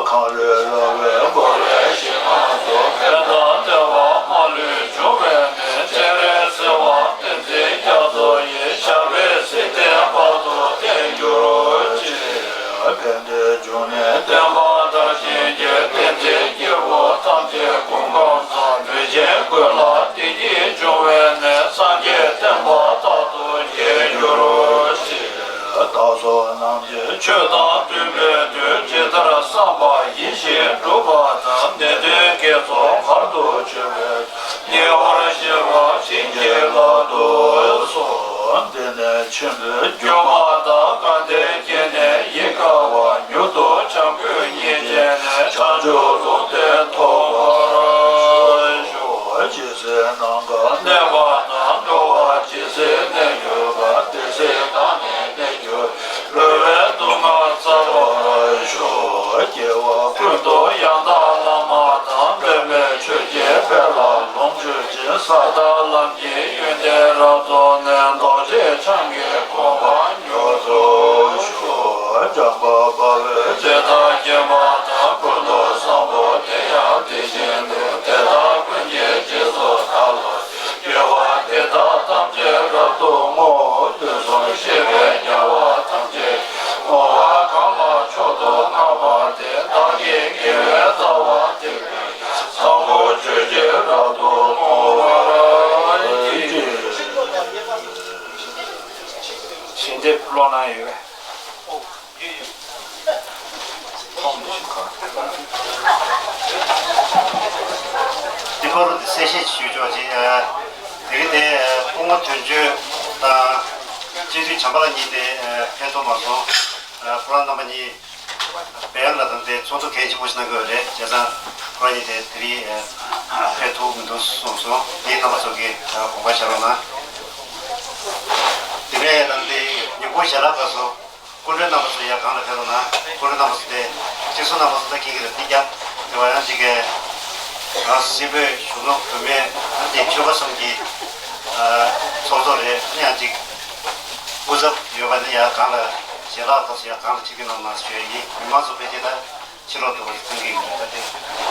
གངས་རིའི་ར་བས་བསྐོར་བའི་ཞིང་ཁམས་སུ། ཕན་དང་བདེ་བ་མ་ལུས་འབྱུང་བའི་གནས། སྤྱན་རས་གཟིགས་དབང་བསྟན་འཛིན་རྒྱ་མཚོ་ཡི། ཞབས་པད་སྲིད་མཐའི་བར་དུ་བརྟན་གྱུར་ཅིག། ཕན་བདེའི་འབྱུང་གནས་བསྟན་པ་དར་ཞིང་རྒྱས། བསྟན་འཛིན་སྐྱེས་བུ་ཐམས་ཅད་སྐུ་ཁམས་བཟང་། ལུས་ཅན་ཀུན་ལ་བདེ་སྐྱིད་འབྱུང་བའི་གནས། སངས་རྒྱས་བསྟན་པ་རྟག་ཏུ་རྒྱས་གྱུར་ཅིག། བདག་སོགས་རྣམས་ཀྱི་ཆོས་དང་མཐུན་པའི་དོན། ཇི་ལྟར་བསམ་པ་ཡིད་བཞིན་འགྲུབ་པ་དང་། ནད་གདོན་བགེགས་ཚོགས་ཧར་དུ་ཆོད་པའི། ཉེ་བར་ཞི་བ་བྱིན་གྱིས་བརླབ་ཏུ་གསོལ། འདི་ནས་མཆོད་འབུལ་སྒྱུ་མ་དང་། དགའ་ལྡན་སྐྱེ་གནས་ཡིད་དགའ་བ། མྱུར་དུ་བྱམས་མགོན་ཉིད་མཇལ་ནས། བྱང་ཆུབ་ལུང་བསྟན་ཐོབ་པར་ཤོག། ཇི་སྲིད་ནམ་མཁའ་གནས་པ་དང་། འགྲོ་བ་ཇི་སྲིད་གནས་གྱུར་པ། དེ་སྲིད་བདག་ནི་གནས་གྱུར། འགྲོ་བའི་སྡུག་བསྔལ་སེལ་བར་ཤོག། སྐྱེ་བ་ཀུན་ཏུ་ཡང་དག་བླ་མ་དང་། འབད་མེད་ཆོས་ཀྱི་དཔལ་ལ་ལོངས་སྤྱོད་ཅིང་། ས་དང་ལམ་གྱི་ཡོན་ཏན་རབ་རྫོགས་ནས། རྡོ་རྗེ་འཆང་གི་གོ་འཕང་མྱུར་དུ་ཤོག། བྱམས་པ་དཔའ་བོས་དེ་དག་མཁྱེན་པ་དང་། ཀུན་ཏུ་བཟང་པོ་དེ་ཡང་དེ་བཞིན་ཏེ། དེ་དག་ཀུན་གྱི་རྗེས་སུ་བདག་སློབ་ཅིང་། དགེ་བ་འདི་དག་ཐམས་ཅད་རབ་ཏུ་བསྔོ། དུས་གསུམ་གཤེགས་པའི་རྒྱལ་བ་ཐམས་ཅད་ཀྱིས། བསྔོ་བ་གང་ལ་མཆོག་ཏུ་བསྔགས་པ་དེས། བདག་གི་དགེ་བའི་རྩ་བ་འདི་ཀུན་ཀྱང་། བཟང་པོ་སྤྱོད་ཕྱིར་རབ་ཏུ་བསྔོ་བར་བགྱི། ཞལ་འདེབས་ཀློག་གནང་ཡོད་པས། འདི་པར་དུ་གསལ་བཤད་ཞུ་ཆོག་ཅིག། དེ་རིང་དེ་སྐུ་ངོ་དོན་གཅོད་དང་། སྤྱི་འཐུས་བྱམས་པ་ལགས་གཉིས་དེ་ཕེབས་ཐུབ་མ་སོང་། ཁོ་རང་རྣམ་པ་གཉིས་བལ་ཡུལ་ལ་དང་དེ་ཚོགས་འདུ་གལ་ཆེན་པོ་ཞིག་གནང་དགོས་རེད། བྱས་ཙང་ཁོ་རང་གཉིས་དེ་དེ་རིང་ཕེབས་ཐུབ་མི་འདུག་གསུངས་སོང་། དེ་རྣམ་པ་ཚོ་གིས་དགོངས་པ་བཞག་རོགས་གནང་། དེ་ནས་དང་དེ་ཉིན་གུང་ཞལ་ལག་སྐབས་སུ། སྐུ་མགྲོན་རྣམ་པ་ཚོ་ཡར་སྒང་ལ་ཕེབས་རོགས་གནང་། སྐུ་མགྲོན་རྣམ་པ་ཚོ་དེ་གཅིག་སོང་རྣམ་པ་ཚོ་ད་ཁྱེད་ཀྱི་རེད། འདི་རྒྱབ་དེ་བ་ཡང་གཅིག་གི་ང་སྲིད་པའི་གཞོན་ནུ་བུད་མེད་ཨ་འདི་ཆོལ་ཁ་གསུམ་གྱི་ཨ་ཚོགས་གཙོ་རེད། ཨ་ནི་ཡང་གཅིག་སྐུ་ཚབ་ཡོད་པ་ནི་ཡར་སྒང་ལ་ཞལ་ལག་སྐབས་སུ་ཡར་སྒང་ལ་ཆིབས་བསྒྱུར་གནང་རོགས་གནང་ཞུ་ཡ་ཡིན། མི་མང་ཚོ་ཕལ་ཆེར་ད་ཕྱི་ལོགས་དུ་བ་གཏོང་གི་ཡོད། ད་དེ་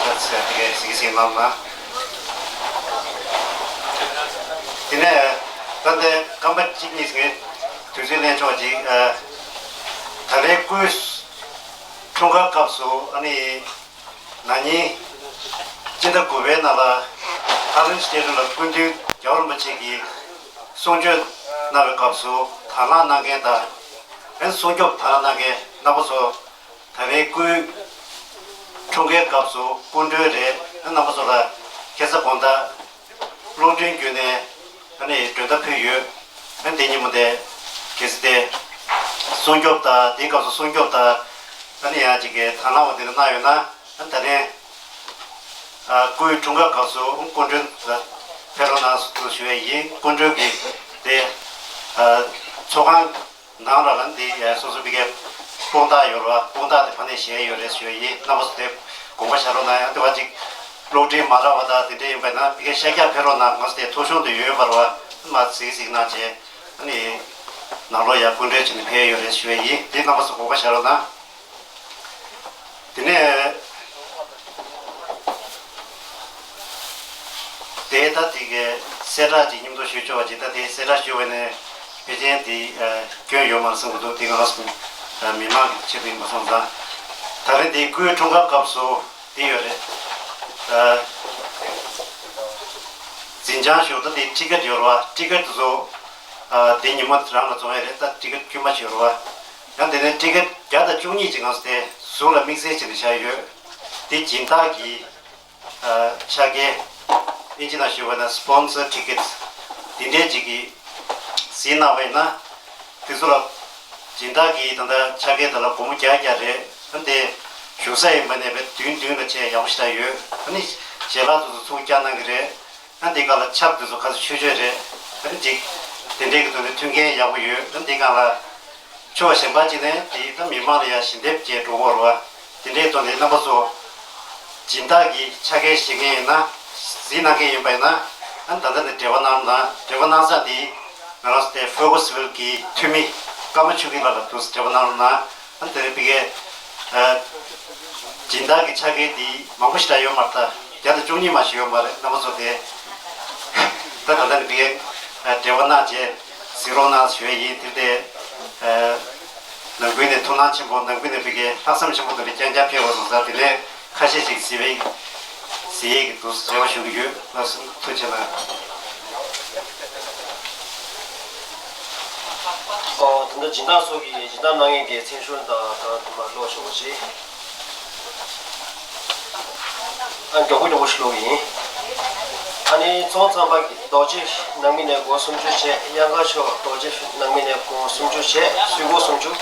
ད་ཚེ་དེ་གའི་གཟིགས་གཟིགས་གནང་ན། དེ་ནས་ད་ལྟའི་རྐང་པ་གཅིག་གཉིས་ཀྱི་དུས་ཚོད་ལེན་ཆོག་ཅིག་ཨ་ད་རེས་སྐུའི་འཁྲུངས་སྐར་སྐབས་སུ་ཨ་ནི་ན་ནིང་སྤྱི་ཟླ་དགུ་པའི་ནང་ལ་ཧ་ལན་སི་ཏེ་ལ་སྐུ་མདུན་རྒྱལ་བ་རིན་པོ་ཆེ་གིས་གསུང་ཆོས་གནང་བའི་སྐབས་སུ་དང་བླངས་གནང་མཁན་དང་། ཨ་ནི་སྲུང་སྐྱོབ་དང་བླངས་གནང་མཁན་རྣམ་པ་ཚོ། ད་རེས་སྐུའི་འཁྲུངས་སྐར་སྐབས་སུ་སྐུ་མགྲོན་རེད། རྣམ་པ་ཚོ་ལ་ཁ་སང་དགོང་དག་གློག་སྒྲོན་བརྒྱུད་ནས་ཨ་ནི་མགྲོན་བརྡ་ཕུལ་ཡོད། ཨ་ནི་དེ་ཉིན་མོ་དེ་གལ་སྲིད་དེ་སྲུང་སྐྱོབ་དང་དེའི་སྐབས་སུ་སྲུང་སྐྱོབ་དང་ ཨ་ནི་ཡང་ཅིག་གི་དང་བླངས་པ་དེ་འདྲ་གནང་ཡོད་ན། ཨ་ནི་ད་ལན་ཨ་སྐུའི་འཁྲུངས་སྐར་སྐབས་སུ་སྐུ་མགྲོན་ལ་ཕེབས་རོགས་གནང་ཞུ་ཡས་ཡིན། སྐུ་མགྲོན་གྱིས་དེ་ཨ་ཚོགས་ཁང་ནང་ལ་ལ་འདི་ཨ་སོ་སོ་བི་གའི་དཔུང་རྟགས་ཡོད་རེད་བ། དཔུང་རྟགས་དེ་ཕ་ནས་བཞེས་ཡོད་རེད་ཞུ་ཡས་ཡིན། རྣམ་པ་ཚོ་དེ་དགོངས་པ་བཞག་རོགས་གནང་། ཡང་དེ་བ་ཅིག་གློག་འཕྲིན་མ་འདྲ་བ་དང་དེ་འདྲ་ཡིན་པ་ན་བི་གའི་ཤར་རྒྱག་ཕེབས་རོགས་གནང་། ང་ཚོ་དེ་ཐོ་གཞུང་དུ་ཡོད་པ་རེད་བ། མ་གཟིགས་གཟིགས་གནང་བྱས། ཨ་ནི་ནང་ལོགས་ཡར་སྐུ་མགྲོན་བྱས་ནས་ཕེབས་ཡོད་རེད་ཞུ་ཡས་ཡིན། འདི་རྣམ་པ་ཚོ་དགོངས་པ་བཞག་རོགས་གནང་། དེ་ནས་དེ་ད་དེ་གའི་གསལ་བསྒྲགས་ཅིག་མཉམ་དུ་ཞུ་ཆོག་པ་ཅིག་ད་དེ་གསལ་བསྒྲགས་ཞུ་བ་ནས་ཕལ་ཆེར་དེ་སྐྱོན་ཡོད་མ་རེད་བསམ་གྱི་འདུག་དེ་ང་རང་ཚོ་མི་མང་གི་ཆེད་དུ་ཡིན་པ་སོང་ཙང་། ད་རེས་དེ་སྐུའི་འཁྲུངས་སྐར་སྐབས་སུ་དེ་ཡོད་རེད། འཛིན་བྱང་ཞུ་ད་དེ་ཊི་ཀེ་ཊི་ཡོད་རེད་བ། ཊི་ཀེ་ཊི་དེ་ཚོ་དེ་ཉིན་མོ་རང་ལ་བཙོང་ཡས་རེད། ད་ཊི་ཀེ་ཊི་དཀྱུས་མ་ཞིག་ཡོད་རེད་བ། ཡང་དེ་ནས་ཊི་ཀེ་ཊི་བརྒྱ་དང་བཅུ་གཉིས་ཅིག་ང་ཚོ་དེ་ཟུར་ལ་དམིགས་བསལ་བྱས་ནས་བཞག་ཡོད། དེ་སྦྱིན་བདག་གི་ཨ་ཕྱག་འཁྱེར། ཨིན་ཇི་ནང་ཞུ་བ་ན་སི་པོན་སར་ཊི་ཀེ་ཊི་འདི་འདྲའི་ཅིག་གི་གཟིགས་གནང་བ་ཡིན་ན། དེ་ཚོ་ལ་སྦྱིན་བདག་གི་ད་ལྟ་ཕྱག་འཁྱེར་དེ་ལ་སྒོར་མོ་བརྒྱ་བརྒྱ་རེད། ཨ་ནི་དེ་བཞུགས་ས་ཡིན་པ་ནས་བས་མདུན་མདུན་ལ་བྱས་ཡག་པོ་ཞེ་དྲག་ཡོད། ཨ་ནི་ཞལ་ལག་དེ་ཚོ་ཚུར་བསྐྱར་གནང་གི་རེད། ཨ་ནི་དེ་ག་ལ་ཆབ་དེ་ཚོ་ག་ཚོད་ཆོད་ཆོད་རེད། ཨ་ནི་ཅིག་དེ་འདྲའི་གི་དོན་དུ་མཐུན་རྐྱེན་ཡག་པོ་ཡོད། ཨ་ནི་དེ་ག་ལ་ཕྱོགས་གཞན་པ་ཅིག་ནས་དེ་ད་མི་མང་ལ་ཡང་ཞལ་འདེབས་བྱས་འགྲོ་གི་ཡོད་རེད་བ། དེ་འདྲའི་ཐོག་ནས་རྣམ་པ་ཚོ་སྦྱིན་བདག་གི་ཕྱག་འཁྱེར་བཞེས་མཁན་ཡིན་ན། གཟིགས་གནང་མཁན་ཡིན་པ་ཡིན་ན། ཨ་ནི་ད་ལྟ་ནས་འབྲེལ་བ་གནང་རོགས་གནང་། འབྲེལ་བ་གནང་ས་དེ་ང་རང་ཚོ་དེ་ཧྥོ་ཀོ་སི་ཝིལ་གྱི་འཐུས་མི་ཀརྨ་ཆོས་སྐྱིད་ལགས་ལ་འདུག་སེ་འབྲེལ་བ་གནང་རོགས་གནང་། ཨ་ནི་དེ་རིང་ཕ་གིའི་ཨ་སྦྱིན་བདག་གི་ཕྱག་འཁྱེར་འདི་མང་པོ་ཞེ་དྲག་ཡོད་མ་རེད། ད་བརྒྱ་དང་བཅུ་གཉིས་མ་ཞིག་ཡོད་མ་རེད། རྣམ་པ་ཚོ་དེ་ད་ད་ལྟ་ནས་ཕ་གིའི་ཨ་འབྲེལ་བ་གནང་བྱས་གཟིགས་རོགས་གནང་ཞུ་ཡས་ཡིན། དེ་དེ་ཨ་ནང་ཁུལ་ནས་ཐུགས་སྣང་ཆེན་པོ། ནང་ཁུལ་ནས་ཕ་གིའི་ལྷག་བསམ་ཆེན་པོ་དེ་འདྲ་རྐྱང་རྐྱང་ཕེབས་པ་སོང་ཙང་། དེ་ནས་ཁ་ཤས་ཤིག་གཟིགས་པའི་གཟིགས་ཡས་ཀྱི་འདུག་སེ་རེ་བ་ཞུ་གི་ཡོད། ལགས་སོ། ཐུགས་རྗེ་གནང་། ཨོ། ད་ལྟ་སྦྱིན་བདག་ཚོ་གིས་སྦྱིན་བདག་གནང་མཁན་གྱི་མཚན་སྨྱུག་དང་ད་དུ་མ་ཀློག་ཆོག་པ་ཞིག་ཨ། མགྱོགས་པོ་མགྱོགས་པོ་ཞིག་ཀློག་གི་ཡིན། ཨ་ནི་ཚོང་ཚངས་པ་རྡོ་རྗེ་ནང་མི་ནས་སྒོར་སུམ་ཅུ་བྱས། གཡང་དཀར་མཆོག་རྡོ་རྗེ་ནང་མི་ནས་སྒོར་སུམ་ཅུ་བྱས། སུམ་སྒོར་སུམ་ཅུ།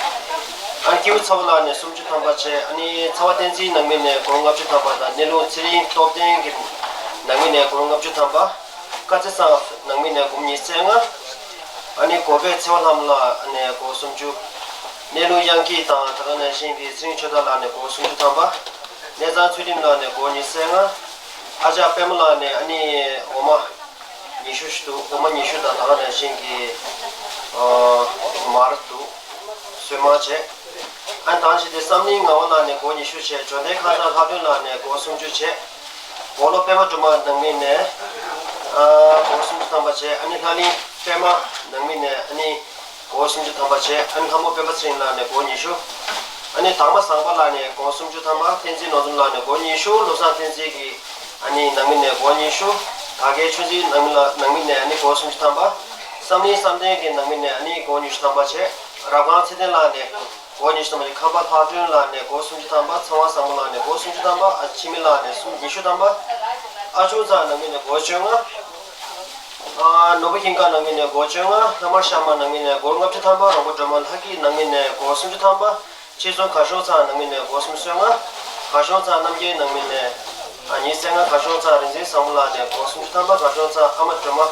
ཨ་ནི་སྐྱེས་བུ་ཚ་བོ་ལགས་ནས་སུམ་ཅུ་ཐམ་པ་བྱས། ཨ་ནི་ཚ་བ་བསྟན་འཛིན་ནང་མི་ནས་སྒོར་ལྔ་བཅུ་ཐམ་པ་དང་། གནས་ལུང་ཚེ་རིང་སྟོབས་ལྡན་གྱི་ནང་མི་ནས་སྒོར་ལྔ་བཅུ་ཐམ་པ། དཀར་རྩེ་ཚང་ནང་མི་ནས་སྒོར་ཉི་ཤུ་རྩ་ལྔ། ཨ་ནི་གོ་པའི་ཚེ་དབང་ལྷ་མོ་ལགས་ནས་སྒོར་སུམ་ཅུ། གནས་ལུང་གཡང་སྐྱིད་དང་ད་ག་ནང་བཞིན་གྱི་ཚེ་རིང་ཆོས་གྲགས་ལགས་ནས་སྒོར་སུམ་ཅུ་ཐམ་པ། གནས་ཚང་ཚུལ་ཁྲིམས་ལགས་ནས་སྒོར་ཉི་ཤུ་རྩ་ལྔ། ཨ་ཅག་པད་མ་ལགས་ནས་ཨ་ནི་འོ་མ་ཉི་ཤུ་ཞིག་འདུག་འོ་མ་ཉི་ཤུ་དང་ད་ག་ནང་བཞིན་གྱི་ཨ་མར་འདུག་སོན་མར་བྱས། ཨ་ནི་ད་ག་ནང་བཞིན་དེ་བསམ་གླིང་ངག་དབང་ལགས་ནས་སྒོར་ཉི་ཤུ་བྱས། འབྱོར་ལྡན་ཁ་སང་ལྷག་སྒྲོན་ལགས་ནས་སྒོར་སུམ་ཅུ་བྱས། སྒོ་ལོག་པད་མ་སྒྲོལ་མ་ནང་མི་ནས་ཨ་སྒོར་སུམ་ཅུ་ཐམ་པ་བྱས། ཨ་ནི་ལྷ་གླིང་པད་མ་ནང་མི་ནས་ཨ་ནི་སྒོར་སུམ་ཅུ་ཐམ་པ་བྱས། ཨ་ནི་ལྷ་མོ་སྤེན་པ་ཚེ་རིང་ལགས་ནས་སྒོར་ཉི་ཤུ། ཨ་ནི་དར་མ་བཟང་པོ་ལགས་ནས་སྒོར་སུམ་ཅུ་ཐམ་པ། བསྟན་འཛིན་ནོར་འཛོམས་ལགས་ནས་སྒོར་ཉི་ཤུ། བློ་བཟང་བསྟན་འཛིན་གྱི་ཨ་ནི་ནང་མི་ནས་སྒོར་ཉི་ཤུ། དར་རྒྱས་ཆོས་འཛིན་ནང་མི་ལ་ནང་མི་ནས་ཨ་ནི་སྒོར་སུམ་ཅུ་ཐམ་པ། བསམ་གླིང་བསམ་གཏན་གྱི་ནང་མི་ནས་ཨ་ནི་སྒོར་ཉི་ཤུ་ཐམ་པ་བྱས། རབ་སྒང་ཚེ་བརྟན་ལགས་ནས་སྒོར་ཉི་ཤུ་ཐམ་པ་བྱས། ཁམས་པ་ལྷག་སྒྲོན་ལགས་ནས་སྒོར་སུམ་ཅུ་ཐམ་པ། ཚངས་དབང་བཟང་པོ་ལགས་ནས་སྒོར་སུམ་ཅུ་ཐམ་པ། ཨ་འཆི་མེད་ལགས་ནས་སུམ་ཉི་ཤུ་ཐམ་པ། ཨ་ཆུང་ཚང་ནང་མི་ནས་སྒོར་བཅོ་ལྔ། ཨ་ནོར་བུ་ཀུན་དགའ་ནང་མི་ནས་སྒོར་བཅོ་ལྔ། ལྷ་དམར་ཤ་མ་ནང་མི་ནས་སྒོར་ལྔ་བཅུ་ཐམ་པ། རོང་པོ་སྒྲོལ་མ་ལྷ་སྐྱིད་ནང་མི་ནས་སྒོར་སུམ་ཅུ་ཐམ་པ། ཆེད་ཚོང་གར་ཤོང་ཚང་ནང་མི་ནས་སྒོར་སུམ་ཅུ་སོ་ལྔ། གར་ཤོང་ཚང་རྣམ་རྒྱལ་ནང་མི་ནས་ཨ་ཉི་ཤུ་རྩ་ལྔ། གར་ཤོང་ཚང་རིག་འཛིན་བཟང་མོ་ལགས་ནས་སྒོར་སུམ་ཅུ་ཐམ་པ། གར་ཤོང་ཚང་ཨ་མ་སྒྲོལ་མ།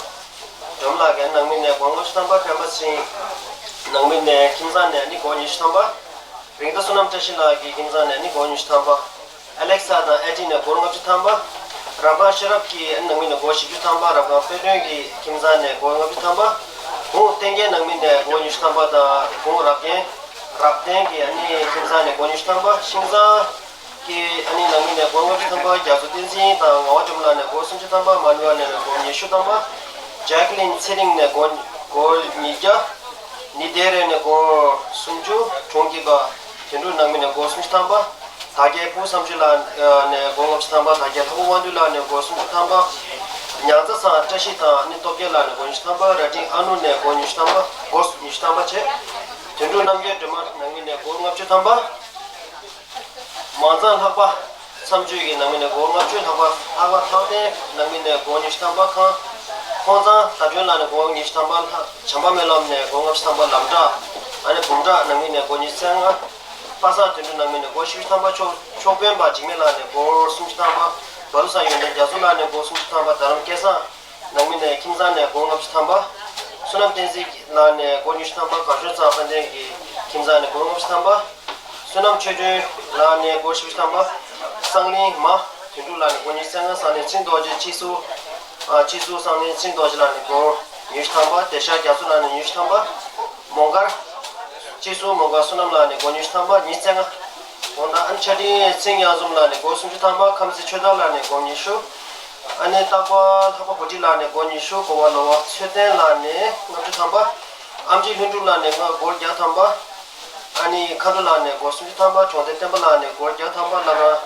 སྒྲོལ་མ་ལགས་ཀྱི་ནང་མི་ནས་སྒོར་ལྔ་བཅུ་ཐམ་པ། སྤེན་པ་ཚེ་རིང་ནང་མི་ནས་ཁྱིམ་ཚང་ནས་ཨ་ནི་སྒོར་ཉི་ཤུ་ཐམ་པ། རིག་མདའ་བསོད་ནམས་བཀྲ་ཤིས་ལགས་ཀྱི་ཁྱིམ་ཚང་ནས་ཨ་ནི་སྒོར་ཉི་ཤུ་ཐམ་པ། ཨ་ལེག་ས་དང་ཨེ་ཏི་ནས་སྒོར་ལྔ་བཅུ་ཐམ་པ། རབ་སྒང་ཤེས་རབ་ཀྱི་ནང་མི་ནས་སྒོར་བཞི་བཅུ་ཐམ་པ། རབ་སྒང་དཔལ་སྒྲོན་གྱི་ཁྱིམ་ཚང་ནས་སྒོར་ལྔ་བཅུ་ཐམ་པ། གུང་བསྟན་རྒྱས་ནང་མི་ནས་སྒོར་ཉི་ཤུ་ཐམ་པ་དང་། གུང་རབ་རྒྱན། རབ་བརྟན་གྱི་ཨ་ནི་ཁྱིམ་ཚང་ནས་སྒོར་ཉི་ཤུ་ཐམ་པ། ཤིང་བཟང་གི་ཨ་ནི་ནང་མི་ནས་སྒོར་ལྔ་བཅུ་ཐམ་པ། རྒྱ་མཚོ་བསྟན་འཛིན་དང་ངག་དབང་སྒྲོལ་མ་ལགས་ནས་སྒོར་སུམ་ཅུ་ཐམ་པ། མ་ནུ་ཝ་ནས་སྒོར་ཉི་ཤུ་ཐམ་པ། ཇེག་ལིན་ཚེ་རིང་ནས་སྒོར་སྒོར་ཉིས་བརྒྱ། ནི་དེ་རེ་ནས་སྒོར་སུམ་ཅུ། གྲོང་གི་པ། དོན་གྲུབ་ནང་མི་ནས་སྒོར་སུམ་ཅུ་ཐམ་པ། དར་རྒྱས་ཕུ་བསམ་ཤེས་ལགས་ནས་སྒོར་ལྔ་བཅུ་ཐམ་པ། དར་རྒྱས་ལྷ་བུ་དབང་འདུས་ལགས་ནས་སྒོར་སུམ་ཅུ་ཐམ་པ། ཉང་ཚ་ཚང་བཀྲ་ཤིས་དང་ནི་སྟོབས་རྒྱལ་ལགས་ནས་སྒོར་ཉི་ཤུ་ཐམ་པ། རྭ་སྒྲེང་ཨ་ནུ་ནས་སྒོར་ཉི་ཤུ་ཐམ་པ། སྒོར་ཉི་ཤུ་ཐམ་པ་བྱས། དོན་གྲུབ་རྣམ་རྒྱལ་སྒྲོལ་མ་ནང་མི་ནས་སྒོར་ལྔ་བཅུ་ཐམ་པ། མང་ཚང་ལྷག་པ་མཚམས་གཅོད་ཀྱི་ནང་མི་ནས་སྒོར་ལྔ་བཅུ། ལྷག་པ་ལྷག་པ་ལྷག་ལྡན་ནང་མི་ནས་སྒོར་ཉི་ཤུ་ཐམ་པ། ཁང་ཁོང་ཚང་ཟླ་སྒྲོན་ལགས་ནས་སྒོར་ཉི་ཤུ་ཐམ་པ། ལྷ་བྱམས་པ་སྨོན་ལམ་ནས་སྒོར་ལྔ་བཅུ་ཐམ་པ། ལམ་བྲག་ཨ་ནི་འབུམ་བྲག་ནང་མི་ནས་སྒོར་ཉི་ཤུ་རྩ་ལྔ། པ་སངས་དོན་གྲུབ་ནང་མི་ནས་སྒོར་བཞི་བཅུ་ཐམ་པ། ཕྱོགས་ཕྱོགས་དཔོན་པ་འཇིགས་མེད་ལགས་ནས་སྒོར་སུམ་ཅུ་ཐམ་པ། བ་རུ་སངས་ཡོན་ཏན་རྒྱ་མཚོ་ལགས་ནས་སྒོར་སུམ་ཅུ་ཐམ་པ། རྡ་རམ་སྐལ་བཟང་ནང་མི་ནས་ཁྱིམ་ཚང་ནས་སྒོར་ལྔ་བཅུ་ཐམ་པ། བསོད་ནམས་བསྟན་འཛིན་ལགས་ནས་སྒོར་ཉི་ཤུ་ཐམ་པ། གངས་ལྗོངས་གཙང་དཔལ་ལྡན་གྱི་ཁྱིམ་ཚང་ནས་སྒོར་ལྔ་བཅུ་ཐམ་པ། བསོད་ནམས་ཆོས་སྒྲོན་ལགས་ནས་སྒོར་བཞི་བཅུ་ཐམ་པ། སངས་གླིང་མ་དོན་གྲུབ་ལགས་ནས་སྒོར་ཉི་ཤུ་རྩ་ལྔ། སངས་གླིང་ཚེ་རིང་རྡོ་རྗེ་སྤྱི་ཟུར། ཨ་སྤྱི་ཟུར་སངས་གླིང་ཚེ་རིང་རྡོ་རྗེ་ལགས་ནས་སྒོར་ཉི་ཤུ་ཐམ་པ། བདེ་ཤར་རྒྱ་མཚོ་ལགས་ནས་ཉི་ཤུ་ཐམ་པ། མོང་སྒར་སྤྱི་ཟུར་མོང་སྒར་བསོད་ནམས་ལགས་ནས་སྒོར་ཉི་ཤུ་ཐམ་པ། ཉི་ཤུ་རྩ་ལྔ། འོ་ན་ཨ་ནི་ཆ་འཕྲིན་ཚེ་རིང་གཡང་འཛོམས་ལགས་ནས་སྒོར་སུམ་ཅུ་ཐམ་པ། ཁམས་ཚན་ཆོས་དར་ལགས་ནས་སྒོར་ཉི་ཤུ། ཨ་ནི་སྟག་པ་ལྷག་པ་གོ་སྒྲིག་ལགས་ནས་སྒོར་ཉི་ཤུ། གོ་བ་ལོ་བ་ཚོད་ལྡན་ལགས་ནས་ལྔ་བཅུ་ཐམ་པ། ཨམ་ཆི་ལྷུན་གྲུབ་ལགས་ནས་སྒོར་བརྒྱ་ཐམ་པ། ཨ་ནི་མཁའ་འགྲོ་ལགས་ནས་སྒོར་སུམ་ཅུ་ཐམ་པ། གྲོང་སྡེ་བསྟན་པ་ལགས་ནས་སྒོར་བརྒྱ་ཐམ་པ། བླ་བྲང་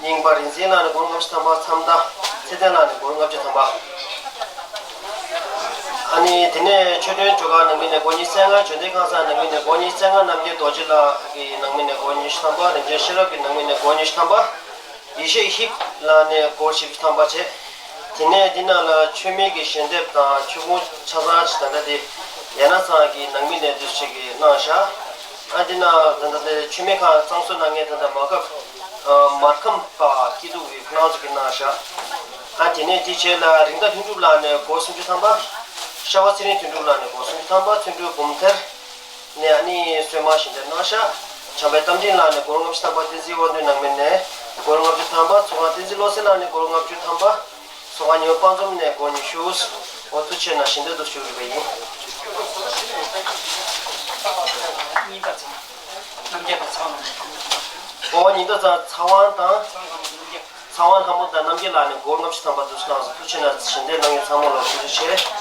རྙིང་པ་རིག་འཛིན་ལགས་ནས་སྒོར་ལྔ་བཅུ་ཐམ་པ། མཚམས་མདའ་ཚེ་བརྟན་ལགས་ནས་སྒོར་ལྔ་བཅུ་ཐམ་པ། ཨ་ནི་དེ་ནས་ཆོས་སྒྲོན་ཇོ་ཁང་ནང་མི་ནས་སྒོར་ཉི་ཤུ་རྩ་ལྔ། བྱོན་ལྡན་ཁང་བཟང་ནང་མི་ནས་སྒོར་ཉི་ཤུ་རྩ་ལྔ། རྣམ་རྒྱལ་རྡོ་རྗེ་ལགས་ཀྱི་ནང་མི་ནས་སྒོར་ཉི་ཤུ་ཐམ་པ། རིན་ཆེན་ཤེས་རབ་ཀྱི་ནང་མི་ནས་སྒོར་ཉི་ཤུ་ཐམ་པ། ཡེ་ཤེས་ཧིབ་ལགས་ནས་སྒོར་བཞི་བཅུ་ཐམ་པ་བྱས། དེ་ནས་འདི་ནང་ལ་མཆོད་མེ་གི་ཞལ་འདེབས་དང་མཆོད་ཀོང་ཆ་ཚང་ཅིག་ད་ལྟ་དེ་ཡ་ན་ཚང་གི་ནང་མི་ནས་འདུས་ཅིག་གིས་གནང་བཞག་ཨ་འདི་ནང་ད་ལྟ་དེ་མཆོད་མེ་ཁང་གཙང་བཟོ་གནང་མཁན་ད་ལྟ་མ་ཁབ་མར་ཁམས་པ་སྐྱིད་སྡུག་གིས་ཁོ་རང་ཚོ་གིས་གནང་བཞག་ཨ་དེ་ནས་དེ་རྗེས་ལ་རིགས་མཐའ་ལྷུན་གྲུབ་ལགས་ནས་སྒོར་སུམ་ཅུ་ཐམ་པ། ཤ་བ་ཚེ་རིང་དོན་གྲུབ་ལགས་ནས་སྒོར་སུམ་ཅུ་ཐམ་པ། བརྩོན་འགྲུས་འབུམ་ཐེར་ནས་ཨ་ནི་གསོལ་མ་ཞལ་འདེབས་གནང་བཞག་བྱམས་པའི་རྟ་མགྲིན་ལགས་ནས་སྒོར་ལྔ་བཅུ་ཐམ་པ། བསྟན་འཛིན་དབང་འདུས་ནང་མི་ནས་སྒོར་ལྔ་བཅུ་ཐམ་པ། ཚོགས་ཁང་བསྟན་འཛིན་བློ་གསལ་ལགས་ནས་སྒོར་ལྔ་བཅུ་ཐམ་པ། ཚོགས་ཁང་ཉི་མ་དཔལ་འཛོམས་ནས་སྒོར་ཉི་ཤུ། འོ་ཐུགས་རྗེ་ཆེ་གནང་། ཞལ་འདེབས་འདུག་ཞུ་རིགས་པ་ཡིན། ཉིན་ལྟར་ཚང་རྣམ་རྒྱལ་དང་ཚང་ལ། འོ་ཉིན་ལྟར་ཚང་ཚང་དབང་དང་། ཚང་དབང་ལྷ་མོ་དང་རྣམ་རྒྱལ་ལགས་ནས་སྒོར་ལྔ་བཅུ་ཐམ་པ་འདུག་གནང་སོང་། ཐུགས་རྗེ་ཆེ་གནང་། ཞལ་འདེབས་གནང་མཁན་ཚང་མ་ལ་ཐུགས་རྗེ་ཆེ།